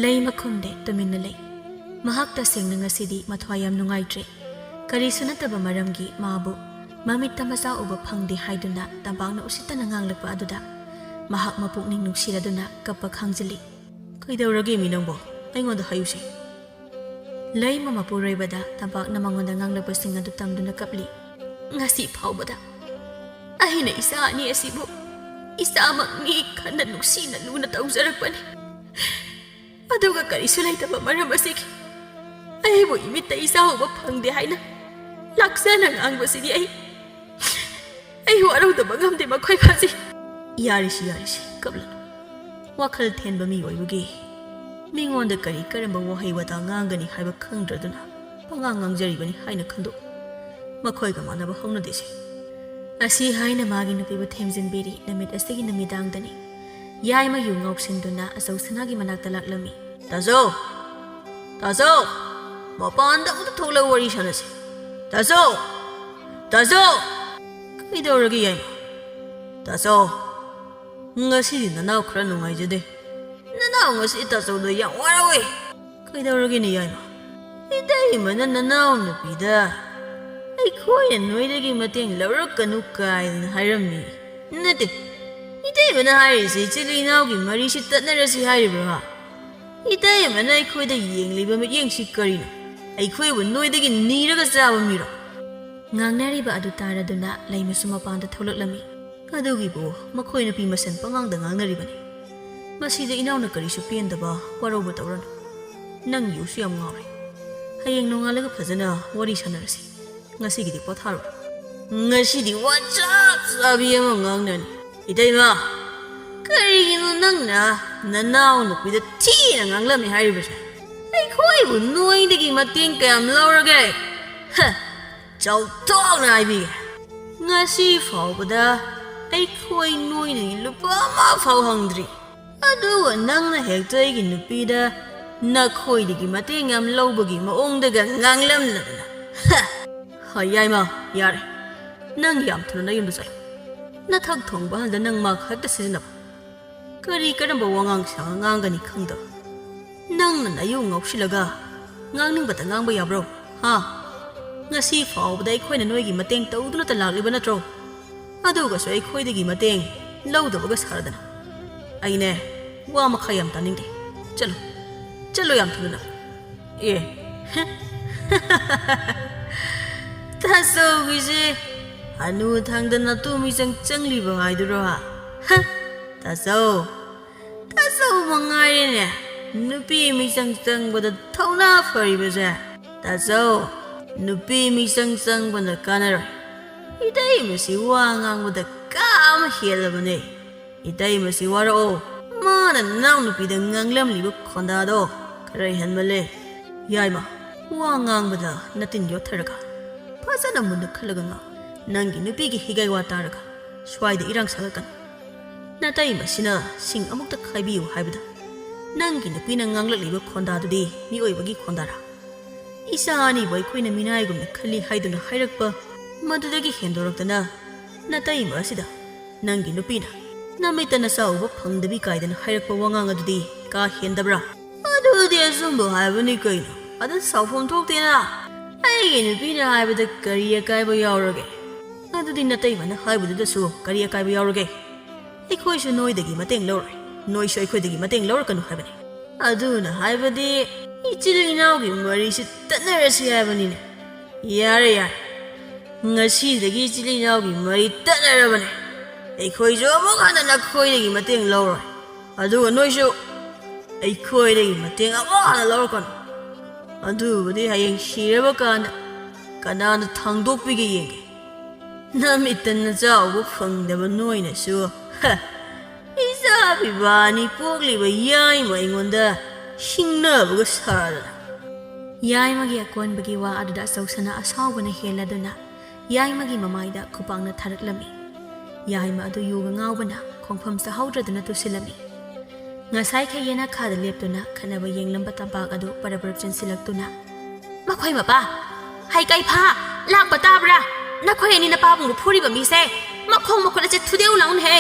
ꯂꯩꯃ ꯈꯨꯝꯗꯦ, ꯇꯨꯃꯤꯟꯅ ꯂꯩ꯫ ꯃꯍꯥꯛ ꯇꯁꯦꯡꯅ ꯉꯁꯤꯗꯤ ꯃꯊ꯭ꯋꯥꯏ ꯌꯥꯝ ꯅꯨꯡꯉꯥꯏꯇ꯭ꯔꯦ꯫ ꯀꯔꯤꯁꯨ ꯅꯠꯇꯕ ꯃꯔꯝꯒꯤ ꯃꯥꯕꯨ ꯃꯃꯤꯠꯇ ꯃꯆꯥ ꯎꯕ ꯐꯪꯗꯦ ꯍꯥꯏꯗꯨꯅ ꯇꯝꯄꯥꯛꯅ ꯎꯁꯤꯠꯇꯅ ꯉꯥꯡꯂꯛꯄ ꯑꯗꯨꯗ ꯃꯍꯥꯛ ꯃꯄꯨꯛꯅꯤꯡ ꯅꯨꯡꯁꯤꯔꯗꯨꯅ ꯀꯞꯄ ꯈꯥꯡꯖꯤꯜꯂꯤ꯫ "ꯀꯩꯗꯧꯔꯒꯦ ꯃꯤ ꯅꯪꯕꯣ? ꯑꯩꯉꯣꯟꯗ ꯍꯥꯏꯌꯨꯁꯦ꯫" ꯂꯩꯃ ꯃꯄꯨꯔꯣꯏꯕꯗ ꯇꯝꯄꯥꯛꯅ ꯃꯉꯣꯟꯗ ꯉꯥꯡꯂꯛꯄꯁꯤꯡ ꯑꯗꯨ ꯇꯝꯗꯨꯅ ꯀꯞꯂꯤ꯫ "ꯉꯁꯤ ꯐꯥꯎꯕꯗ ꯑꯩꯅ ꯏꯆꯥ ꯑꯅꯤ ꯑꯁꯤꯕꯨ ꯏꯆꯥꯃꯛꯅꯤ ꯈꯟꯅ ꯅꯨꯡꯁꯤꯅ ꯂꯨꯅ ꯇꯧꯖꯔꯛꯄꯅꯤ꯫ ꯑꯗꯨꯒ ꯀꯔꯤꯁꯨ ꯂꯩꯇꯕ ꯃꯔꯝ ꯑꯁꯤꯒꯤ ꯑꯩꯕꯨ ꯏꯃꯤꯠꯇ ꯏꯆꯥ ꯎꯕ ꯐꯪꯗꯦ ꯍꯥꯏꯅ ꯂꯥꯛꯆꯅ ꯉꯥꯡꯕꯁꯤꯗꯤ ꯑꯩ, ꯑꯩ ꯋꯥꯔꯧꯗꯕ ꯉꯝꯗꯦ ꯃꯈꯣꯏ ꯐꯥꯖꯤ꯫ ꯌꯥꯔꯤꯁꯤ, ꯌꯥꯔꯤꯁꯤ, ꯀꯞꯂꯅꯨ꯫ ꯋꯥꯈꯜ ꯊꯦꯟꯕ ꯃꯤ ꯑꯣꯏꯕꯒꯤ ꯃꯤꯉꯣꯟꯗ ꯀꯔꯤ ꯀꯔꯝꯕ ꯋꯥꯍꯩ ꯋꯥꯇꯥ ꯉꯥꯡꯒꯅꯤ ꯍꯥꯏꯕ ꯈꯪꯗ꯭ꯔꯗꯨꯅ ꯄꯉꯥꯡ ꯉꯥꯡꯖꯔꯤꯕꯅꯤ ꯍꯥꯏꯅ ꯈꯟꯗꯣꯛꯎ꯫ ꯃꯈꯣꯏꯒ ꯃꯥꯟꯅꯕ ꯍꯧꯅꯗꯦꯁꯦ꯫ ꯑꯁꯤ ꯍꯥꯏꯅ ꯃꯥꯒꯤ ꯅꯨꯄꯤꯕꯨ ꯊꯦꯝꯖꯤꯟꯕꯤꯔꯤ꯫ ꯅꯨꯃꯤꯠ ꯑꯁꯤꯒꯤ ꯅꯨꯃꯤꯗꯥꯡꯗꯅꯤ꯫ ꯌꯥꯏꯃ ꯌꯨ ꯉꯥꯎꯁꯤꯟꯗꯨꯅ ꯑꯆꯧ ꯁꯅꯥꯒꯤ ꯃꯅꯥꯛꯇ ꯂꯥꯛꯂꯝꯃꯤ꯫ "ꯇꯥꯖꯧ! ꯇꯥꯖꯧ! ꯃꯄꯥꯟꯗ ꯑꯃꯨꯛꯇ ꯊꯣꯛꯂꯒ ꯋꯥꯔꯤ ꯁꯥꯟꯅꯁꯤ꯫ ꯇꯥꯖꯧ! ꯇꯥꯖꯧ!" "ꯀꯩꯗꯧꯔꯒꯦ ꯌꯥꯏꯃ?" "ꯇꯥꯖꯧ, ꯉꯁꯤꯗꯤ ꯅꯅꯥꯎ ꯈꯔ ꯅꯨꯡꯉꯥꯏꯖꯗꯦ꯫ ꯅꯅꯥꯎ ꯉꯁꯤ ꯇꯥꯖꯧꯗ ꯌꯥꯝ ꯋꯥꯔꯧꯏ꯫" "ꯀꯩꯗꯧꯔꯒꯦꯅꯦ ꯌꯥꯏꯃ?" "ꯏꯇꯩꯃꯅ ꯅꯅꯥꯎ ꯅꯨꯄꯤꯗ ꯑꯩꯈꯣꯏꯅ ꯅꯣꯏꯗꯒꯤ ꯃꯇꯦꯡ ꯂꯧꯔꯛꯀꯅꯨ ꯀꯥꯏꯗꯅ ꯍꯥꯏꯔꯝꯃꯤ꯫ ꯅꯠꯇꯦ, ꯏꯇꯩꯃꯅ ꯍꯥꯏꯔꯤꯁꯤ ꯏꯆꯤꯜ ꯏꯅꯥꯎꯒꯤ ꯃꯔꯤꯁꯤ ꯇꯠꯅꯔꯁꯤ ꯍꯥꯏꯔꯤꯕ꯭ꯔꯣ? ꯍꯥ? ꯏꯇꯩꯃꯅ ꯑꯩꯈꯣꯏꯗ ꯌꯦꯡꯂꯤꯕ ꯃꯤꯠꯌꯦꯡꯁꯤ ꯀꯔꯤꯅꯣ? ꯑꯩꯈꯣꯏꯕꯨ ꯅꯣꯏꯗꯒꯤ ꯅꯤꯔꯒ ꯆꯥꯕ ꯃꯤꯔꯣ?" ꯉꯥꯡꯅꯔꯤꯕ ꯑꯗꯨ ꯇꯥꯔꯗꯨꯅ ꯂꯩꯃꯁꯨ ꯃꯄꯥꯟꯗ ꯊꯣꯛꯂꯛꯂꯝꯃꯤ꯫ "ꯑꯗꯨꯒꯤꯕꯨ ꯃꯈꯣꯏ ꯅꯨꯄꯤ ꯃꯁꯦꯟ ꯄꯉꯥꯡꯗ ꯉꯥꯡꯅꯔꯤꯕꯅꯤ꯫ ꯃꯁꯤꯗ ꯏꯅꯥꯎꯅ ꯀꯔꯤꯁꯨ ꯄꯦꯟꯗꯕ ꯋꯥꯔꯧꯕ ꯇꯧꯔꯅꯨ꯫ ꯅꯪ ꯌꯨꯁꯨ ꯌꯥꯝ ꯉꯥꯎꯔꯦ꯫ ꯍꯌꯦꯡ ꯅꯣꯡꯉꯥꯜꯂꯒ ꯐꯖꯅ ꯋꯥꯔꯤ ꯁꯥꯟꯅꯔꯁꯤ꯫ ꯉꯁꯤꯒꯤꯗꯤ ꯄꯣꯊꯥꯔꯣ꯫ ꯉꯁꯤꯗꯤ ꯋꯥ ꯆꯞ ꯆꯥꯕꯤ ꯑꯃ ꯉꯥꯡꯅꯅꯤ꯫ ꯏꯇꯩꯃ, ꯀꯔꯤꯒꯤꯅꯣ ꯅꯪꯅ ꯅꯅꯥꯎ ꯅꯨꯄꯤꯗ ꯊꯤꯅ ꯉꯥꯡꯂꯝꯃꯤ ꯍꯥꯏꯔꯤꯕꯁꯦ? ꯑꯩꯈꯣꯏꯕꯨ ꯅꯣꯏꯗꯒꯤ ꯃꯇꯦꯡ ꯀꯌꯥꯝ ꯂꯧꯔꯒꯦ? ꯍ, ꯆꯥꯎꯊꯣꯛꯅ ꯍꯥꯏꯕꯤꯒꯦ꯫ ꯉꯁꯤ ꯐꯥꯎꯕꯗ ꯑꯩꯈꯣꯏ ꯅꯣꯏꯗꯒꯤ ꯂꯨꯄꯥ ꯑꯃ ꯐꯥꯎ ꯍꯪꯗ꯭ꯔꯤ꯫ ꯑꯗꯨꯒ ꯅꯪꯅ ꯍꯦꯛꯇ ꯑꯩꯒꯤ ꯅꯨꯄꯤꯗ ꯅꯈꯣꯏꯗꯒꯤ ꯃꯇꯦꯡ ꯌꯥꯝ ꯂꯧꯕꯒꯤ ꯃꯑꯣꯡꯗꯒ ꯉꯥꯡꯂꯝꯂꯗꯅ꯫ ꯍ! ꯍ, ꯌꯥꯏꯃ, ꯌꯥꯔꯦ꯫ ꯅꯪ ꯌꯥꯝ ꯊꯨꯅ ꯅꯌꯨꯝꯗ ꯆꯠꯂꯣ꯫ ꯅꯊꯛ ꯊꯣꯡꯕ ꯑꯍꯜꯗ ꯅꯪ ꯃꯥ ꯈꯛꯇ ꯁꯤꯖꯤꯟꯅꯕ꯫ ꯀꯔꯤ ꯀꯔꯝꯕ ꯋꯥꯉꯥꯡ ꯁꯉꯥꯡ ꯉꯥꯡꯒꯅꯤ ꯈꯪꯗꯕ꯫ ꯅꯪꯅ ꯅꯌꯨ ꯉꯥꯎꯁꯤꯜꯂꯒ ꯉꯥꯡꯅꯤꯡꯕꯇ ꯉꯥꯡꯕ ꯌꯥꯕ꯭ꯔꯣ? ꯍꯥ? ꯉꯁꯤ ꯐꯥꯎꯕꯗ ꯑꯩꯈꯣꯏꯅ ꯅꯣꯏꯒꯤ ꯃꯇꯦꯡ ꯇꯧꯗꯨꯅꯇ ꯂꯥꯛꯂꯤꯕ ꯅꯠꯇ꯭ꯔꯣ? ꯑꯗꯨꯒꯁꯨ ꯑꯩꯈꯣꯏꯗꯒꯤ ꯃꯇꯦꯡ ꯂꯧꯗꯕꯒ ꯁꯥꯔꯗꯅ꯫ ꯑꯩꯅꯦ, ꯋꯥ ꯃꯈꯥ ꯌꯥꯝ ꯇꯥꯅꯤꯡꯗꯦ꯫ ꯆꯠꯂꯨ, ꯆꯠꯂꯨ ꯌꯥꯝ ꯊꯨꯅ꯫ ꯑꯦ, ꯇꯥꯆꯧꯒꯤꯁꯦ ꯍꯅꯨ ꯊꯪꯗ ꯅꯇꯨ ꯃꯤꯆꯪ ꯆꯪꯂꯤꯕ ꯉꯥꯏꯗꯨꯔꯣ ꯍꯥ? ꯍ, ꯇꯥꯆꯧ, ꯇꯥꯆꯧ ꯃꯉꯥꯏꯔꯦꯅꯦ ꯅꯨꯄꯤ ꯃꯤꯆꯪ ꯆꯪꯕꯗ ꯊꯧꯅꯥ ꯐꯔꯤꯕꯁꯦ꯫ ꯇꯥꯆꯧ, ꯅꯨꯄꯤ ꯃꯤꯆꯪ ꯆꯪꯕꯅ ꯀꯥꯟꯅꯔꯣꯏ꯫ ꯏꯇꯩꯃꯁꯤ ꯋꯥ ꯉꯥꯡꯕꯗ ꯀꯥ ꯑꯃ ꯍꯦꯜꯂꯕꯅꯦ꯫ ꯏꯇꯩꯃꯁꯤ ꯋꯥꯔꯛꯑꯣ꯫ ꯃꯥꯅ ꯅꯅꯥꯎ ꯅꯨꯄꯤꯗ ꯉꯥꯡꯂꯝꯂꯤꯕ ꯈꯣꯟꯗꯥꯗꯣ ꯈꯔ ꯍꯦꯟꯃꯜꯂꯦ꯫ ꯌꯥꯏꯃ, ꯋꯥ ꯉꯥꯡꯕꯗ ꯅꯇꯤꯟ ꯌꯣꯠꯊꯔꯒ ꯐꯖꯅ ꯃꯨꯟꯅ ꯈꯜꯂꯒ ꯉꯥꯡ꯫ ꯅꯪꯒꯤ ꯅꯨꯄꯤꯒꯤ ꯍꯤꯒꯥꯏ ꯋꯥ ꯇꯥꯔꯒ ꯁ꯭ꯋꯥꯏꯗ ꯏꯔꯥꯡ ꯁꯥꯒꯠꯀꯅꯨ꯫ ꯅꯇꯩꯃꯁꯤꯅ ꯁꯤꯡ ꯑꯃꯨꯛꯇ ꯈꯥꯏꯕꯤꯌꯨ ꯍꯥꯏꯕꯗ ꯅꯪꯒꯤ ꯅꯨꯄꯤꯅ ꯉꯥꯡꯂꯛꯂꯤꯕ ꯈꯣꯟꯗꯥꯗꯨꯗꯤ ꯃꯤꯑꯣꯏꯕꯒꯤ ꯈꯣꯟꯗꯥꯔꯥ? ꯏꯆꯥ ꯑꯅꯤꯕꯨ ꯑꯩꯈꯣꯏꯅ ꯃꯤꯅꯥꯏꯒꯨꯝꯅ ꯈꯜꯂꯤ ꯍꯥꯏꯗꯨꯅ ꯍꯥꯏꯔꯛꯄ ꯃꯗꯨꯗꯒꯤ ꯍꯦꯟꯗꯣꯔꯛꯇꯅ ꯅꯇꯩꯃ ꯑꯁꯤꯗ ꯅꯪꯒꯤ ꯅꯨꯄꯤꯅ ꯅꯃꯤꯠꯇ ꯅꯆꯥ ꯎꯕ ꯐꯪꯗꯕꯤ ꯀꯥꯏꯗꯅ ꯍꯥꯏꯔꯛꯄ ꯋꯥꯉꯥꯡ ꯑꯗꯨꯗꯤ ꯀꯥ ꯍꯦꯟꯗꯕ꯭ꯔꯥ? ꯑꯗꯨꯗꯤ ꯑꯆꯨꯝꯕ ꯍꯥꯏꯕꯅꯤ ꯀꯩꯅꯣ꯫ ꯑꯗꯨ ꯁꯥꯎꯐꯝ ꯊꯣꯛꯇꯦꯅ꯫ ꯑꯩꯒꯤ ꯅꯨꯄꯤꯅ ꯍꯥꯏꯕꯗ ꯀꯔꯤ ꯑꯀꯥꯏꯕ ꯌꯥꯎꯔꯒꯦ? ꯑꯗꯨꯗꯤ ꯅꯇꯩꯃꯅ ꯍꯥꯏꯕꯗꯨꯗꯁꯨ ꯀꯔꯤ ꯑꯀꯥꯏꯕ ꯌꯥꯎꯔꯒꯦ? ꯑꯩꯈꯣꯏꯁꯨ ꯅꯣꯏꯗꯒꯤ ꯃꯇꯦꯡ ꯂꯧꯔꯣꯏ, ꯅꯣꯏꯁꯨ ꯑꯩꯈꯣꯏꯗꯒꯤ ꯃꯇꯦꯡ ꯂꯧꯔꯛꯀꯅꯨ ꯍꯥꯏꯕꯅꯤ꯫ ꯑꯗꯨꯅ ꯍꯥꯏꯕꯗꯤ ꯏꯆꯤꯜ ꯏꯅꯥꯎꯒꯤ ꯃꯔꯤꯁꯤ ꯇꯠꯅꯔꯁꯤ ꯍꯥꯏꯕꯅꯤꯅꯦ꯫ ꯌꯥꯔꯦ, ꯌꯥꯔꯦ, ꯉꯁꯤꯗꯒꯤ ꯏꯆꯤꯜ ꯏꯅꯥꯎꯒꯤ ꯃꯔꯤ ꯇꯠꯅꯔꯕꯅꯦ꯫ ꯑꯩꯈꯣꯏꯁꯨ ꯑꯃꯨꯛ ꯍꯟꯅ ꯅꯈꯣꯏꯗꯒꯤ ꯃꯇꯦꯡ ꯂꯧꯔꯣꯏ, ꯑꯗꯨꯒ ꯅꯣꯏꯁꯨ ꯑꯩꯈꯣꯏꯗꯒꯤ ꯃꯇꯦꯡ ꯑꯃꯨꯛ ꯍꯟꯅ ꯂꯧꯔꯛꯀꯅꯨ꯫ ꯑꯗꯨꯕꯨꯗꯤ ꯍꯌꯦꯡ ꯁꯤꯔꯕ ꯀꯥꯟꯗ ꯀꯅꯥꯅ ꯊꯥꯡꯗꯣꯛꯄꯤꯒꯦ ꯌꯦꯡꯒꯦ꯫ ꯅꯃꯤꯠꯇ ꯅꯆꯥ ꯎꯕ ꯐꯪꯗꯕ ꯅꯣꯏꯅꯁꯨ, ꯍ, ꯏꯆꯥ ꯄꯤꯕꯥꯅꯤ ꯄꯣꯛꯂꯤꯕ ꯌꯥꯏꯃ ꯑꯩꯉꯣꯟꯗ ꯁꯤꯡꯅꯕꯒ ꯁꯥꯗꯅ꯫ ꯌꯥꯏꯃꯒꯤ ꯑꯀꯣꯟꯕꯒꯤ ꯋꯥ ꯑꯗꯨꯗ ꯑꯆꯧꯁꯅꯥ ꯑꯁꯥꯎꯕꯅ ꯍꯦꯜꯂꯗꯨꯅ ꯌꯥꯏꯃꯒꯤ ꯃꯃꯥꯏꯗ ꯈꯨꯄꯥꯛꯅ ꯊꯥꯔꯛꯂꯝꯃꯤ꯫ ꯌꯥꯏꯃ ꯑꯗꯨ ꯌꯨꯒ ꯉꯥꯎꯕꯅ ꯈꯣꯡꯐꯝ ꯆꯥꯍꯧꯗ꯭ꯔꯗꯨꯅ ꯇꯨꯁꯤꯜꯂꯝꯃꯤ꯫ ꯉꯁꯥꯏꯈꯩ ꯌꯦꯅꯈꯥꯗ ꯂꯦꯞꯇꯨꯅ ꯈꯠꯅꯕ ꯌꯦꯡꯂꯝꯕ ꯇꯝꯄꯥꯛ ꯑꯗꯨ ꯄꯔꯞ ꯄꯔꯞ ꯆꯦꯟꯁꯤꯜꯂꯛꯇꯨꯅ, "ꯃꯈꯣꯏ ꯃꯄꯥ, ꯍꯩ ꯀꯩꯐꯥ, ꯂꯥꯛꯄ ꯇꯥꯕ꯭ꯔꯥ? ꯅꯈꯣꯏ ꯑꯅꯤ ꯅꯄꯥꯕꯨꯡꯕꯨ ꯐꯨꯔꯤꯕ ꯃꯤꯁꯦ ꯃꯈꯣꯡ ꯃꯈꯨꯠ ꯑꯁꯦ ꯊꯨꯗꯦꯛꯎ ꯂꯥꯎꯅꯦꯍꯦ꯫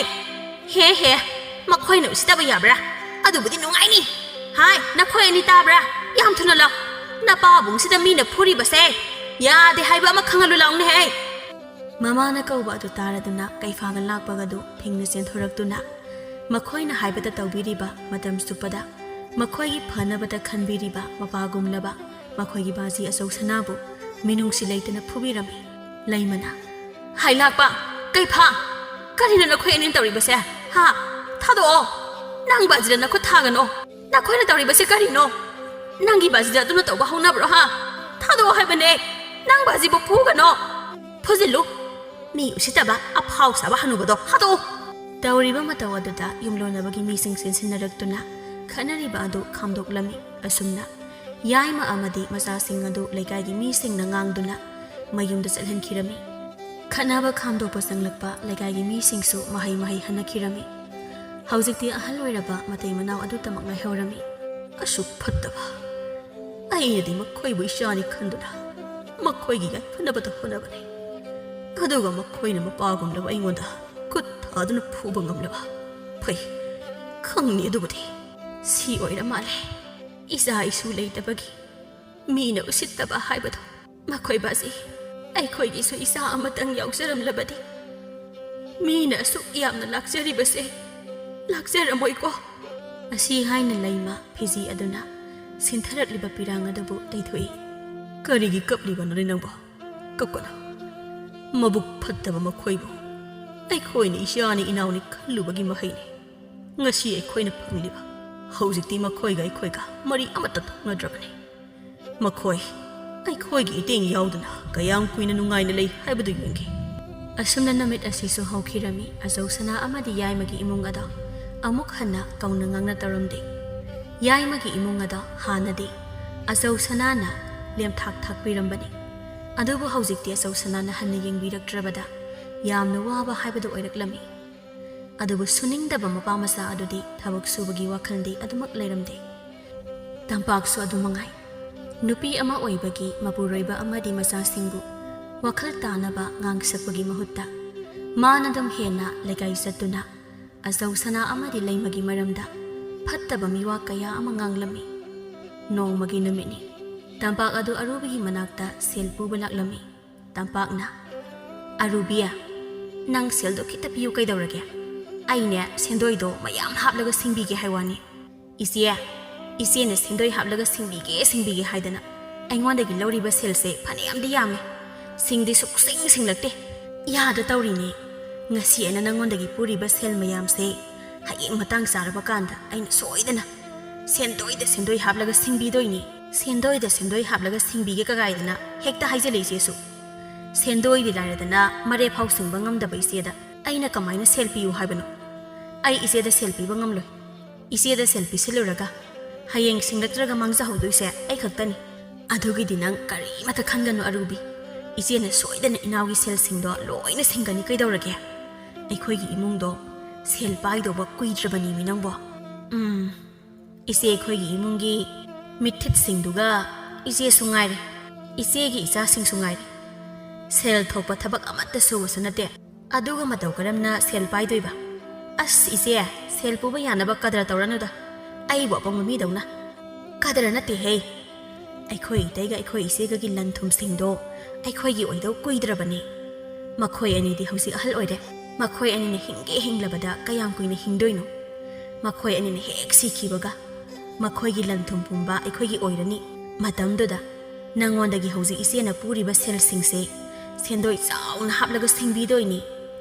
ꯍꯦ ꯍꯦ, ꯃꯈꯣꯏꯅ ꯎꯁꯤꯠꯇꯕ ꯌꯥꯕ꯭ꯔꯥ? ꯑꯗꯨꯕꯨꯗꯤ ꯅꯨꯡꯉꯥꯏꯅꯤ꯫ ꯍꯥꯏ, ꯅꯈꯣꯏ ꯑꯅꯤ ꯇꯥꯕ꯭ꯔꯥ? ꯌꯥꯝ ꯊꯨꯅ ꯂꯥꯛ꯫ ꯅꯄꯥꯕꯨꯡꯁꯤꯗ ꯃꯤꯅ ꯐꯨꯔꯤꯕꯁꯦ ꯌꯥꯗꯦ ꯍꯥꯏꯕ ꯑꯃ ꯈꯪꯍꯜꯂꯨ ꯂꯥꯎꯅꯦꯍꯦ!" ꯃꯃꯥꯅ ꯀꯧꯕ ꯑꯗꯨ ꯇꯥꯔꯗꯨꯅ ꯀꯩꯐꯥꯒ ꯂꯥꯛꯄꯒꯗꯨ ꯊꯤꯡꯅ ꯆꯦꯟꯊꯣꯔꯛꯇꯨꯅ ꯃꯈꯣꯏꯅ ꯍꯥꯏꯕꯇ ꯇꯧꯕꯤꯔꯤꯕ ꯃꯇꯝ ꯆꯨꯞꯄꯗ ꯃꯈꯣꯏꯒꯤ ꯐꯅꯕꯇ ꯈꯟꯕꯤꯔꯤꯕ ꯃꯄꯥꯒꯨꯝꯂꯕ ꯃꯈꯣꯏꯒꯤ ꯕꯥꯖꯤ ꯑꯆꯧ ꯁꯅꯥꯕꯨ ꯃꯤꯅꯨꯡꯁꯤ ꯂꯩꯇꯅ ꯐꯨꯕꯤꯔꯝꯃꯤ꯫ ꯂꯩꯃꯅ, "ꯍꯥꯏ ꯂꯥꯛꯄ, ꯀꯩꯐꯥ!" ꯀꯔꯤꯅꯣ ꯅꯈꯣꯏ ꯑꯅꯤꯅ ꯇꯧꯔꯤꯕꯁꯦ? ꯍꯥ? ꯊꯥꯗꯣꯛꯑꯣ꯫ ꯅꯪ ꯕꯥꯖꯤꯗ ꯅꯈꯨꯠ ꯊꯥꯒꯅꯣ꯫ ꯅꯈꯣꯏꯅ ꯇꯧꯔꯤꯕꯁꯦ ꯀꯔꯤꯅꯣ? ꯅꯪꯒꯤ ꯕꯥꯖꯤꯗ ꯑꯗꯨꯅ ꯇꯧꯕ ꯍꯧꯅꯕ꯭ꯔꯣ, ꯍꯥ? ꯊꯥꯗꯣꯛꯑꯣ ꯍꯥꯏꯕꯅꯦ꯫ ꯅꯪ ꯕꯥꯖꯤꯕꯨ ꯐꯨꯒꯅꯣ꯫ ꯐꯨꯖꯤꯜꯂꯨ꯫ ꯃꯤ ꯎꯁꯤꯠꯇꯕ, ꯑꯐꯥꯎ ꯁꯥꯕ ꯍꯅꯨꯕꯗꯣ ꯊꯥꯗꯣꯛꯑꯣ꯫ ꯇꯧꯔꯤꯕ ꯃꯇꯧ ꯑꯗꯨꯗ ꯌꯨꯝꯂꯣꯟꯅꯕꯒꯤ ꯃꯤꯁꯤꯡ ꯆꯦꯟꯁꯤꯟꯅꯔꯛꯇꯨꯅ ꯈꯠꯅꯔꯤꯕ ꯑꯗꯨ ꯈꯥꯝꯗꯣꯛꯂꯝꯃꯤ꯫ ꯑꯁꯨꯝꯅ ꯌꯥꯏꯃ ꯑꯃꯗꯤ ꯃꯆꯥꯁꯤꯡ ꯑꯗꯨ ꯂꯩꯀꯥꯏꯒꯤ ꯃꯤꯁꯤꯡꯅ ꯉꯥꯡꯗꯨꯅ ꯃꯌꯨꯝꯗ ꯆꯠꯍꯟꯈꯤꯔꯝꯃꯤ꯫ ꯈꯠꯅꯕ ꯈꯥꯝꯗꯣꯛꯄ ꯆꯪꯂꯛꯄ ꯂꯩꯀꯥꯏꯒꯤ ꯃꯤꯁꯤꯡꯁꯨ ꯃꯍꯩ ꯃꯍꯩ ꯍꯟꯅꯈꯤꯔꯝꯃꯤ꯫ ꯍꯧꯖꯤꯛꯇꯤ ꯑꯍꯜ ꯑꯣꯏꯔꯕ ꯃꯇꯩ ꯃꯅꯥꯎ ꯑꯗꯨꯇꯃꯛ ꯉꯥꯏꯍꯧꯔꯝꯃꯤ꯫ ꯑꯁꯨꯛ ꯐꯠꯇꯕ! ꯑꯩꯅꯗꯤ ꯃꯈꯣꯏꯕꯨ ꯏꯆꯥꯅꯤ ꯈꯟꯗꯨꯅ ꯃꯈꯣꯏꯒꯤ ꯌꯥꯏꯐꯅꯕꯗ ꯍꯣꯠꯅꯕꯅꯤ꯫ ꯑꯗꯨꯒ ꯃꯈꯣꯏꯅ ꯃꯄꯥꯒꯨꯝꯂꯕ ꯑꯩꯉꯣꯟꯗ ꯈꯨꯠ ꯊꯥꯗꯨꯅ ꯐꯨꯕ ꯉꯝꯂꯕ? ꯐꯩ, ꯈꯪꯅꯤ ꯑꯗꯨꯕꯨꯗꯤ꯫ ꯁꯤ ꯑꯣꯏꯔ ꯃꯥꯜꯂꯦ ꯏꯆꯥ ꯏꯁꯨ ꯂꯩꯇꯕꯒꯤ ꯃꯤꯅ ꯎꯁꯤꯠꯇꯕ ꯍꯥꯏꯕꯗꯣ꯫ ꯃꯈꯣꯏ ꯕꯥꯖꯤ, ꯑꯩꯈꯣꯏꯒꯤꯁꯨ ꯏꯆꯥ ꯑꯃꯇꯪ ꯌꯥꯎꯖꯔꯝꯂꯕꯗꯤ ꯃꯤꯅ ꯑꯁꯨꯛ ꯌꯥꯝꯅ ꯂꯥꯛꯆꯔꯤꯕꯁꯦ ꯂꯥꯛꯆꯔꯝꯃꯣꯏꯀꯣ꯫ ꯑꯁꯤ ꯍꯥꯏꯅ ꯂꯩꯃ ꯐꯤꯖꯤ ꯑꯗꯨꯅ ꯁꯤꯟꯊꯔꯛꯂꯤꯕ ꯄꯤꯔꯥꯡ ꯑꯗꯨꯕꯨ ꯇꯩꯊꯣꯛꯏ꯫ ꯀꯔꯤꯒꯤ ꯀꯞꯂꯤꯕꯅꯣꯅꯦ ꯅꯪꯕꯣ? ꯀꯞꯀꯅꯨ꯫ ꯃꯕꯨꯛ ꯐꯠꯇꯕ ꯃꯈꯣꯏꯕꯨ ꯑꯩꯈꯣꯏꯅ ꯏꯆꯥꯅꯤ ꯏꯅꯥꯎꯅꯤ ꯈꯜꯂꯨꯕꯒꯤ ꯃꯍꯩꯅꯤ ꯉꯁꯤ ꯑꯩꯈꯣꯏꯅ ꯐꯪꯂꯤꯕ꯫ ꯍꯧꯖꯤꯛꯇꯤ ꯃꯈꯣꯏꯒ ꯑꯩꯈꯣꯏꯒ ꯃꯔꯤ ꯑꯃꯠꯇ ꯊꯣꯛꯅꯗ꯭ꯔꯕꯅꯤ꯫ ꯃꯈꯣꯏ ꯑꯩꯈꯣꯏꯒꯤ ꯏꯇꯦꯡ ꯌꯥꯎꯗꯅ ꯀꯌꯥꯝ ꯀꯨꯏꯅ ꯅꯨꯡꯉꯥꯏꯅ ꯂꯩ ꯍꯥꯏꯕꯗꯨ ꯌꯦꯡꯒꯦ꯫ ꯑꯁꯨꯝꯅ ꯅꯨꯃꯤꯠ ꯑꯁꯤꯁꯨ ꯍꯧꯈꯤꯔꯝꯃꯤ꯫ ꯑꯆꯧ ꯁꯅꯥ ꯑꯃꯗꯤ ꯌꯥꯏꯃꯒꯤ ꯏꯃꯨꯡ ꯑꯗꯣ ꯑꯃꯨꯛ ꯍꯟꯅ ꯀꯧꯅ ꯉꯥꯡꯅ ꯇꯧꯔꯝꯗꯦ꯫ ꯌꯥꯏꯃꯒꯤ ꯏꯃꯨꯡ ꯑꯗꯣ ꯍꯥꯟꯅꯗꯤ ꯑꯆꯧ ꯁꯅꯥꯅ ꯂꯦꯝꯊꯥꯛ ꯊꯥꯛꯄꯤꯔꯝꯕꯅꯤ꯫ ꯑꯗꯨꯕꯨ ꯍꯧꯖꯤꯛꯇꯤ ꯑꯆꯧ ꯁꯅꯥꯅ ꯍꯟꯅ ꯌꯦꯡꯕꯤꯔꯛꯇ꯭ꯔꯕꯗ ꯌꯥꯝꯅ ꯋꯥꯕ ꯍꯥꯏꯕꯗꯨ ꯑꯣꯏꯔꯛꯂꯝꯃꯤ꯫ ꯑꯗꯨꯕꯨ ꯁꯨꯅꯤꯡꯗꯕ ꯃꯄꯥ ꯃꯆꯥ ꯑꯗꯨꯗꯤ ꯊꯕꯛ ꯁꯨꯕꯒꯤ ꯋꯥꯈꯜꯗꯤ ꯑꯗꯨꯃꯛ ꯂꯩꯔꯝꯗꯦ꯫ ꯇꯝꯄꯥꯛꯁꯨ ꯑꯗꯨ ꯃꯉꯥꯏ꯫ ꯅꯨꯄꯤ ꯑꯃ ꯑꯣꯏꯕꯒꯤ ꯃꯄꯨꯔꯣꯏꯕ ꯑꯃꯗꯤ ꯃꯆꯥꯁꯤꯡꯕꯨ ꯋꯥꯈꯜ ꯇꯥꯅꯕ ꯉꯥꯡꯁꯛꯄꯒꯤ ꯃꯍꯨꯠꯇ ꯃꯥꯅ ꯑꯗꯨꯝ ꯍꯦꯟꯅ ꯂꯩꯀꯥꯏ ꯆꯠꯇꯨꯅ ꯑꯆꯧ ꯁꯅꯥ ꯑꯃꯗꯤ ꯂꯩꯃꯒꯤ ꯃꯔꯝꯗ ꯐꯠꯇꯕ ꯃꯤꯋꯥ ꯀꯌꯥ ꯑꯃ ꯉꯥꯡꯂꯝꯃꯤ꯫ ꯅꯣꯡꯃꯒꯤ ꯅꯨꯃꯤꯠꯅꯤ꯫ ꯇꯝꯄꯥꯛ ꯑꯗꯨ ꯑꯔꯨꯕꯒꯤ ꯃꯅꯥꯛꯇ ꯁꯦꯜ ꯄꯨꯕ ꯂꯥꯛꯂꯝꯃꯤ꯫ ꯇꯝꯄꯥꯛꯅ, "ꯑꯔꯨꯕꯤ, ꯅꯪ ꯁꯦꯜꯗꯣ ꯈꯤꯇ ꯄꯤꯌꯨ ꯀꯩꯗꯧꯔꯒꯦ? ꯑꯩꯅꯦ ꯁꯦꯟꯗꯣꯏꯗꯣ ꯃꯌꯥꯝ ꯍꯥꯞꯂꯒ ꯁꯤꯡꯕꯤꯒꯦ ꯍꯥꯏ ꯋꯥꯅꯤ꯫ ꯏꯆꯦ, ꯏꯆꯦꯅ ꯁꯦꯟꯗꯣꯏ ꯍꯥꯞꯂꯒ ꯁꯤꯡꯕꯤꯒꯦ, ꯁꯤꯡꯕꯤꯒꯦ ꯍꯥꯏꯗꯅ ꯑꯩꯉꯣꯟꯗꯒꯤ ꯂꯧꯔꯤꯕ ꯁꯦꯜꯁꯦ ꯐꯅꯌꯥꯝꯗꯤ ꯌꯥꯝꯃꯦ꯫ ꯁꯤꯡꯗꯤ ꯁꯨꯛꯁꯤꯡ ꯁꯤꯡꯂꯛꯇꯦ꯫ ꯌꯥꯗ ꯇꯧꯔꯤꯅꯦ꯫ ꯉꯁꯤ ꯑꯩꯅ ꯅꯪꯉꯣꯟꯗꯒꯤ ꯄꯨꯔꯤꯕ ꯁꯦꯜ ꯃꯌꯥꯝꯁꯦ ꯍꯌꯦꯡ ꯃꯇꯥꯡ ꯆꯥꯔꯕ ꯀꯥꯟꯗ ꯑꯩꯅ ꯁꯣꯏꯗꯅ ꯁꯦꯟꯗꯣꯏꯗ ꯁꯦꯟꯗꯣꯏ ꯍꯥꯞꯂꯒ ꯁꯤꯡꯕꯤꯗꯣꯏꯅꯤ꯫ ꯁꯦꯟꯗꯣꯏꯗ ꯁꯦꯟꯗꯣꯏ ꯍꯥꯞꯂꯒ ꯁꯤꯡꯕꯤꯒꯦ ꯀꯒꯥꯏꯗꯅ ꯍꯦꯛꯇ ꯍꯥꯏꯖꯜꯂꯦ ꯏꯆꯦꯁꯨ꯫ ꯁꯦꯟꯗꯣꯏꯗꯤ ꯂꯥꯏꯔꯗꯅ ꯃꯔꯦ ꯐꯥꯎ ꯁꯤꯡꯕ ꯉꯝꯗꯕ ꯏꯆꯦꯗ ꯑꯩꯅ ꯀꯃꯥꯏꯅ ꯁꯦꯜ ꯄꯤꯌꯨ ꯍꯥꯏꯕꯅꯣ? ꯑꯩ ꯏꯆꯦꯗ ꯁꯦꯜ ꯄꯤꯕ ꯉꯝꯂꯣꯏ꯫ ꯏꯆꯦꯗ ꯁꯦꯜ ꯄꯤꯁꯤꯜꯂꯨꯔꯒ ꯍꯌꯦꯡ ꯁꯤꯡꯂꯛꯇ꯭ꯔꯒ ꯃꯥꯡꯖꯍꯧꯗꯣꯏꯁꯦ ꯑꯩ ꯈꯛꯇꯅꯤ꯫ ꯑꯗꯨꯒꯤꯗꯤ ꯅꯪ ꯀꯔꯤꯃꯇ ꯈꯟꯒꯅꯨ ꯑꯔꯨꯕꯤ꯫ ꯏꯆꯦꯅ ꯁꯣꯏꯗꯅ ꯏꯅꯥꯎꯒꯤ ꯁꯦꯜꯁꯤꯡꯗꯣ ꯂꯣꯏꯅ ꯁꯤꯡꯒꯅꯤ ꯀꯩꯗꯧꯔꯒꯦ? ꯑꯩꯈꯣꯏꯒꯤ ꯏꯃꯨꯡꯗꯣ ꯁꯦꯜ ꯄꯥꯏꯗꯧꯕ ꯀꯨꯏꯗ꯭ꯔꯕꯅꯤꯃꯤ ꯅꯪꯕꯣ꯫ ꯎꯝ, ꯏꯆꯦ ꯑꯩꯈꯣꯏꯒꯤ ꯏꯃꯨꯡꯒꯤ ꯃꯤꯠꯊꯤꯠꯁꯤꯡꯗꯨꯒ ꯏꯆꯦꯁꯨ ꯉꯥꯏꯔꯦ꯫ ꯏꯆꯦꯒꯤ ꯏꯆꯥꯁꯤꯡꯁꯨ ꯉꯥꯏꯔꯦ꯫ ꯁꯦꯜ ꯊꯣꯛꯄ ꯊꯕꯛ ꯑꯃꯠꯇ ꯁꯨꯕꯁꯨ ꯅꯠꯇꯦ꯫ ꯑꯗꯨꯒ ꯃꯇꯧ ꯀꯔꯝꯅ ꯁꯦꯜ ꯄꯥꯏꯗꯣꯏꯕ? ꯑꯁ ꯏꯆꯦ, ꯁꯦꯜ ꯄꯨꯕ ꯌꯥꯅꯕ ꯀꯗꯔ ꯇꯧꯔꯅꯨꯗ꯫ ꯑꯩꯕꯨ ꯑꯄꯪꯕ ꯃꯤꯗꯧꯅ꯫ ꯀꯗꯔ ꯅꯠꯇꯦꯍꯦ꯫ ꯑꯩꯈꯣꯏ ꯏꯇꯩꯒ ꯑꯩꯈꯣꯏ ꯏꯆꯦꯒꯒꯤ ꯂꯟ ꯊꯨꯝꯁꯤꯡꯗꯣ ꯑꯩꯈꯣꯏꯒꯤ ꯑꯣꯏꯗꯧ ꯀꯨꯏꯗ꯭ꯔꯕꯅꯤ꯫ ꯃꯈꯣꯏ ꯑꯅꯤꯗꯤ ꯍꯧꯖꯤꯛ ꯑꯍꯜ ꯑꯣꯏꯔꯦ꯫ ꯃꯈꯣꯏ ꯑꯅꯤꯅ ꯍꯤꯡꯒꯦ ꯍꯤꯡꯂꯕꯗ ꯀꯌꯥꯝ ꯀꯨꯏꯅ ꯍꯤꯡꯗꯣꯏꯅꯣ? ꯃꯈꯣꯏ ꯑꯅꯤꯅ ꯍꯦꯛ ꯁꯤꯈꯤꯕꯒ ꯃꯈꯣꯏꯒꯤ ꯂꯟ ꯊꯨꯝ ꯄꯨꯝꯕ ꯑꯩꯈꯣꯏꯒꯤ ꯑꯣꯏꯔꯅꯤ꯫ ꯃꯇꯝꯗꯨꯗ ꯅꯪꯉꯣꯟꯗꯒꯤ ꯍꯧꯖꯤꯛ ꯏꯆꯦꯅ ꯄꯨꯔꯤꯕ ꯁꯦꯜꯁꯤꯡꯁꯦ ꯁꯦꯟꯗꯣꯏ ꯆꯥꯎꯅ ꯍꯥꯞꯂꯒ ꯁꯤꯡꯕꯤꯗꯣꯏꯅꯤ꯫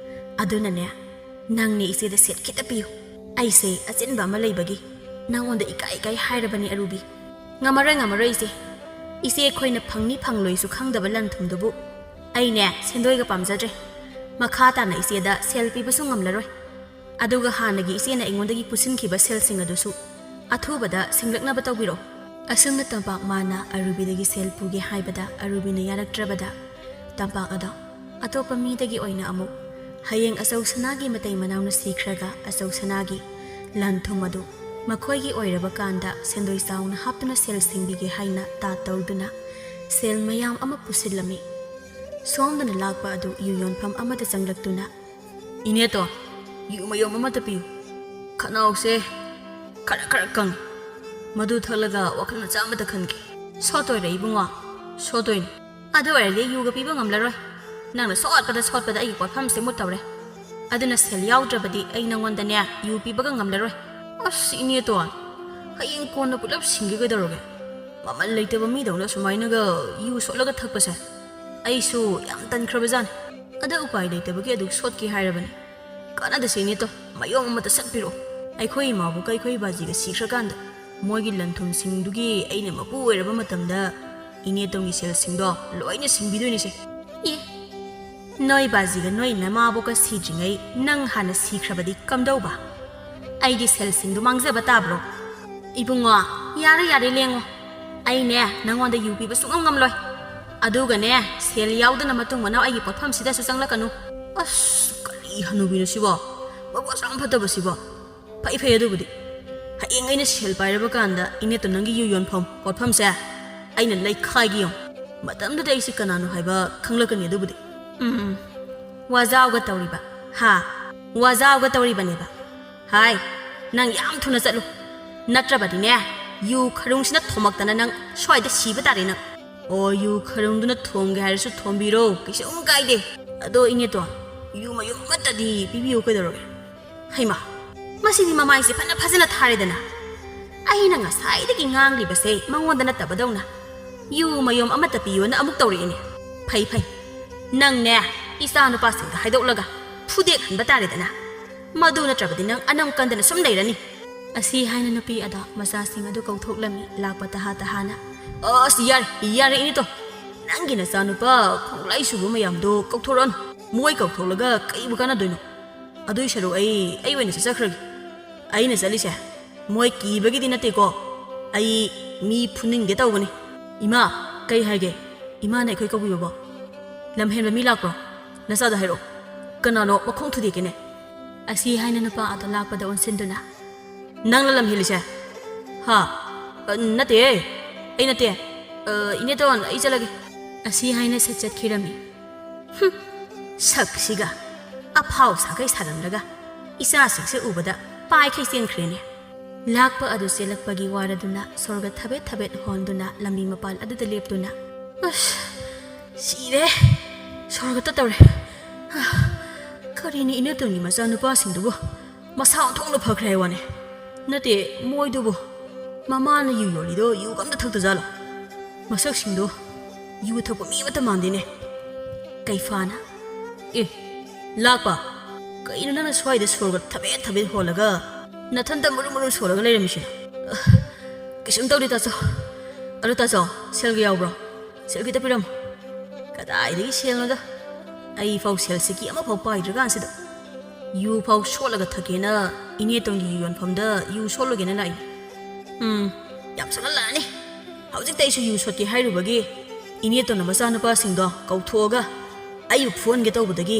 ꯑꯗꯨꯅꯅꯦ, ꯅꯪꯅꯦ ꯏꯆꯦꯗ ꯁꯦꯠ ꯈꯤꯇ ꯄꯤꯌꯨ꯫ ꯑꯩꯁꯦ ꯑꯆꯤꯟꯕ ꯑꯃ ꯂꯩꯕꯒꯤ ꯅꯪꯉꯣꯟꯗ ꯏꯀꯥꯏ ꯏꯀꯥꯏ ꯍꯥꯏꯔꯕꯅꯤ ꯑꯔꯨꯕꯤ꯫ ꯉꯝꯃꯔꯣꯏ, ꯉꯝꯃꯔꯣꯏ ꯏꯆꯦ꯫ ꯏꯆꯦ ꯑꯩꯈꯣꯏꯅ ꯐꯪꯅꯤ ꯐꯪꯂꯣꯏꯁꯨ ꯈꯪꯗꯕ ꯂꯟ ꯊꯨꯝꯗꯨꯕꯨ꯫ ꯑꯩꯅꯦ ꯁꯦꯟꯗꯣꯏꯒ ꯄꯥꯝꯖꯗ꯭ꯔꯦ꯫ ꯃꯈꯥ ꯇꯥꯅ ꯏꯆꯦꯗ ꯁꯦꯜ ꯄꯤꯕꯁꯨ ꯉꯝꯂꯔꯣꯏ꯫ ꯑꯗꯨꯒ ꯍꯥꯟꯅꯒꯤ ꯏꯆꯦꯅ ꯑꯩꯉꯣꯟꯗꯒꯤ ꯄꯨꯁꯤꯟꯈꯤꯕ ꯁꯦꯜꯁꯤꯡ ꯑꯗꯨꯁꯨ ꯑꯊꯨꯕꯗ ꯁꯤꯡꯂꯛꯅꯕ ꯇꯧꯕꯤꯔꯣ꯫ ꯑꯁꯨꯝꯅ ꯇꯝꯄꯥꯛ ꯃꯥꯅ ꯑꯔꯨꯕꯤꯗꯒꯤ ꯁꯦꯜ ꯄꯨꯒꯦ ꯍꯥꯏꯕꯗ ꯑꯔꯨꯕꯤꯅ ꯌꯥꯔꯛꯇ꯭ꯔꯕꯗ, ꯇꯝꯄꯥꯛ ꯑꯗꯣ ꯑꯇꯣꯞꯄ ꯃꯤꯗꯒꯤ ꯑꯣꯏꯅ ꯑꯃꯨꯛ ꯍꯌꯦꯡ ꯑꯆꯧ ꯁꯅꯥꯒꯤ ꯃꯇꯩ ꯃꯅꯥꯎꯅ ꯁꯤꯈ꯭ꯔꯒ ꯑꯆꯧ ꯁꯅꯥꯒꯤ ꯂꯟ ꯊꯨꯝ ꯑꯗꯨ ꯃꯈꯣꯏꯒꯤ ꯑꯣꯏꯔꯕ ꯀꯥꯟꯗ ꯁꯦꯟꯗꯣꯏ ꯆꯥꯎꯅ ꯍꯥꯞꯇꯨꯅ ꯁꯦꯜ ꯁꯤꯡꯕꯤꯒꯦ ꯍꯥꯏꯅ ꯇꯥ ꯇꯧꯗꯨꯅ ꯁꯦꯜ ꯃꯌꯥꯝ ꯑꯃ ꯄꯨꯁꯤꯜꯂꯝꯃꯤ꯫ ꯁꯣꯝꯗꯅ ꯂꯥꯛꯄ ꯑꯗꯨ ꯌꯨ ꯌꯣꯟꯐꯝ ꯑꯃꯗ ꯆꯪꯂꯛꯇꯨꯅ, "ꯏꯅꯦꯇꯣꯟ, ꯌꯨ ꯃꯌꯣꯝ ꯑꯃꯇ ꯄꯤꯌꯨ꯫ ꯈꯅꯥꯎꯁꯦ ꯈꯔ ꯈꯔ ꯀꯪꯉꯤ꯫ ꯃꯗꯨ ꯊꯛꯂꯒ ꯋꯥꯈꯜ ꯃꯆꯥ ꯑꯃꯇ ꯈꯟꯒꯦ꯫" "ꯁꯣꯠꯇꯣꯏꯔꯦ ꯏꯕꯨꯡꯉꯣ, ꯁꯣꯠꯇꯣꯏꯅꯤ꯫ ꯑꯗꯨ ꯑꯣꯏꯔꯗꯤ ꯌꯨꯒ ꯄꯤꯕ ꯉꯝꯂꯔꯣꯏ꯫ ꯅꯪꯅ ꯁꯣꯠꯄꯗ ꯁꯣꯠꯄꯗ ꯑꯩꯒꯤ ꯄꯣꯠꯐꯝꯁꯦ ꯃꯨꯠꯇꯧꯔꯦ꯫ ꯑꯗꯨꯅ ꯁꯦꯜ ꯌꯥꯎꯗ꯭ꯔꯕꯗꯤ ꯑꯩ ꯅꯪꯉꯣꯟꯗꯅꯦ ꯌꯨ ꯄꯤꯕꯒ ꯉꯝꯂꯔꯣꯏ꯫" "ꯑꯁ ꯏꯅꯦꯇꯣꯟ, ꯍꯌꯦꯡ ꯀꯣꯟꯅ ꯄꯨꯂꯞ ꯁꯤꯡꯒꯦ ꯀꯩꯗꯧꯔꯒꯦ? ꯃꯃꯜ ꯂꯩꯇꯕ ꯃꯤꯗꯧꯅ ꯁꯨꯃꯥꯏꯅꯒ ꯌꯨ ꯁꯣꯠꯂꯒ ꯊꯛꯄꯁꯦ ꯑꯩꯁꯨ ꯌꯥꯝ ꯇꯟꯈ꯭ꯔꯕꯖꯥꯠꯅꯤ꯫ ꯑꯗ ꯎꯄꯥꯏ ꯂꯩꯇꯕꯒꯤ ꯑꯗꯨꯛ ꯁꯣꯠꯀꯦ ꯍꯥꯏꯔꯕꯅꯤ꯫ ꯀꯥꯟꯅꯗꯁꯦ ꯏꯅꯦꯇꯣꯟ, ꯃꯌꯣꯝ ꯑꯃꯇ ꯁꯠꯄꯤꯔꯛꯑꯣ꯫ ꯑꯩꯈꯣꯏ ꯏꯃꯥꯕꯣꯛꯀ ꯑꯩꯈꯣꯏ ꯕꯥꯖꯤꯒ ꯁꯤꯈ꯭ꯔꯀꯥꯟꯗ ꯃꯣꯏꯒꯤ ꯂꯟ ꯊꯨꯝꯁꯤꯡꯗꯨꯒꯤ ꯑꯩꯅ ꯃꯄꯨ ꯑꯣꯏꯔꯕ ꯃꯇꯝꯗ ꯏꯅꯦꯇꯣꯟꯒꯤ ꯁꯦꯜꯁꯤꯡꯗꯣ ꯂꯣꯏꯅ ꯁꯤꯡꯕꯤꯗꯣꯏꯅꯤꯁꯦ꯫ ꯑꯦ, ꯅꯣꯏ ꯕꯥꯖꯤꯒ ꯅꯣꯏ ꯅꯃꯥꯕꯣꯛꯀ ꯁꯤꯗ꯭ꯔꯤꯉꯩ ꯅꯪ ꯍꯥꯟꯅ ꯁꯤꯈ꯭ꯔꯕꯗꯤ ꯀꯝꯗꯧꯕ? ꯑꯩꯒꯤ ꯁꯦꯜꯁꯤꯡꯗꯨ ꯃꯥꯡꯖꯕ ꯇꯥꯕ꯭ꯔꯣ? ꯏꯕꯨꯡꯉꯣ, ꯌꯥꯔꯦ ꯌꯥꯔꯦ ꯂꯦꯡꯉꯣ꯫ ꯑꯩꯅꯦ ꯅꯪꯉꯣꯟꯗ ꯌꯨ ꯄꯤꯕ ꯁꯨꯡꯉꯝ ꯉꯝꯂꯣꯏ꯫ ꯑꯗꯨꯒꯅꯦ, ꯁꯦꯜ ꯌꯥꯎꯗꯅ ꯃꯇꯨꯡ ꯃꯅꯥꯎ ꯑꯩꯒꯤ ꯄꯣꯠꯐꯝꯁꯤꯗꯁꯨ ꯆꯪꯂꯛꯀꯅꯨ꯫ ꯑꯁ, ꯀꯔꯤ ꯍꯅꯨꯕꯤꯅꯣ ꯁꯤꯕꯣ? ꯃꯕꯨꯛ ꯑꯁꯨꯛ ꯌꯥꯝ ꯐꯠꯇꯕꯁꯤꯕꯣ? ꯐꯩ ꯐꯩ, ꯑꯗꯨꯕꯨꯗꯤ꯫ ꯍꯌꯦꯡ ꯑꯩꯅ ꯁꯦꯜ ꯄꯥꯏꯔꯕ ꯀꯥꯟꯗ ꯏꯅꯦꯇꯣꯟ ꯅꯪꯒꯤ ꯌꯨ ꯌꯣꯟꯐꯝ ꯄꯣꯠꯐꯝꯁꯦ ꯑꯩꯅ ꯂꯩꯈꯥꯏꯒꯦ ꯌꯦꯡꯉꯨ꯫ ꯃꯇꯝꯗꯨꯗ ꯑꯩꯁꯦ ꯀꯅꯥꯅꯣ ꯍꯥꯏꯕ ꯈꯪꯂꯛꯀꯅꯤ ꯑꯗꯨꯕꯨꯗꯤ꯫ ꯎꯝ, ꯎꯝ꯫ ꯋꯥꯖꯥꯎꯒ ꯇꯧꯔꯤꯕ, ꯍꯥ? ꯋꯥꯖꯥꯎꯒ ꯇꯧꯔꯤꯕꯅꯦꯕ꯫ ꯍꯥꯏ, ꯅꯪ ꯌꯥꯝ ꯊꯨꯅ ꯆꯠꯂꯨ꯫ ꯅꯠꯇ꯭ꯔꯕꯗꯤꯅꯦ, ꯌꯨ ꯈꯔꯨꯡꯁꯤꯅ ꯊꯣꯝꯃꯛꯇꯅ ꯅꯪ ꯁ꯭ꯋꯥꯏꯗ ꯁꯤꯕ ꯇꯥꯔꯦ ꯅꯪ꯫ ꯑꯣ, ꯌꯨ ꯈꯔꯨꯡꯗꯨꯅ ꯊꯣꯝꯒꯦ ꯍꯥꯏꯔꯁꯨ ꯊꯣꯝꯕꯤꯔꯣ, ꯀꯩꯁꯨꯝ ꯀꯥꯏꯗꯦ꯫ ꯑꯗꯣ ꯏꯅꯦꯇꯣꯟ, ꯌꯨ ꯃꯌꯨꯝ ꯑꯃꯠꯇꯗꯤ ꯄꯤꯕꯤꯌꯨ ꯀꯩꯗꯧꯔꯒꯦ? ꯍꯩꯃꯥ, ꯃꯁꯤꯗꯤ ꯃꯃꯥꯏꯁꯦ ꯐꯅ ꯐꯖꯅ ꯊꯥꯔꯦꯗꯅ꯫ ꯑꯩꯅ ꯉꯁꯥꯏꯗꯒꯤ ꯉꯥꯡꯂꯤꯕꯁꯦ ꯃꯉꯣꯟꯗ ꯅꯠꯇꯕꯗꯧꯅ꯫ ꯌꯨ ꯃꯌꯨꯝ ꯑꯃꯠꯇ ꯄꯤꯌꯣꯅ ꯑꯃꯨꯛ ꯇꯧꯔꯛꯏꯅꯦ꯫ ꯐꯩ, ꯐꯩ꯫ ꯅꯪꯅꯦ, ꯏꯆꯥ ꯅꯨꯄꯥꯁꯤꯡꯗ ꯍꯥꯏꯗꯣꯛꯂꯒ ꯐꯨꯗꯦꯛꯍꯟꯕ ꯇꯥꯔꯦꯗꯅ꯫ ꯃꯗꯨ ꯅꯠꯇ꯭ꯔꯕꯗꯤ ꯅꯪ ꯑꯅꯝ ꯀꯟꯗꯅ ꯁꯨꯝ ꯂꯩꯔꯅꯤ꯫ ꯑꯁꯤ ꯍꯥꯏꯅ ꯅꯨꯄꯤ ꯑꯗꯣ ꯃꯆꯥꯁꯤꯡ ꯑꯗꯨ ꯀꯧꯊꯣꯛꯂꯝꯃꯤ, ꯂꯥꯛꯄ ꯇꯍꯥ ꯇꯍꯥꯅ꯫ ꯑꯁ, ꯌꯥꯔꯦ, ꯌꯥꯔꯦ ꯏꯅꯦꯇꯣꯟ꯫ ꯅꯪꯒꯤ ꯅꯆꯥꯅꯨꯄꯥ ꯈꯣꯡꯂꯥꯏ ꯁꯨꯕ ꯃꯌꯥꯝꯗꯣ ꯀꯧꯊꯣꯔꯛꯑꯅꯨ꯫ ꯃꯣꯏ ꯀꯧꯊꯣꯛꯂꯒ ꯀꯩꯕꯨ ꯀꯥꯟꯅꯗꯣꯏꯅꯣ? ꯑꯗꯨꯏ ꯁꯔꯨꯛ ꯑꯩ, ꯑꯩ ꯑꯣꯏꯅ ꯆꯠꯆꯈ꯭ꯔꯒꯦ꯫ ꯑꯩꯅ ꯆꯠꯂꯤꯁꯦ ꯃꯣꯏ ꯀꯤꯕꯒꯤꯗꯤ ꯅꯠꯇꯦꯀꯣ꯫ ꯑꯩ ꯃꯤ ꯐꯨꯅꯤꯡꯗꯦ ꯇꯧꯕꯅꯤ꯫ ꯏꯃꯥ, ꯀꯩ ꯍꯥꯏꯒꯦ? ꯏꯃꯥꯅ ꯑꯩꯈꯣꯏ ꯀꯧꯕꯤꯕꯕꯣ? ꯂꯝꯍꯦꯟꯕ ꯃꯤ ꯂꯥꯛꯄ꯭ꯔꯣ? ꯅꯆꯥꯗꯣ ꯍꯥꯏꯔꯛꯑꯣ꯫ ꯀꯅꯥꯅꯣ ꯃꯈꯣꯡ ꯊꯨꯗꯦꯛꯀꯦꯅꯦ? ꯑꯁꯤ ꯍꯥꯏꯅ ꯅꯨꯄꯥ ꯑꯗꯣ ꯂꯥꯛꯄꯗ ꯑꯣꯟꯁꯤꯟꯗꯨꯅ, "ꯅꯪꯅ ꯂꯝ ꯍꯦꯜꯂꯤꯁꯦ?" "ꯍꯥ? ꯑ, ꯅꯠꯇꯦꯍꯦ, ꯑꯩ ꯅꯠꯇꯦ꯫ ꯑ, ꯏꯅꯦꯇꯣꯟ, ꯑꯩ ꯆꯠꯂꯒꯦ꯫" ꯑꯁꯤ ꯍꯥꯏꯅ ꯁꯠ ꯆꯠꯈꯤꯔꯝꯃꯤ꯫ ꯍꯨꯝ, ꯁꯛꯁꯤꯒ ꯑꯐꯥꯎ ꯁꯥꯈꯩ ꯁꯥꯔꯝꯂꯒ ꯏꯆꯥꯁꯤꯡꯁꯦ ꯎꯕꯗ ꯄꯥꯏꯈꯩ ꯆꯦꯟꯈ꯭ꯔꯦꯅꯦ꯫ ꯂꯥꯛꯄ ꯑꯗꯨ ꯆꯦꯜꯂꯛꯄꯒꯤ ꯋꯥꯔꯗꯨꯅ ꯁꯣꯔꯒ ꯊꯕꯦꯠ ꯊꯕꯦꯠ ꯍꯣꯟꯗꯨꯅ ꯂꯝꯕꯤ ꯃꯄꯥꯟ ꯑꯗꯨꯗ ꯂꯦꯞꯇꯨꯅ, "ꯑꯁ, ꯁꯤꯔꯦ, ꯁꯣꯔꯒ ꯇꯠꯇꯧꯔꯦ꯫ ꯀꯔꯤꯅꯤ ꯏꯅꯦꯇꯣꯟꯒꯤ ꯃꯆꯥꯅꯨꯄꯥꯁꯤꯡꯗꯨꯕꯨ ꯃꯁꯥ ꯑꯣꯟꯊꯣꯛꯅ ꯐꯈ꯭ꯔꯦ ꯍꯥꯏ ꯋꯥꯅꯦ꯫ ꯅꯠꯇꯦ, ꯃꯣꯏꯗꯨꯕꯨ ꯃꯃꯥꯅ ꯌꯨ ꯌꯣꯜꯂꯤꯗꯣ ꯌꯨꯒ ꯑꯝꯇ ꯊꯛꯇꯖꯥꯠꯂꯣ? ꯃꯁꯛꯁꯤꯡꯗꯣ ꯌꯨ ꯊꯛꯄ ꯃꯤ ꯑꯃꯠꯇ ꯃꯥꯟꯗꯦꯅꯦ꯫" ꯀꯩꯐꯥꯅ, ꯑꯦ, ꯂꯥꯛꯄ? ꯀꯩꯅꯣ ꯅꯪꯅ ꯁ꯭ꯋꯥꯏꯗ ꯁꯣꯔꯒ ꯊꯕꯦꯠ ꯊꯕꯦꯠ ꯍꯣꯜꯂꯒ ꯅꯊꯟꯇ ꯃꯔꯨ ꯃꯔꯨ ꯁꯣꯜꯂꯒ ꯂꯩꯔꯝꯃꯤꯁꯤꯅ? ꯑ, ꯀꯩꯁꯨꯝ ꯇꯧꯗꯦ, ꯇꯥꯆꯧ꯫ ꯑꯗꯣ ꯇꯥꯆꯧ, ꯁꯦꯜꯒ ꯌꯥꯎꯕ꯭ꯔꯣ? ꯁꯦꯜ ꯈꯤꯇ ꯄꯤꯔꯝꯃꯨ꯫ ꯀꯗꯥꯏꯗꯒꯤ ꯁꯦꯜꯅꯣꯗ? ꯑꯩ ꯐꯥꯎ ꯁꯦꯜ ꯁꯤꯀꯤ ꯑꯃꯐꯥꯎ ꯄꯥꯏꯗ꯭ꯔꯀꯥꯟꯁꯤꯗ꯫ ꯌꯨ ꯐꯥꯎ ꯁꯣꯠꯂꯒ ꯊꯛꯀꯦꯅ ꯏꯅꯦꯇꯣꯟꯒꯤ ꯌꯣꯟꯐꯝꯗ ꯌꯨ ꯁꯣꯠꯂꯨꯒꯦꯅ ꯂꯥꯛꯏ꯫ ꯎꯝ, ꯌꯥꯝ ꯁꯣꯠꯍꯜꯂꯛꯑꯅꯤ꯫ ꯍꯧꯖꯤꯛꯇ ꯑꯩꯁꯨ ꯌꯨ ꯁꯣꯠꯀꯦ ꯍꯥꯏꯔꯨꯕꯒꯤ ꯏꯅꯦꯇꯣꯟꯅ ꯃꯆꯥꯅꯨꯄꯥꯁꯤꯡꯗꯣ ꯀꯧꯊꯣꯛꯑꯒ ꯑꯩꯕꯨ ꯐꯨꯍꯟꯒꯦ ꯇꯧꯕꯗꯒꯤ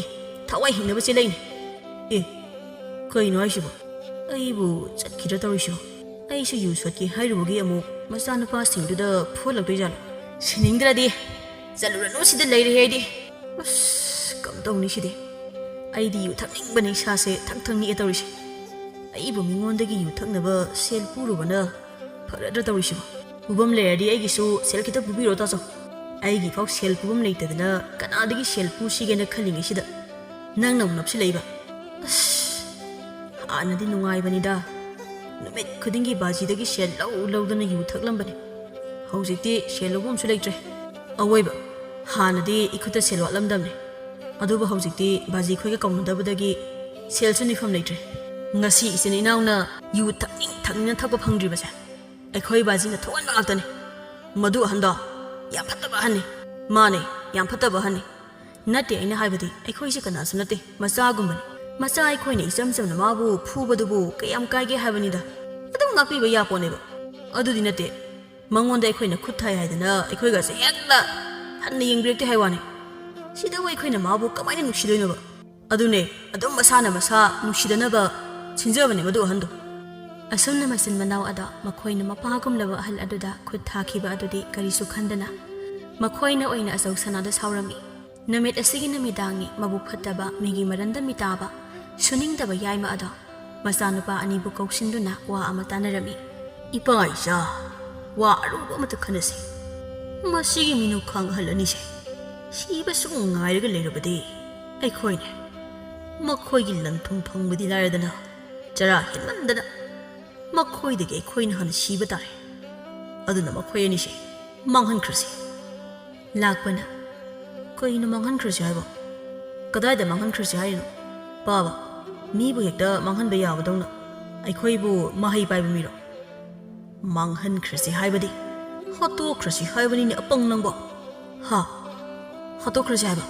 ꯊꯋꯥꯏ ꯍꯤꯡꯅꯕ ꯆꯦꯜꯂꯛꯏꯅꯤ꯫ ꯑꯦ, ꯀꯩꯅꯣ ꯍꯥꯏꯁꯤꯕꯣ? ꯑꯩꯕꯨ ꯆꯠꯈꯤꯗ꯭ꯔꯥ ꯇꯧꯔꯤꯁꯤꯕꯣ? ꯑꯩꯁꯨ ꯌꯨ ꯁꯣꯠꯀꯦ ꯍꯥꯏꯔꯨꯕꯒꯤ ꯑꯃꯨꯛ ꯃꯆꯥꯅꯨꯄꯥꯁꯤꯡꯗꯨꯗ ꯐꯨꯍꯜꯂꯛꯇꯣꯏꯖꯥꯠꯂꯣ? ꯁꯤꯅꯤꯡꯗ꯭ꯔꯗꯤ ꯆꯠꯂꯨꯔꯅꯨ, ꯁꯤꯗ ꯂꯩꯔꯦ ꯑꯩꯗꯤ꯫ ꯑꯁ, ꯀꯝꯗꯧꯅꯤ ꯁꯤꯗꯤ? ꯑꯩꯗꯤ ꯌꯨ ꯊꯛꯅꯤꯡꯕꯅ ꯏꯁꯥꯁꯦ ꯊꯛ ꯊꯛ ꯅꯤꯛꯑꯦ ꯇꯧꯔꯤꯁꯦ꯫ ꯑꯩꯕꯨ ꯃꯤꯉꯣꯟꯗꯒꯤ ꯌꯨ ꯊꯛꯅꯕ ꯁꯦꯜ ꯄꯨꯔꯨꯕꯅ ꯐꯔꯗ꯭ꯔꯥ ꯇꯧꯔꯤꯁꯤꯕꯣ? ꯄꯨꯐꯝ ꯂꯩꯔꯗꯤ ꯑꯩꯒꯤꯁꯨ ꯁꯦꯜ ꯈꯤꯇ ꯄꯨꯕꯤꯔꯣ, ꯇꯥꯆꯧ꯫ ꯑꯩꯒꯤꯐꯥꯎ ꯁꯦꯜ ꯄꯨꯐꯝ ꯂꯩꯇꯗꯅ ꯀꯅꯥꯗꯒꯤ ꯁꯦꯜ ꯄꯨꯁꯤꯒꯦꯅ ꯈꯜꯂꯤꯉꯩꯁꯤꯗ ꯅꯪꯅ ꯑꯃꯨꯛ ꯅꯞꯁꯤꯜꯂꯛꯏꯕ꯫ ꯑꯁ, ꯍꯥꯟꯅꯗꯤ ꯅꯨꯡꯉꯥꯏꯕꯅꯤꯗ꯫ ꯅꯨꯃꯤꯠ ꯈꯨꯗꯤꯡꯒꯤ ꯕꯥꯖꯤꯗꯒꯤ ꯁꯦꯜ ꯂꯧ ꯂꯧꯗꯅ ꯌꯨ ꯊꯛꯂꯝꯕꯅꯤ꯫ ꯍꯧꯖꯤꯛꯇꯤ ꯁꯦꯜ ꯂꯧꯕ ꯑꯃꯁꯨ ꯂꯩꯇ꯭ꯔꯦ꯫ ꯑꯋꯣꯏꯕ, ꯍꯥꯟꯅꯗꯤ ꯏꯈꯨꯠꯇ ꯁꯦꯜ ꯋꯥꯠꯂꯝꯗꯕꯅꯤ꯫ ꯑꯗꯨꯕꯨ ꯍꯧꯖꯤꯛꯇꯤ ꯕꯥꯖꯤ ꯈꯣꯏꯒ ꯀꯧꯅꯗꯕꯗꯒꯤ ꯁꯦꯜꯁꯨ ꯅꯤꯐꯝ ꯂꯩꯇ꯭ꯔꯦ꯫ ꯉꯁꯤ ꯏꯆꯤꯟ ꯏꯅꯥꯎꯅ ꯌꯨ ꯊꯛꯅꯤꯡ ꯊꯛꯅꯤꯡꯅ ꯊꯛꯄ ꯐꯪꯗ꯭ꯔꯤꯕꯁꯦ ꯑꯩꯈꯣꯏ ꯕꯥꯖꯤꯅ ꯊꯣꯛꯍꯟꯕ ꯉꯥꯛꯇꯅꯤ꯫ ꯃꯗꯨ ꯑꯍꯟꯗꯣ ꯌꯥꯝ ꯐꯠꯇꯕ ꯑꯍꯟꯅꯤ꯫ ꯃꯥꯅꯦ, ꯌꯥꯝ ꯐꯠꯇꯕ ꯑꯍꯟꯅꯤ꯫ ꯅꯠꯇꯦ, ꯑꯩꯅ ꯍꯥꯏꯕꯗꯤ ꯑꯩꯈꯣꯏꯁꯦ ꯀꯅꯥꯁꯨ ꯅꯠꯇꯦ, ꯃꯆꯥꯒꯨꯝꯕꯅꯤ꯫ ꯃꯆꯥ ꯑꯩꯈꯣꯏꯅ ꯏꯆꯝ ꯆꯝꯅ ꯃꯥꯕꯨ ꯐꯨꯕꯗꯨꯕꯨ ꯀꯌꯥꯝ ꯀꯥꯏꯒꯦ ꯍꯥꯏꯕꯅꯤꯗ꯫ ꯑꯗꯨꯝ ꯉꯥꯛꯄꯤꯕ ꯌꯥꯄꯣꯠꯅꯦꯕ꯫ ꯑꯗꯨꯗꯤ ꯅꯠꯇꯦ, ꯃꯉꯣꯟꯗ ꯑꯩꯈꯣꯏꯅ ꯈꯨꯠ ꯊꯥꯏ ꯍꯥꯏꯗꯅ ꯑꯩꯈꯣꯏꯒꯁꯦ ꯍꯦꯛꯇ ꯍꯟꯅ ꯌꯦꯡꯕꯤꯔꯛꯇꯦ ꯍꯥꯏ ꯋꯥꯅꯤ꯫ ꯁꯤꯗꯕꯨ ꯑꯩꯈꯣꯏꯅ ꯃꯥꯕꯨ ꯀꯃꯥꯏꯅ ꯅꯨꯡꯁꯤꯗꯣꯏꯅꯣꯕ? ꯑꯗꯨꯅꯦ, ꯑꯗꯨꯝ ꯃꯁꯥꯅ ꯃꯁꯥ ꯅꯨꯡꯁꯤꯗꯅꯕ ꯁꯤꯟꯖꯕꯅꯦ ꯃꯗꯨ ꯑꯍꯟꯗꯣ꯫ ꯑꯁꯨꯝꯅ ꯃꯆꯤꯟ ꯃꯅꯥꯎ ꯑꯗꯣ ꯃꯈꯣꯏꯅ ꯃꯄꯥꯒꯨꯝꯂꯕ ꯑꯍꯜ ꯑꯗꯨꯗ ꯈꯨꯠ ꯊꯥꯈꯤꯕ ꯑꯗꯨꯗꯤ ꯀꯔꯤꯁꯨ ꯈꯟꯗꯅ ꯃꯈꯣꯏꯅ ꯑꯣꯏꯅ ꯑꯆꯧ ꯁꯅꯥꯗ ꯁꯥꯎꯔꯝꯃꯤ꯫ ꯅꯨꯃꯤꯠ ꯑꯁꯤꯒꯤ ꯅꯨꯃꯤꯗꯥꯡꯅꯤ꯫ ꯃꯕꯨꯛ ꯐꯠꯇꯕ, ꯃꯤꯒꯤ ꯃꯔꯟꯗ ꯃꯤꯇꯥꯕ, ꯁꯨꯅꯤꯡꯗꯕ ꯌꯥꯏꯃ ꯑꯗꯣ ꯃꯆꯥꯅꯨꯄꯥ ꯑꯅꯤꯕꯨ ꯀꯧꯁꯤꯟꯗꯨꯅ ꯋꯥ ꯑꯃ ꯇꯥꯅꯔꯝꯃꯤ꯫ "ꯏꯄꯥ ꯏꯆꯥ, ꯋꯥ ꯑꯔꯨꯕ ꯑꯃꯇ ꯈꯟꯅꯁꯤ꯫ ꯃꯁꯤꯒꯤ ꯃꯤꯅꯨꯈꯥꯡ ꯑꯍꯜ ꯑꯅꯤꯁꯦ ꯁꯤꯕ ꯁꯨꯝ ꯉꯥꯏꯔꯒ ꯂꯩꯔꯕꯗꯤ ꯑꯩꯈꯣꯏꯅꯦ ꯃꯈꯣꯏꯒꯤ ꯂꯟ ꯊꯨꯝ ꯐꯪꯕꯗꯤ ꯂꯥꯏꯔꯗꯅ ꯆꯔꯥ ꯍꯦꯟꯃꯟꯗꯅ ꯃꯈꯣꯏꯗꯒꯤ ꯑꯩꯈꯣꯏꯅ ꯍꯥꯟꯅ ꯁꯤꯕ ꯇꯥꯔꯦ꯫ ꯑꯗꯨꯅ ꯃꯈꯣꯏ ꯑꯅꯤꯁꯦ ꯃꯥꯡꯍꯟꯈ꯭ꯔꯁꯤ꯫" ꯂꯥꯛꯄꯅ, "ꯀꯩꯅꯣ ꯃꯥꯡꯍꯟꯈ꯭ꯔꯁꯤ ꯍꯥꯏꯕꯣ? ꯀꯗꯥꯏꯗ ꯃꯥꯡꯍꯟꯈ꯭ꯔꯁꯤ ꯍꯥꯏꯔꯤꯅꯣ? ꯄꯥꯕ, ꯃꯤꯕꯨ ꯍꯦꯛꯇ ꯃꯥꯡꯍꯟꯕ ꯌꯥꯕꯗꯧꯅ ꯑꯩꯈꯣꯏꯕꯨ ꯃꯍꯩ ꯄꯥꯏꯕ ꯃꯤꯔꯣ? ꯃꯥꯡꯍꯟꯈ꯭ꯔꯁꯤ ꯍꯥꯏꯕꯗꯤ? ꯍꯥꯠꯇꯣꯛꯈ꯭ꯔꯁꯤ ꯍꯥꯏꯕꯅꯤꯅꯦ, ꯑꯄꯪ ꯅꯪꯕꯣ꯫ ꯍꯥ? ꯍꯥꯠꯇꯣꯛꯈ꯭ꯔꯁꯤ ꯍꯥꯏꯕ?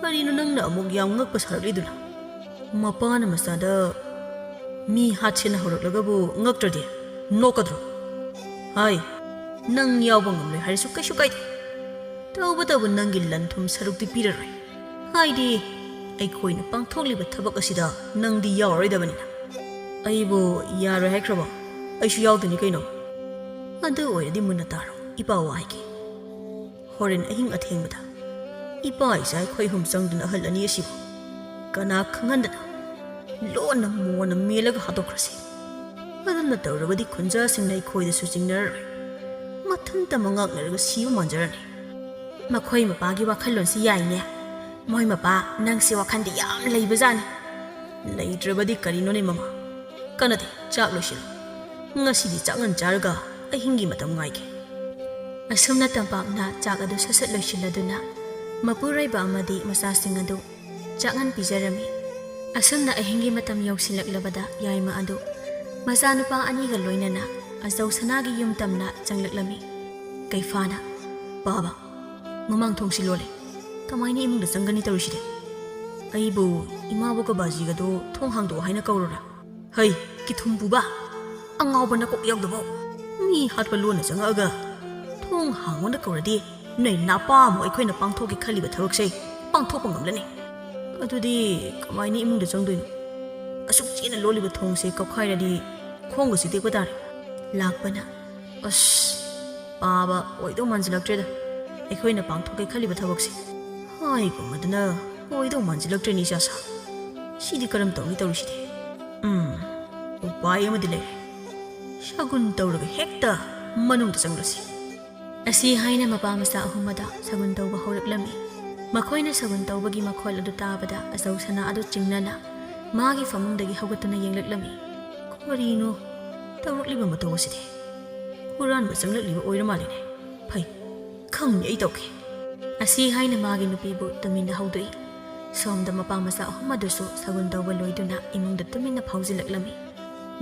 ꯀꯔꯤꯅꯣ ꯅꯪꯅ ꯑꯃꯨꯛ ꯌꯥꯝ ꯉꯛꯄ ꯁꯥꯔꯛꯂꯤꯗꯨꯅ? ꯃꯄꯥꯅ ꯃꯆꯥꯗ ꯃꯤ ꯍꯥꯠꯁꯦꯅ ꯍꯧꯔꯛꯂꯒꯕꯨ ꯉꯛꯇ꯭ꯔꯗꯤ ꯅꯣꯛꯀꯗ꯭ꯔꯣ? ꯍꯥꯏ, ꯅꯪ ꯌꯥꯎꯕ ꯉꯝꯂꯣꯏ ꯍꯥꯏꯔꯁꯨ ꯀꯩꯁꯨ ꯀꯥꯏꯗꯦ꯫ ꯇꯧꯕꯇꯕꯨ ꯅꯪꯒꯤ ꯂꯟ ꯊꯨꯝ ꯁꯔꯨꯛꯇꯤ ꯄꯤꯔꯔꯣꯏ꯫ ꯍꯥꯏꯗꯤ, ꯑꯩꯈꯣꯏꯅ ꯄꯥꯡꯊꯣꯛꯂꯤꯕ ꯊꯕꯛ ꯑꯁꯤꯗ ꯅꯪꯗꯤ ꯌꯥꯎꯔꯔꯣꯏꯗꯕꯅꯤꯅ꯫ ꯑꯩꯕꯨ ꯌꯥꯔꯣꯏ ꯍꯥꯏꯈ꯭ꯔꯕꯣ? ꯑꯩꯁꯨ ꯌꯥꯎꯗꯣꯏꯅꯤ ꯀꯩꯅꯣ꯫ ꯑꯗꯨ ꯑꯣꯏꯔꯗꯤ ꯃꯨꯟꯅ ꯇꯥꯔꯣ, ꯏꯄꯥ ꯋꯥ ꯍꯥꯏꯒꯦ꯫ ꯍꯣꯔꯦꯟ ꯑꯍꯤꯡ ꯑꯊꯦꯡꯕꯗ ꯏꯄꯥ ꯏꯆꯥ ꯑꯩꯈꯣꯏ ꯑꯍꯨꯝ ꯆꯪꯗꯨꯅ ꯑꯍꯜ ꯑꯅꯤ ꯑꯁꯤꯕꯨ ꯀꯅꯥ ꯈꯪꯍꯟꯗꯅ ꯂꯣꯟꯅ ꯃꯣꯟꯅ ꯃꯦꯜꯂꯒ ꯍꯥꯠꯇꯣꯛꯈ꯭ꯔꯁꯤ꯫ ꯑꯗꯨꯝꯅ ꯇꯧꯔꯕꯗꯤ ꯈꯨꯟꯖꯥꯁꯤꯡꯅ ꯑꯩꯈꯣꯏꯗꯁꯨ ꯆꯤꯡꯅꯔꯔꯣꯏ꯫ ꯃꯊꯟꯇ ꯃꯉꯥꯛꯅꯔꯒ ꯁꯤꯕ ꯃꯥꯟꯖꯔꯅꯤ꯫ ꯃꯈꯣꯏ ꯃꯄꯥꯒꯤ ꯋꯥꯈꯜꯂꯣꯟꯁꯤ ꯌꯥꯏꯅꯦ꯫ ꯃꯣꯏ ꯃꯄꯥ, ꯅꯪꯁꯦ ꯋꯥꯈꯜꯗꯤ ꯌꯥꯝ ꯂꯩꯕꯖꯥꯠꯅꯤ꯫ ꯂꯩꯇ꯭ꯔꯕꯗꯤ ꯀꯔꯤꯅꯣꯅꯦ ꯃꯃꯥ? ꯀꯥꯟꯅꯗꯦ, ꯆꯥꯛ ꯂꯣꯏꯁꯤꯜꯂꯨ꯫ ꯉꯁꯤꯗꯤ ꯆꯥꯛꯉꯟ ꯆꯥꯔꯒ ꯑꯍꯤꯡꯒꯤ ꯃꯇꯝ ꯉꯥꯏꯒꯦ꯫ ꯑꯁꯨꯝꯅ ꯇꯝꯄꯥꯛꯅ ꯆꯥꯛ ꯑꯗꯨ ꯁꯠ ꯁꯠ ꯂꯣꯏꯁꯤꯜꯂꯗꯨꯅ ꯃꯄꯨꯔꯣꯏꯕ ꯑꯃꯗꯤ ꯃꯆꯥꯁꯤꯡ ꯑꯗꯨ ꯆꯥꯛꯉꯟ ꯄꯤꯖꯔꯝꯃꯤ꯫ ꯑꯁꯨꯝꯅ ꯑꯍꯤꯡꯒꯤ ꯃꯇꯝ ꯌꯧꯁꯤꯜꯂꯛꯂꯕꯗ ꯌꯥꯏꯃ ꯑꯗꯨ ꯃꯆꯥꯅꯨꯄꯥ ꯑꯅꯤꯒ ꯂꯣꯏꯅꯅ ꯑꯆꯧ ꯁꯅꯥꯒꯤ ꯌꯨꯝ ꯇꯝꯅ ꯆꯪꯂꯛꯂꯝꯃꯤ꯫ ꯀꯩꯐꯥꯅ, "ꯄꯥꯕ, ꯃꯃꯥꯡ ꯊꯣꯡꯁꯤ ꯂꯣꯜꯂꯦ꯫ ꯀꯃꯥꯏꯅ ꯏꯃꯨꯡꯗ ꯆꯪꯒꯅꯤ ꯇꯧꯔꯤꯁꯤꯗꯤ? ꯑꯩꯕꯨ ꯏꯃꯥꯕꯣꯛꯀ ꯕꯥꯖꯤꯒꯗꯣ ꯊꯣꯡ ꯍꯥꯡꯗꯣꯛꯑꯣ ꯍꯥꯏꯅ ꯀꯧꯔꯨꯔꯥ? ꯍꯩ, ꯀꯤꯊꯨꯝ ꯄꯨꯕ! ꯑꯉꯥꯎꯕ ꯅꯀꯣꯛ ꯌꯥꯎꯗꯕꯧ! ꯃꯤ ꯍꯥꯠꯄ ꯂꯣꯟꯅ ꯆꯪꯉꯛꯑꯒ ꯊꯣꯡ ꯍꯥꯡꯉꯣꯅ ꯀꯧꯔꯗꯤ ꯅꯣꯏ ꯅꯄꯥ ꯑꯃꯨꯛ ꯑꯩꯈꯣꯏꯅ ꯄꯥꯡꯊꯣꯛꯀꯦ ꯈꯜꯂꯤꯕ ꯊꯕꯛꯁꯦ ꯄꯥꯡꯊꯣꯛꯄ ꯉꯝꯂꯅꯤ꯫ ꯑꯗꯨꯗꯤ ꯀꯃꯥꯏꯅ ꯏꯃꯨꯡꯗ ꯆꯪꯗꯣꯏꯅꯣ? ꯑꯁꯨꯛ ꯆꯦꯠꯅ ꯂꯣꯜꯂꯤꯕ ꯊꯣꯡꯁꯦ ꯀꯧꯈꯥꯏꯔꯗꯤ ꯈꯣꯡꯒꯁꯨ ꯇꯦꯛꯄ ꯇꯥꯔꯦ꯫" ꯂꯥꯛꯄꯅ, "ꯑꯁ, ꯄꯥꯕ ꯑꯣꯏꯗꯧ ꯃꯥꯟꯁꯤꯜꯂꯛꯇ꯭ꯔꯦꯗ ꯑꯩꯈꯣꯏꯅ ꯄꯥꯡꯊꯣꯛꯀꯦ ꯈꯜꯂꯤꯕ ꯊꯕꯛꯁꯦ꯫ ꯍꯥꯏꯒꯨꯝꯕꯗꯨꯅ ꯑꯣꯏꯗꯧ ꯃꯥꯟꯁꯤꯜꯂꯛꯇ꯭ꯔꯦꯅꯦ, ꯏꯆꯥꯁꯥ꯫ ꯁꯤꯗꯤ ꯀꯔꯝ ꯇꯧꯅꯤ ꯇꯧꯔꯤꯁꯤꯗꯤ? ꯎꯝ, ꯎꯄꯥꯏ ꯑꯃꯗꯤ ꯂꯩꯔꯦ꯫ ꯁꯒꯨꯟ ꯇꯧꯔꯒ ꯍꯦꯛꯇ ꯃꯅꯨꯡꯗ ꯆꯪꯂꯁꯤ꯫" ꯑꯁꯤ ꯍꯥꯏꯅ ꯃꯄꯥ ꯃꯆꯥ ꯑꯍꯨꯝ ꯑꯗ ꯁꯒꯨꯟ ꯇꯧꯕ ꯍꯧꯔꯛꯂꯝꯃꯤ꯫ ꯃꯈꯣꯏꯅ ꯁꯒꯨꯟ ꯇꯧꯕꯒꯤ ꯃꯈꯣꯜ ꯑꯗꯨ ꯇꯥꯕꯗ ꯑꯆꯧ ꯁꯅꯥ ꯑꯗꯨ ꯆꯤꯡꯅꯅ ꯃꯥꯒꯤ ꯐꯃꯨꯡꯗꯒꯤ ꯍꯧꯒꯠꯇꯨꯅ ꯌꯦꯡꯂꯛꯂꯝꯃꯤ꯫ "ꯀꯔꯤꯅꯣ ꯇꯧꯔꯛꯂꯤꯕ ꯃꯇꯧ ꯑꯁꯤꯗꯤ? ꯍꯨꯔꯥꯟꯕ ꯆꯪꯂꯛꯂꯤꯕ ꯑꯣꯏꯔ ꯃꯥꯜꯂꯤꯅꯦ꯫ ꯐꯩ, ꯈꯪꯅꯤ ꯑꯩ ꯇꯧꯒꯦ꯫" ꯑꯁꯤ ꯍꯥꯏꯅ ꯃꯥꯒꯤ ꯅꯨꯄꯤꯕꯨ ꯇꯨꯃꯤꯟꯅ ꯍꯧꯗꯣꯛꯏ꯫ ꯁꯣꯝꯗ ꯃꯄꯥ ꯃꯆꯥ ꯑꯍꯨꯝ ꯑꯗꯨꯁꯨ ꯁꯒꯨꯟ ꯇꯧꯕ ꯂꯣꯏꯗꯨꯅ ꯏꯃꯨꯡꯗ ꯇꯨꯃꯤꯟꯅ ꯐꯥꯎꯖꯤꯜꯂꯛꯂꯝꯃꯤ꯫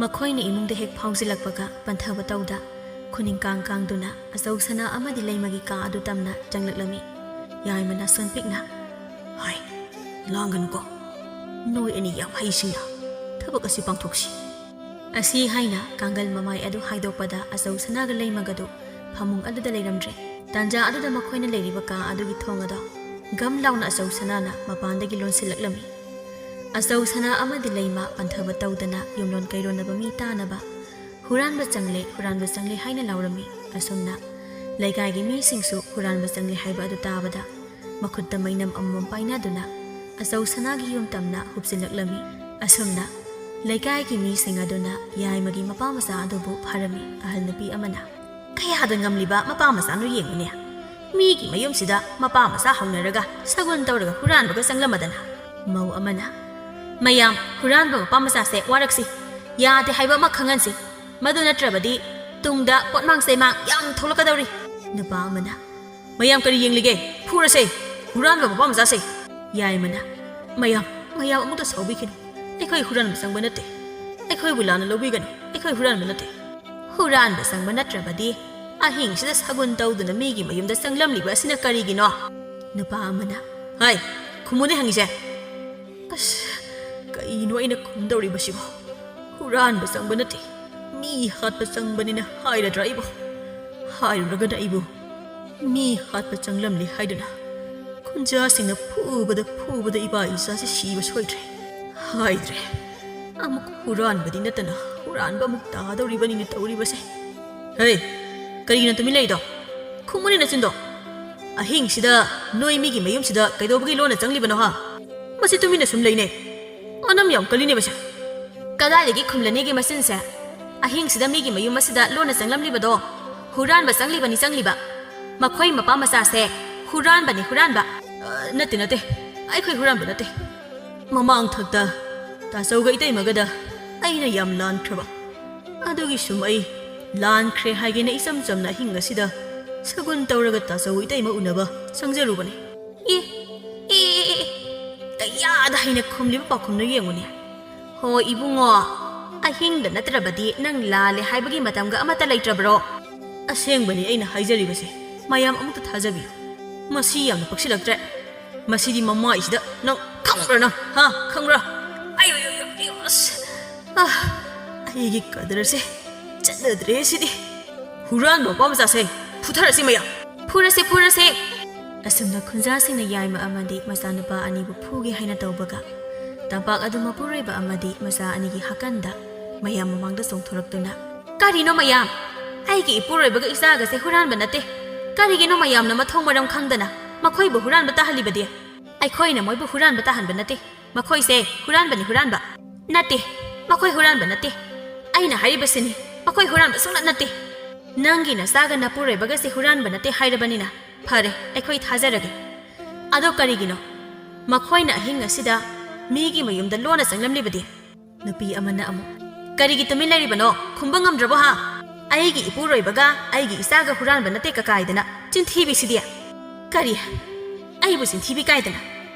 ꯃꯈꯣꯏꯅ ꯏꯃꯨꯡꯗ ꯍꯦꯛ ꯐꯥꯎꯖꯤꯜꯂꯛꯄꯒ ꯄꯟꯊꯕ ꯇꯧꯗ ꯈꯨꯅꯤꯡ ꯀꯥꯡ ꯀꯥꯡꯗꯨꯅ ꯑꯆꯧ ꯁꯅꯥ ꯑꯃꯗꯤ ꯂꯩꯃꯒꯤ ꯀꯥ ꯑꯗꯨ ꯇꯝꯅ ꯆꯪꯂꯛꯂꯝꯃꯤ꯫ ꯌꯥꯏꯃꯅ ꯁꯣꯟꯄꯤꯛꯅ, "ꯍꯥꯏ, ꯂꯥꯡꯒꯅꯨꯀꯣ꯫ ꯅꯣꯏ ꯑꯅꯤ ꯌꯥꯝ ꯍꯩꯁꯤꯡꯅ ꯊꯕꯛ ꯑꯁꯤ ꯄꯥꯡꯊꯣꯛꯁꯤ"꯫ ꯑꯁꯤ ꯍꯥꯏꯅ ꯀꯥꯡꯒꯜ ꯃꯃꯥꯏ ꯑꯗꯨ ꯍꯥꯏꯗꯣꯛꯄꯗ ꯑꯆꯧ ꯁꯅꯥꯒ ꯂꯩꯃꯒꯗꯨ ꯐꯃꯨꯡ ꯑꯗꯨꯗ ꯂꯩꯔꯝꯗ꯭ꯔꯦ꯫ ꯇꯥꯟꯖꯥ ꯑꯗꯨꯗ ꯃꯈꯣꯏꯅ ꯂꯩꯔꯤꯕ ꯀꯥ ꯑꯗꯨꯒꯤ ꯊꯣꯡ ꯑꯗꯣ ꯒꯝ ꯂꯥꯎꯅ ꯑꯆꯧ ꯁꯅꯥꯅ ꯃꯄꯥꯟꯗꯒꯤ ꯂꯣꯟꯁꯤꯜꯂꯛꯂꯝꯃꯤ꯫ ꯑꯆꯧ ꯁꯅꯥ ꯑꯃꯗꯤ ꯂꯩꯃ ꯄꯟꯊꯕ ꯇꯧꯗꯅ ꯌꯨꯝꯂꯣꯟ ꯀꯩꯔꯣꯟꯅꯕ ꯃꯤ ꯇꯥꯅꯕ "ꯍꯨꯔꯥꯟꯕ ꯆꯪꯂꯦ, ꯍꯨꯔꯥꯟꯕ ꯆꯪꯂꯦ" ꯍꯥꯏꯅ ꯂꯥꯎꯔꯝꯃꯤ꯫ ꯑꯁꯨꯝꯅ ꯂꯩꯀꯥꯏꯒꯤ ꯃꯤꯁꯤꯡꯁꯨ ꯍꯨꯔꯥꯟꯕ ꯆꯪꯂꯦ ꯍꯥꯏꯕ ꯑꯗꯨ ꯇꯥꯕꯗ ꯃꯈꯨꯠꯇ ꯃꯩꯅꯝ ꯑꯃꯃꯝ ꯄꯥꯏꯅꯗꯨꯅ ꯑꯆꯧ ꯁꯅꯥꯒꯤ ꯌꯨꯝ ꯇꯝꯅ ꯍꯨꯞꯆꯤꯜꯂꯛꯂꯝꯃꯤ꯫ ꯑꯁꯨꯝꯅ ꯂꯩꯀꯥꯏꯒꯤ ꯃꯤꯁꯤꯡ ꯑꯗꯨꯅ ꯌꯥꯏꯃꯒꯤ ꯃꯄꯥ ꯃꯆꯥ ꯑꯗꯨꯕꯨ ꯐꯥꯔꯝꯃꯤ꯫ ꯑꯍꯜ ꯅꯨꯄꯤ ꯑꯃꯅ, "ꯀꯌꯥꯗ ꯉꯝꯂꯤꯕ ꯃꯄꯥ ꯃꯆꯥꯅꯣ ꯌꯦꯡꯉꯨꯅꯦ꯫ ꯃꯤꯒꯤ ꯃꯌꯨꯝꯁꯤꯗ ꯃꯄꯥ ꯃꯆꯥ ꯍꯧꯅꯔꯒ ꯁꯒꯨꯟ ꯇꯧꯔꯒ ꯍꯨꯔꯥꯟꯕꯒ ꯆꯪꯂꯝꯃꯗꯅ"꯫ ꯃꯧ ꯑꯃꯅ, "ꯃꯌꯥꯝ, ꯍꯨꯔꯥꯟꯕ ꯃꯄꯥ ꯃꯆꯥꯁꯦ ꯋꯥꯔꯛꯁꯤ꯫ ꯌꯥꯗꯦ ꯍꯥꯏꯕ ꯑꯃ ꯈꯪꯍꯟꯁꯤ꯫ ꯃꯗꯨ ꯅꯠꯇ꯭ꯔꯕꯗꯤ ꯇꯨꯡꯗ ꯄꯣꯠꯃꯥꯡ ꯆꯩꯃꯥꯡ ꯌꯥꯝ ꯊꯣꯛꯂꯛꯀꯗꯧꯔꯤ"꯫ ꯅꯨꯄꯥ ꯑꯃꯅ, "ꯃꯌꯥꯝ ꯀꯔꯤ ꯌꯦꯡꯂꯤꯒꯦ? ꯐꯨꯔꯁꯦ! ꯍꯨꯔꯥꯟꯕ ꯃꯄꯥ ꯃꯆꯥꯁꯦ!" ꯌꯥꯏꯃꯅ, "ꯃꯌꯥꯝ, ꯃꯌꯥꯝ ꯑꯃꯨꯛꯇ ꯁꯥꯎꯕꯤꯈꯤꯅꯨ꯫ ꯑꯩꯈꯣꯏ ꯍꯨꯔꯥꯟꯕ ꯆꯪꯕ ꯅꯠꯇꯦ꯫ ꯑꯩꯈꯣꯏꯕꯨ ꯂꯥꯟꯅ ꯂꯧꯕꯤꯒꯅꯨ꯫ ꯑꯩꯈꯣꯏ ꯍꯨꯔꯥꯟꯕ ꯅꯠꯇꯦ"꯫ "ꯍꯨꯔꯥꯟꯕ ꯆꯪꯕ ꯅꯠꯇ꯭ꯔꯕꯗꯤ ꯑꯍꯤꯡꯁꯤꯗ ꯁꯒꯨꯟ ꯇꯧꯗꯨꯅ ꯃꯤꯒꯤ ꯃꯌꯨꯝꯗ ꯆꯪꯂꯝꯂꯤꯕ ꯑꯁꯤꯅ ꯀꯔꯤꯒꯤꯅꯣ?" ꯅꯨꯄꯥ ꯑꯃꯅ, "ꯍꯥꯏ, ꯈꯨꯝꯃꯨꯅꯦ ꯍꯪꯉꯤꯁꯦ꯫ ꯑꯁ, ꯀꯩꯅꯣ ꯑꯩꯅ ꯈꯨꯝꯗꯧꯔꯤꯕꯁꯤꯕꯣ? ꯍꯨꯔꯥꯟꯕ ꯆꯪꯕ ꯅꯠꯇꯦ, ꯃꯤ ꯍꯥꯠꯄ ꯆꯪꯕꯅꯤꯅ ꯍꯥꯏꯔꯗ꯭ꯔꯥ ꯑꯩꯕꯨ? ꯍꯥꯏꯔꯨꯔꯒꯅ ꯑꯩꯕꯨ ꯃꯤ ꯍꯥꯠꯄ ꯆꯪꯂꯝꯂꯦ ꯍꯥꯏꯗꯨꯅ ꯈꯨꯟꯖꯥꯁꯤꯡꯅ ꯐꯨꯕꯗ ꯐꯨꯕꯗ ꯏꯄꯥ ꯏꯆꯥꯁꯤ ꯁꯤꯕ ꯁꯣꯏꯗ꯭ꯔꯦ꯫ ꯍꯥꯏꯗ꯭ꯔꯦ꯫ ꯑꯃꯨꯛ ꯍꯨꯔꯥꯟꯕꯗꯤ ꯅꯠꯇꯅ ꯍꯨꯔꯥꯟꯕ ꯑꯃꯨꯛ ꯇꯥꯗꯧꯔꯤꯕꯅꯤꯅꯦ ꯇꯧꯔꯤꯕꯁꯦ꯫ ꯍꯦ, ꯀꯔꯤꯒꯤꯅꯣ ꯇꯨꯃꯤꯟ ꯂꯩꯗꯣ? ꯈꯨꯝꯃꯨꯅꯦ ꯅꯆꯤꯟꯗꯣ꯫ ꯑꯍꯤꯡꯁꯤꯗ ꯅꯣꯏ ꯃꯤꯒꯤ ꯃꯌꯨꯝꯁꯤꯗ ꯀꯩꯗꯧꯕꯒꯤ ꯂꯣꯟꯅ ꯆꯪꯂꯤꯕꯅꯣ ꯍꯥ? ꯃꯁꯤ ꯇꯨꯃꯤꯟꯅ ꯁꯨꯝ ꯂꯩꯅꯦ꯫ ꯑꯅꯝ ꯌꯥꯝ ꯀꯜꯂꯤꯅꯦ ꯃꯁꯦ꯫ ꯀꯗꯥꯏꯗꯒꯤ ꯈꯨꯝꯂꯅꯤꯒꯦ ꯃꯆꯤꯟꯁꯦ? ꯑꯍꯤꯡꯁꯤꯗ ꯃꯤꯒꯤ ꯃꯌꯨꯝ ꯑꯁꯤꯗ ꯂꯣꯟꯅ ꯆꯪꯂꯝꯂꯤꯕꯗꯣ ꯍꯨꯔꯥꯟꯕ ꯆꯪꯂꯤꯕꯅꯤ ꯆꯪꯂꯤꯕ꯫ ꯃꯈꯣꯏ ꯃꯄꯥ ꯃꯆꯥꯁꯦ ꯍꯨꯔꯥꯟꯕꯅꯤ ꯍꯨꯔꯥꯟꯕ꯫ ꯑ, ꯅꯠꯇꯦ, ꯅꯠꯇꯦ꯫ ꯑꯩꯈꯣꯏ ꯍꯨꯔꯥꯟꯕ ꯅꯠꯇꯦ꯫ ꯃꯃꯥꯡꯊꯛꯇ ꯇꯥꯆꯧꯒ ꯏꯇꯩꯃꯒꯗ ꯑꯩꯅ ꯌꯥꯝ ꯂꯥꯟꯈ꯭ꯔꯕ꯫ ꯑꯗꯨꯒꯤ ꯁꯨꯝ ꯑꯩ ꯂꯥꯟꯈ꯭ꯔꯦ ꯍꯥꯏꯒꯦꯅ ꯏꯆꯝ ꯆꯝꯅ ꯑꯍꯤꯡ ꯑꯁꯤꯗ ꯁꯒꯨꯟ ꯇꯧꯔꯒ ꯇꯥꯆꯧ ꯏꯇꯩꯃ ꯎꯅꯕ ꯆꯪꯖꯔꯨꯕꯅꯤ꯫ ꯑꯦ, ꯑꯦ, ꯑꯦ, ꯑꯦ, ꯑꯦ꯫ ꯀꯌꯥꯗ ꯍꯩꯅ ꯈꯨꯝꯂꯤꯕ ꯄꯥꯎꯈꯨꯝꯅꯣ ꯌꯦꯡꯉꯨꯅꯦ꯫ ꯍꯣ ꯏꯕꯨꯡꯉꯣ, ꯑꯍꯤꯡꯗ ꯅꯠꯇ꯭ꯔꯕꯗꯤ ꯅꯪ ꯂꯥꯜꯂꯦ ꯍꯥꯏꯕꯒꯤ ꯃꯇꯝꯒ ꯑꯃꯠꯇ ꯂꯩꯇ꯭ꯔꯕ꯭ꯔꯣ? ꯑꯁꯦꯡꯕꯅꯤ ꯑꯩꯅ ꯍꯥꯏꯖꯔꯤꯕꯁꯦ, ꯃꯌꯥꯝ ꯑꯃꯨꯛꯇ ꯊꯥꯖꯕꯤꯌꯨ꯫ ꯃꯁꯤ ꯌꯥꯝꯅ ꯄꯛꯁꯤꯜꯂꯛꯇ꯭ꯔꯦ꯫ ꯃꯁꯤꯗꯤ ꯃꯃꯥꯏꯁꯤꯗ ꯅꯪ ꯈꯪꯕ꯭ꯔꯥ ꯅꯪ? ꯍꯥ? ꯈꯪꯕ꯭ꯔꯥ? ꯑꯌꯣ, ꯑꯌꯣ, ꯑꯌꯣ, ꯑꯌꯣ, ꯑꯁ꯫ ꯑꯥ, ꯑꯩꯒꯤ ꯀꯗꯔꯁꯦ ꯆꯠꯅꯗ꯭ꯔꯦ ꯁꯤꯗꯤ꯫ ꯍꯨꯔꯥꯟꯕ ꯃꯄꯥ ꯃꯆꯥꯁꯦ ꯐꯨꯊꯔꯁꯤ ꯃꯌꯥꯝ꯫ ꯐꯨꯔꯁꯦ, ꯐꯨꯔꯁꯦ꯫ ꯑꯁꯨꯝꯅ ꯈꯨꯟꯖꯥꯁꯤꯡꯅ ꯌꯥꯏꯃ ꯑꯃꯗꯤ ꯃꯆꯥꯅꯨꯄꯥ ꯑꯅꯤꯕꯨ ꯐꯨꯒꯦ ꯍꯥꯏꯅ ꯇꯧꯕꯒ, ꯇꯝꯄꯥꯛ ꯑꯗꯨ ꯃꯄꯨꯔꯣꯏꯕ ꯑꯃꯗꯤ ꯃꯆꯥ ꯑꯅꯤꯒꯤ ꯍꯥꯀꯟꯗ ꯃꯌꯥꯝ ꯃꯃꯥꯡꯗ ꯆꯣꯡꯊꯣꯔꯛꯇꯨꯅ, "ꯀꯔꯤꯅꯣ ꯃꯌꯥꯝ? ꯑꯩꯒꯤ ꯏꯄꯨꯔꯣꯏꯕꯒ ꯏꯆꯥꯒꯁꯦ ꯍꯨꯔꯥꯟꯕ ꯅꯠꯇꯦ꯫ ꯀꯔꯤꯒꯤꯅꯣ ꯃꯌꯥꯝꯅ ꯃꯊꯣꯡ ꯃꯔꯝ ꯈꯪꯗꯅ ꯃꯈꯣꯏꯕꯨ ꯍꯨꯔꯥꯟꯕ ꯇꯥꯍꯜꯂꯤꯕꯗꯤ? ꯑꯩꯈꯣꯏꯅ ꯃꯣꯏꯕꯨ ꯍꯨꯔꯥꯟꯕ ꯇꯥꯍꯟꯕ ꯅꯠꯇꯦ꯫ ꯃꯈꯣꯏꯁꯦ ꯍꯨꯔꯥꯟꯕꯅꯤ, ꯍꯨꯔꯥꯟꯕ꯫ ꯅꯠꯇꯦ, ꯃꯈꯣꯏ ꯍꯨꯔꯥꯟꯕ ꯅꯠꯇꯦ꯫ ꯑꯩꯅ ꯍꯥꯏꯔꯤꯕꯁꯤꯅꯤ, ꯃꯈꯣꯏ ꯍꯨꯔꯥꯟꯕ ꯁꯨꯡꯅꯠ ꯅꯠꯇꯦ꯫ ꯅꯪꯒꯤ ꯅꯆꯥꯒ ꯅꯄꯨꯔꯣꯏꯕꯒꯁꯦ ꯍꯨꯔꯥꯟꯕ ꯅꯠꯇꯦ ꯍꯥꯏꯔꯕꯅꯤꯅ ꯐꯔꯦ, ꯑꯩꯈꯣꯏ ꯊꯥꯖꯔꯒꯦ꯫ ꯑꯗꯣ ꯀꯔꯤꯒꯤꯅꯣ ꯃꯈꯣꯏꯅ ꯑꯍꯤꯡ ꯑꯁꯤꯗ ꯃꯤꯒꯤ ꯃꯌꯨꯝꯗ ꯂꯣꯟꯅ ꯆꯪꯂꯝꯂꯤꯕꯗꯤ?" ꯅꯨꯄꯤ ꯑꯃꯅ ꯑꯃꯨꯛ, "ꯀꯔꯤꯒꯤ ꯇꯨꯃꯤꯟ ꯂꯩꯔꯤꯕꯅꯣ? ꯈꯨꯝꯕ ꯉꯝꯗ꯭ꯔꯕꯣ ꯍꯥ? ꯑꯩꯒꯤ ꯏꯄꯨꯔꯣꯏꯕꯒ ꯑꯩꯒꯤ ꯏꯆꯥꯒ ꯍꯨꯔꯥꯟꯕ ꯅꯠꯇꯦ ꯀꯀꯥꯏꯗꯅ ꯆꯤꯟꯊꯤꯕꯤꯁꯤꯗꯤ꯫ ꯀꯔꯤ? ꯑꯩꯕꯨ ꯆꯤꯟꯊꯤꯕꯤ ꯀꯥꯏꯗꯅ?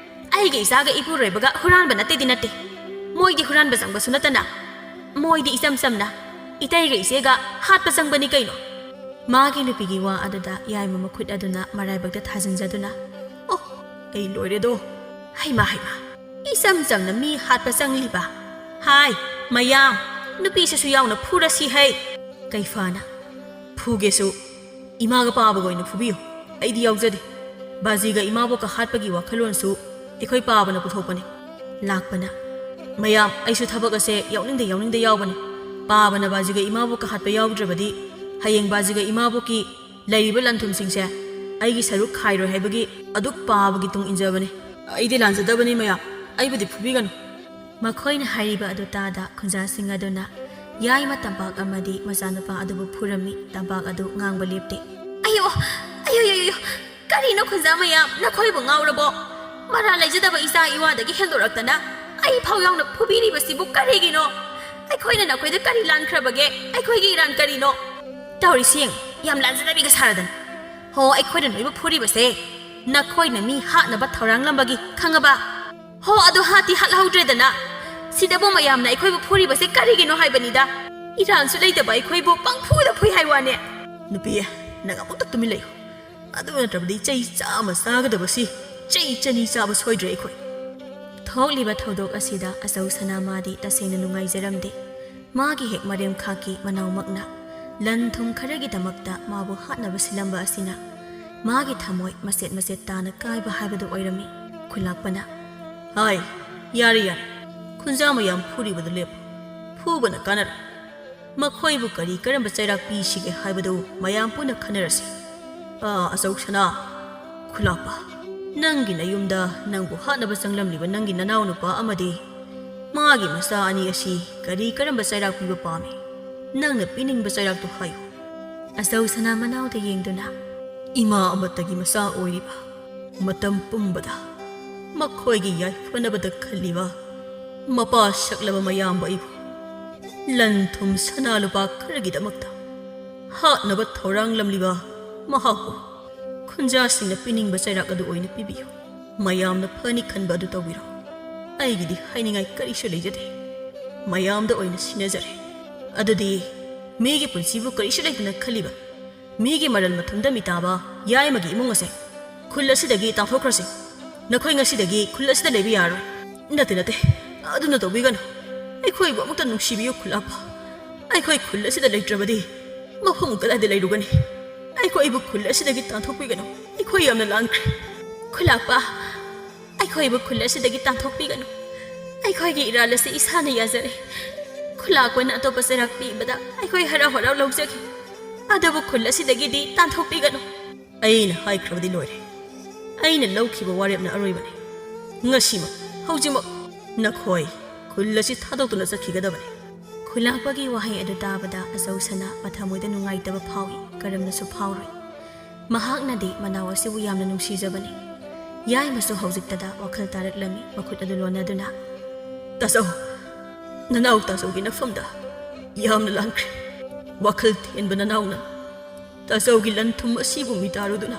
ꯑꯩꯒꯤ ꯏꯆꯥꯒ ꯏꯄꯨꯔꯣꯏꯕꯒ ꯍꯨꯔꯥꯟꯕ ꯅꯠꯇꯦꯗꯤ ꯅꯠꯇꯦ꯫ ꯃꯣꯏꯗꯤ ꯍꯨꯔꯥꯟꯕ ꯆꯪꯕꯁꯨ ꯅꯠꯇꯅ꯫ ꯃꯣꯏꯗꯤ ꯏꯆꯝ ꯆꯝꯅ ꯏꯇꯩꯒ ꯏꯆꯦꯒ ꯍꯥꯠꯄ ꯆꯪꯕꯅꯤ ꯀꯩꯅꯣ?" ꯃꯥꯒꯤ ꯅꯨꯄꯤꯒꯤ ꯋꯥ ꯑꯗꯨꯗ ꯌꯥꯏꯃ ꯃꯈꯨꯠ ꯑꯗꯨꯅ ꯃꯔꯥꯏꯕꯛꯇ ꯊꯥꯖꯤꯟꯖꯗꯨꯅ, "ꯑꯣ, ꯑꯩ ꯂꯣꯏꯔꯦꯗꯣ꯫ ꯍꯩꯃꯥ, ꯍꯩꯃꯥ, ꯏꯆꯝ ꯆꯝꯅ ꯃꯤ ꯍꯥꯠꯄ ꯆꯪꯂꯤꯕ? ꯍꯥꯏ, ꯃꯌꯥꯝ, ꯅꯨꯄꯤꯁꯤꯁꯨ ꯌꯥꯎꯅ ꯐꯨꯔꯁꯤ ꯍꯩ!" ꯀꯩꯐꯥꯅ, "ꯐꯨꯒꯦꯁꯨ ꯏꯃꯥꯒ ꯄꯥꯕꯒ ꯑꯣꯏꯅ ꯐꯨꯕꯤꯌꯨ꯫ ꯑꯩꯗꯤ ꯌꯥꯎꯖꯗꯦ꯫ ꯕꯥꯖꯤꯒ ꯏꯃꯥꯕꯣꯛꯀ ꯍꯥꯠꯄꯒꯤ ꯋꯥꯈꯜꯂꯣꯟꯁꯨ ꯑꯩꯈꯣꯏ ꯄꯥꯕꯅ ꯄꯨꯊꯣꯛꯄꯅꯤ꯫" ꯂꯥꯛꯄꯅ, "ꯃꯌꯥꯝ, ꯑꯩꯁꯨ ꯊꯕꯛ ꯑꯁꯦ ꯌꯥꯎꯅꯤꯡꯗ ꯌꯥꯎꯅꯤꯡꯗ ꯌꯥꯎꯕꯅꯤ꯫ ꯄꯥꯕꯅ ꯕꯥꯖꯤꯒ ꯏꯃꯥꯕꯣꯛꯀ ꯍꯥꯠꯄ ꯌꯥꯎꯗ꯭ꯔꯕꯗꯤ ꯍꯌꯦꯡ ꯕꯥꯖꯤꯒ ꯏꯃꯥꯕꯣꯛꯀꯤ ꯂꯩꯔꯤꯕ ꯂꯟ ꯊꯨꯝꯁꯤꯡꯁꯦ ꯑꯩꯒꯤ ꯁꯔꯨꯛ ꯈꯥꯏꯔꯣꯏ ꯍꯥꯏꯕꯒꯤ ꯑꯗꯨꯛ ꯄꯥꯕꯒꯤ ꯇꯨꯡ ꯏꯟꯖꯕꯅꯤ꯫ ꯑꯩꯗꯤ ꯂꯥꯟꯖꯗꯕꯅꯤ ꯃꯌꯥꯝ, ꯑꯩꯕꯨꯗꯤ ꯐꯨꯕꯤꯒꯅꯨ꯫" ꯃꯈꯣꯏꯅ ꯍꯥꯏꯔꯤꯕ ꯑꯗꯨ ꯇꯥꯗ ꯈꯨꯟꯖꯥꯁꯤꯡ ꯑꯗꯨꯅ ꯌꯥꯏꯃ ꯇꯝꯄꯥꯛ ꯑꯃꯗꯤ ꯃꯆꯥꯅꯨꯄꯥ ꯑꯗꯨꯕꯨ ꯐꯨꯔꯝꯃꯤ꯫ ꯇꯝꯄꯥꯛ ꯑꯗꯨ ꯉꯥꯡꯕ ꯂꯦꯞꯇꯦ꯫ "ꯑꯌꯣ! ꯑꯌꯣ! ꯑꯌꯣ! ꯑꯌꯣ! ꯀꯔꯤꯅꯣ ꯈꯨꯟꯖꯥ ꯃꯌꯥꯝ, ꯅꯈꯣꯏꯕꯨ ꯉꯥꯎꯔꯕꯣ? ꯃꯔꯥꯜ ꯂꯩꯖꯗꯕ ꯏꯆꯥ ꯏꯋꯥꯗꯒꯤ ꯍꯦꯟꯗꯣꯔꯛꯇꯅ ꯑꯩ ꯐꯥꯎ ꯌꯥꯎꯅ ꯐꯨꯕꯤꯔꯤꯕꯁꯤꯕꯨ ꯀꯔꯤꯒꯤꯅꯣ? ꯑꯩꯈꯣꯏꯅ ꯅꯈꯣꯏꯗ ꯀꯔꯤ ꯂꯥꯟꯈ꯭ꯔꯕꯒꯦ? ꯑꯩꯈꯣꯏꯒꯤ ꯏꯔꯥꯟ ꯀꯔꯤꯅꯣ?" "ꯇꯧꯔꯤꯁꯤ ꯌꯦꯡ, ꯌꯥꯝ ꯂꯥꯟꯖꯗꯕꯤꯒ ꯁꯥꯔꯗꯅ꯫ ꯍꯣ, ꯑꯩꯈꯣꯏꯅ ꯅꯣꯏꯕꯨ ꯐꯨꯔꯤꯕꯁꯦ ꯅꯈꯣꯏꯅ ꯃꯤ ꯍꯥꯠꯅꯕ ꯊꯧꯔꯥꯡꯂꯝꯕꯒꯤ, ꯈꯪꯉꯕ?" ꯍꯣ, ꯑꯗꯣ ꯍꯥꯠꯇꯤ ꯍꯥꯠꯍꯧꯗ꯭ꯔꯦꯗꯅ꯫ ꯁꯤꯗꯕꯨ ꯃꯌꯥꯝꯅ ꯑꯩꯈꯣꯏꯕꯨ ꯐꯨꯔꯤꯕꯁꯦ ꯀꯔꯤꯒꯤꯅꯣ ꯍꯥꯏꯕꯅꯤꯗ꯫ ꯏꯔꯥꯟꯁꯨ ꯂꯩꯇꯕ ꯑꯩꯈꯣꯏꯕꯨ ꯄꯪꯐꯨꯗ ꯐꯨꯏ ꯍꯥꯏ ꯋꯥꯅꯦ꯫ ꯅꯨꯄꯤ, ꯅꯪ ꯑꯃꯨꯛꯇ ꯇꯨꯃꯤꯟ ꯂꯩꯌꯨ꯫ ꯑꯗꯨ ꯅꯠꯇ꯭ꯔꯕꯗꯤ ꯆꯩ ꯆꯥꯝꯃ ꯆꯥꯒꯗꯕꯁꯤ ꯆꯩ ꯆꯅꯤ ꯆꯥꯕ ꯁꯣꯏꯗ꯭ꯔꯦ ꯑꯩꯈꯣꯏ꯫ ꯊꯣꯛꯂꯤꯕ ꯊꯧꯗꯣꯛ ꯑꯁꯤꯗ ꯑꯆꯧ ꯁꯅꯥ ꯃꯥꯗꯤ ꯇꯁꯦꯡꯅ ꯅꯨꯡꯉꯥꯏꯖꯔꯝꯗꯦ꯫ ꯃꯥꯒꯤ ꯍꯦꯛ ꯃꯔꯦꯝꯈꯥꯛꯀꯤ ꯃꯅꯥꯎꯃꯛꯅ ꯂꯟ ꯊꯨꯝ ꯈꯔꯒꯤꯗꯃꯛꯇ ꯃꯥꯕꯨ ꯍꯥꯠꯅꯕ ꯁꯤꯜꯂꯝꯕ ꯑꯁꯤꯅ ꯃꯥꯒꯤ ꯊꯃꯣꯏ ꯃꯆꯦꯠ ꯃꯆꯦꯠ ꯇꯥꯅ ꯀꯥꯏꯕ ꯍꯥꯏꯕꯗꯨ ꯑꯣꯏꯔꯝꯃꯤ꯫ ꯈꯨꯂꯥꯛꯄꯅ, "ꯍꯥꯏ, ꯌꯥꯔꯦ, ꯌꯥꯔꯦ꯫ ꯈꯨꯟꯖꯥ ꯃꯌꯥꯝ ꯐꯨꯔꯤꯕꯗꯨ ꯂꯦꯞꯄꯨ꯫ ꯐꯨꯕꯅ ꯀꯥꯟꯅꯔꯣꯏ꯫ ꯃꯈꯣꯏꯕꯨ ꯀꯔꯤ ꯀꯔꯝꯕ ꯆꯩꯔꯥꯛ ꯄꯤꯁꯤꯒꯦ ꯍꯥꯏꯕꯗꯨ ꯃꯌꯥꯝ ꯄꯨꯟꯅ ꯈꯟꯅꯔꯁꯤ꯫ ꯑꯥ, ꯑꯆꯧ ꯁꯅꯥ, ꯈꯨꯂꯥꯛꯄ, ꯅꯪꯒꯤ ꯅꯌꯨꯝꯗ ꯅꯪꯕꯨ ꯍꯥꯠꯅꯕ ꯆꯪꯂꯝꯂꯤꯕ ꯅꯪꯒꯤ ꯅꯅꯥꯎꯅꯨꯄꯥ ꯑꯃꯗꯤ ꯃꯥꯒꯤ ꯃꯆꯥ ꯑꯅꯤ ꯑꯁꯤ ꯀꯔꯤ ꯀꯔꯝꯕ ꯆꯩꯔꯥꯛ ꯄꯤꯕ ꯄꯥꯝꯃꯤ? ꯅꯪꯅ ꯄꯤꯅꯤꯡꯕ ꯆꯩꯔꯥꯛꯇꯨ ꯍꯥꯏꯌꯨ꯫" ꯑꯆꯧ ꯁꯅꯥ ꯃꯅꯥꯎꯗ ꯌꯦꯡꯗꯨꯅ, "ꯏꯃꯥ ꯑꯃꯠꯇꯒꯤ ꯃꯆꯥ ꯑꯣꯏꯔꯤꯕ, ꯃꯇꯝ ꯄꯨꯝꯕꯗ ꯃꯈꯣꯏꯒꯤ ꯌꯥꯏꯐꯅꯕꯗ ꯈꯜꯂꯤꯕ ꯃꯄꯥ ꯁꯛꯂꯕ ꯃꯌꯥꯝꯕ ꯑꯩꯕꯨ ꯂꯟ ꯊꯨꯝ ꯁꯅꯥ ꯂꯨꯄꯥ ꯈꯔꯒꯤꯗꯃꯛꯇ ꯍꯥꯠꯅꯕ ꯊꯧꯔꯥꯡꯂꯝꯂꯤꯕ ꯃꯍꯥꯛꯄꯨ ꯈꯨꯟꯖꯥꯁꯤꯡꯅ ꯄꯤꯅꯤꯡꯕ ꯆꯩꯔꯥꯛ ꯑꯗꯨ ꯑꯣꯏꯅ ꯄꯤꯕꯤꯌꯨ꯫ ꯃꯌꯥꯝꯅ ꯐꯅꯤ ꯈꯟꯕ ꯑꯗꯨ ꯇꯧꯕꯤꯔꯣ꯫ ꯑꯩꯒꯤꯗꯤ ꯍꯥꯏꯅꯤꯡꯉꯥꯏ ꯀꯔꯤꯁꯨ ꯂꯩꯖꯗꯦ꯫ ꯃꯌꯥꯝꯗ ꯑꯣꯏꯅ ꯁꯤꯟꯅꯖꯔꯦ꯫ ꯑꯗꯨꯗꯤ ꯃꯤꯒꯤ ꯄꯨꯟꯁꯤꯕꯨ ꯀꯔꯤꯁꯨ ꯂꯩꯇꯅ ꯈꯜꯂꯤꯕ ꯃꯤꯒꯤ ꯃꯔꯜ ꯃꯊꯨꯝꯗ ꯃꯤꯇꯥꯕ ꯌꯥꯏꯃꯒꯤ ꯏꯃꯨꯡ ꯑꯁꯦ ꯈꯨꯜ ꯑꯁꯤꯗꯒꯤ ꯇꯥꯟꯊꯣꯛꯈ꯭ꯔꯁꯤ꯫ ꯅꯈꯣꯏ ꯉꯁꯤꯗꯒꯤ ꯈꯨꯜ ꯑꯁꯤꯗ ꯂꯩꯕ ꯌꯥꯔꯣꯏ꯫" "ꯅꯠꯇꯦ, ꯅꯠꯇꯦ, ꯑꯗꯨꯅ ꯇꯧꯕꯤꯒꯅꯨ꯫ ꯑꯩꯈꯣꯏꯕꯨ ꯑꯃꯨꯛꯇ ꯅꯨꯡꯁꯤꯕꯤꯌꯨ ꯈꯨꯂꯥꯛꯄ꯫ ꯑꯩꯈꯣꯏ ꯈꯨꯜ ꯑꯁꯤꯗ ꯂꯩꯇ꯭ꯔꯕꯗꯤ ꯃꯐꯝ ꯀꯗꯥꯏꯗ ꯂꯩꯔꯨꯒꯅꯤ? ꯑꯩꯈꯣꯏꯕꯨ ꯈꯨꯜ ꯑꯁꯤꯗꯒꯤ ꯇꯥꯟꯊꯣꯛꯄꯤꯒꯅꯨ꯫ ꯑꯩꯈꯣꯏ ꯌꯥꯝꯅ ꯂꯥꯟꯈ꯭ꯔꯦ꯫" "ꯈꯨꯂꯥꯛꯄ, ꯑꯩꯈꯣꯏꯕꯨ ꯈꯨꯜ ꯑꯁꯤꯗꯒꯤ ꯇꯥꯟꯊꯣꯛꯄꯤꯒꯅꯨ꯫ ꯑꯩꯈꯣꯏꯒꯤ ꯏꯔꯥꯜ ꯑꯁꯤ ꯏꯁꯥꯅ ꯌꯥꯖꯔꯦ꯫ ꯈꯨꯂꯥꯛꯄꯅ ꯑꯇꯣꯞꯄ ꯆꯩꯔꯥꯛ ꯄꯤꯕꯗ ꯑꯩꯈꯣꯏ ꯍꯔꯥꯎ ꯍꯔꯥꯎ ꯂꯧꯖꯒꯦ꯫ ꯑꯗꯨꯕꯨ ꯈꯨꯜ ꯑꯁꯤꯗꯒꯤꯗꯤ ꯇꯥꯟꯊꯣꯛꯄꯤꯒꯅꯨ꯫" "ꯑꯩꯅ ꯍꯥꯏꯈ꯭ꯔꯕꯗꯤ ꯂꯣꯏꯔꯦ꯫ ꯑꯩꯅ ꯂꯧꯈꯤꯕ ꯋꯥꯔꯦꯞꯅ ꯑꯔꯣꯏꯕꯅꯤ꯫ ꯉꯁꯤꯃꯛ, ꯍꯧꯖꯤꯛꯃꯛ ꯅꯈꯣꯏ ꯈꯨꯜ ꯑꯁꯤ ꯊꯥꯗꯣꯛꯇꯨꯅ ꯆꯠꯈꯤꯒꯗꯕꯅꯤ꯫" ꯈꯨꯂꯥꯛꯄꯒꯤ ꯋꯥꯍꯩ ꯑꯗꯨ ꯇꯥꯕꯗ ꯑꯆꯧ ꯁꯅꯥ ꯃꯊꯃꯣꯏꯗ ꯅꯨꯡꯉꯥꯏꯇꯕ ꯐꯥꯎꯏ, ꯀꯔꯝꯅꯁꯨ ꯐꯥꯎꯔꯣꯏ꯫ ꯃꯍꯥꯛꯅꯗꯤ ꯃꯅꯥꯎ ꯑꯁꯤꯕꯨ ꯌꯥꯝꯅ ꯅꯨꯡꯁꯤꯖꯕꯅꯤ꯫ ꯌꯥꯏꯃꯁꯨ ꯍꯧꯖꯤꯛꯇꯗ ꯋꯥꯈꯜ ꯇꯥꯔꯛꯂꯝꯃꯤ, ꯃꯈꯨꯠ ꯑꯗꯨ ꯂꯣꯟꯅꯗꯨꯅ, "ꯇꯥꯆꯧ, ꯅꯅꯥꯎ ꯇꯥꯆꯧꯒꯤ ꯅꯐꯝꯗ ꯌꯥꯝꯅ ꯂꯥꯟꯈ꯭ꯔꯦ꯫ ꯋꯥꯈꯜ ꯊꯦꯟꯕ ꯅꯅꯥꯎꯅ ꯇꯥꯆꯧꯒꯤ ꯂꯟ ꯊꯨꯝ ꯑꯁꯤꯕꯨ ꯃꯤꯇꯥꯔꯨꯗꯨꯅ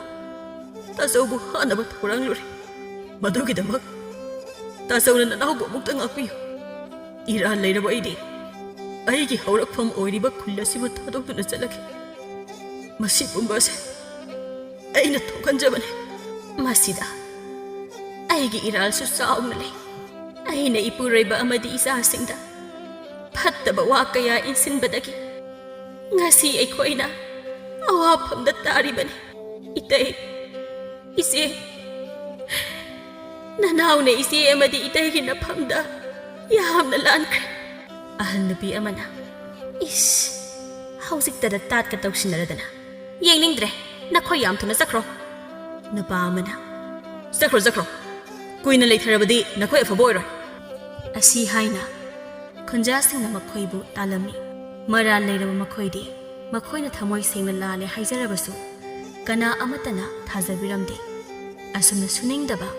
ꯇꯥꯆꯧꯕꯨ ꯍꯥꯠꯅꯕ ꯊꯧꯔꯥꯡꯂꯨꯔꯦ꯫ ꯃꯗꯨꯒꯤꯗꯃꯛ ꯇꯥꯆꯧꯅ ꯅꯅꯥꯎꯕꯨ ꯑꯃꯨꯛꯇ ꯉꯥꯛꯄꯤꯌꯨ꯫ ꯏꯔꯥꯜ ꯂꯩꯔꯕ ꯑꯩꯗꯤ ꯑꯩꯒꯤ ꯍꯧꯔꯛꯐꯝ ꯑꯣꯏꯔꯤꯕ ꯈꯨꯜ ꯑꯁꯤꯕꯨ ꯊꯥꯗꯣꯛꯇꯨꯅ ꯆꯠꯂꯒꯦ꯫ ꯃꯁꯤ ꯄꯨꯝꯕ ꯑꯁꯦ ꯑꯩꯅ ꯊꯣꯛꯍꯟꯖꯕꯅꯤ꯫ ꯃꯁꯤꯗ ꯑꯩꯒꯤ ꯏꯔꯥꯜꯁꯨ ꯆꯥꯎꯅ ꯂꯩ꯫ ꯑꯩꯅ ꯏꯄꯨꯔꯣꯏꯕ ꯑꯃꯗꯤ ꯏꯆꯥꯁꯤꯡꯗ ꯐꯠꯇꯕ ꯋꯥ ꯀꯌꯥ ꯏꯟꯁꯤꯟꯕꯗꯒꯤ ꯉꯁꯤ ꯑꯩꯈꯣꯏꯅ ꯑꯋꯥꯐꯝꯗ ꯇꯥꯔꯤꯕꯅꯤ꯫ ꯏꯇꯩ, ꯏꯆꯦ, ꯅꯅꯥꯎꯅ ꯏꯆꯦ ꯑꯃꯗꯤ ꯏꯇꯩꯒꯤ ꯅꯐꯝꯗ ꯌꯥꯝꯅ ꯂꯥꯟꯈ꯭ꯔꯦ꯫ ꯑꯍꯜ ꯅꯨꯄꯤ ꯑꯃꯅ, "ꯏꯁ, ꯍꯧꯖꯤꯛꯇꯗ ꯇꯥꯠꯀ ꯇꯧꯁꯤꯟꯅꯔꯗꯅ꯫ ꯌꯦꯡꯅꯤꯡꯗ꯭ꯔꯦ, ꯅꯈꯣꯏ ꯌꯥꯝ ꯊꯨꯅ ꯆꯠꯈ꯭ꯔꯣ꯫" ꯅꯨꯄꯥ ꯑꯃꯅ, "ꯆꯠꯈ꯭ꯔꯣ, ꯆꯠꯈ꯭ꯔꯣ꯫ ꯀꯨꯏꯅ ꯂꯩꯊꯔꯕꯗꯤ ꯅꯈꯣꯏ ꯑꯐꯕ ꯑꯣꯏꯔꯣꯏ꯫" ꯑꯁꯤ ꯍꯥꯏꯅ ꯈꯨꯟꯖꯥꯁꯤꯡꯅ ꯃꯈꯣꯏꯕꯨ ꯇꯥꯜꯂꯝꯃꯤ꯫ ꯃꯔꯥꯜ ꯂꯩꯔꯕ ꯃꯈꯣꯏꯗꯤ ꯃꯈꯣꯏꯅ ꯊꯃꯣꯏ ꯁꯦꯡꯅ ꯂꯥꯜꯂꯦ ꯍꯥꯏꯖꯔꯕꯁꯨ ꯀꯅꯥ ꯑꯃꯠꯇꯅ ꯊꯥꯖꯕꯤꯔꯝꯗꯦ꯫ ꯑꯁꯨꯝꯅ ꯁꯨꯅꯤꯡꯗꯕ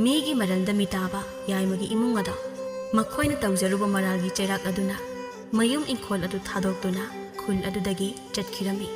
ꯃꯤꯒꯤ ꯃꯔꯜꯗ ꯃꯤꯇꯥꯕ ꯌꯥꯏꯃꯒꯤ ꯏꯃꯨꯡ ꯑꯗꯣ ꯃꯈꯣꯏꯅ ꯇꯧꯖꯔꯨꯕ ꯃꯔꯥꯜꯒꯤ ꯆꯩꯔꯥꯛ ꯑꯗꯨꯅ ꯃꯌꯨꯝ ꯏꯪꯈꯣꯜ ꯑꯗꯨ ꯊꯥꯗꯣꯛꯇꯨꯅ ꯈꯨꯜ ꯑꯗꯨꯗꯒꯤ ꯆꯠꯈꯤꯔꯝꯃꯤ꯫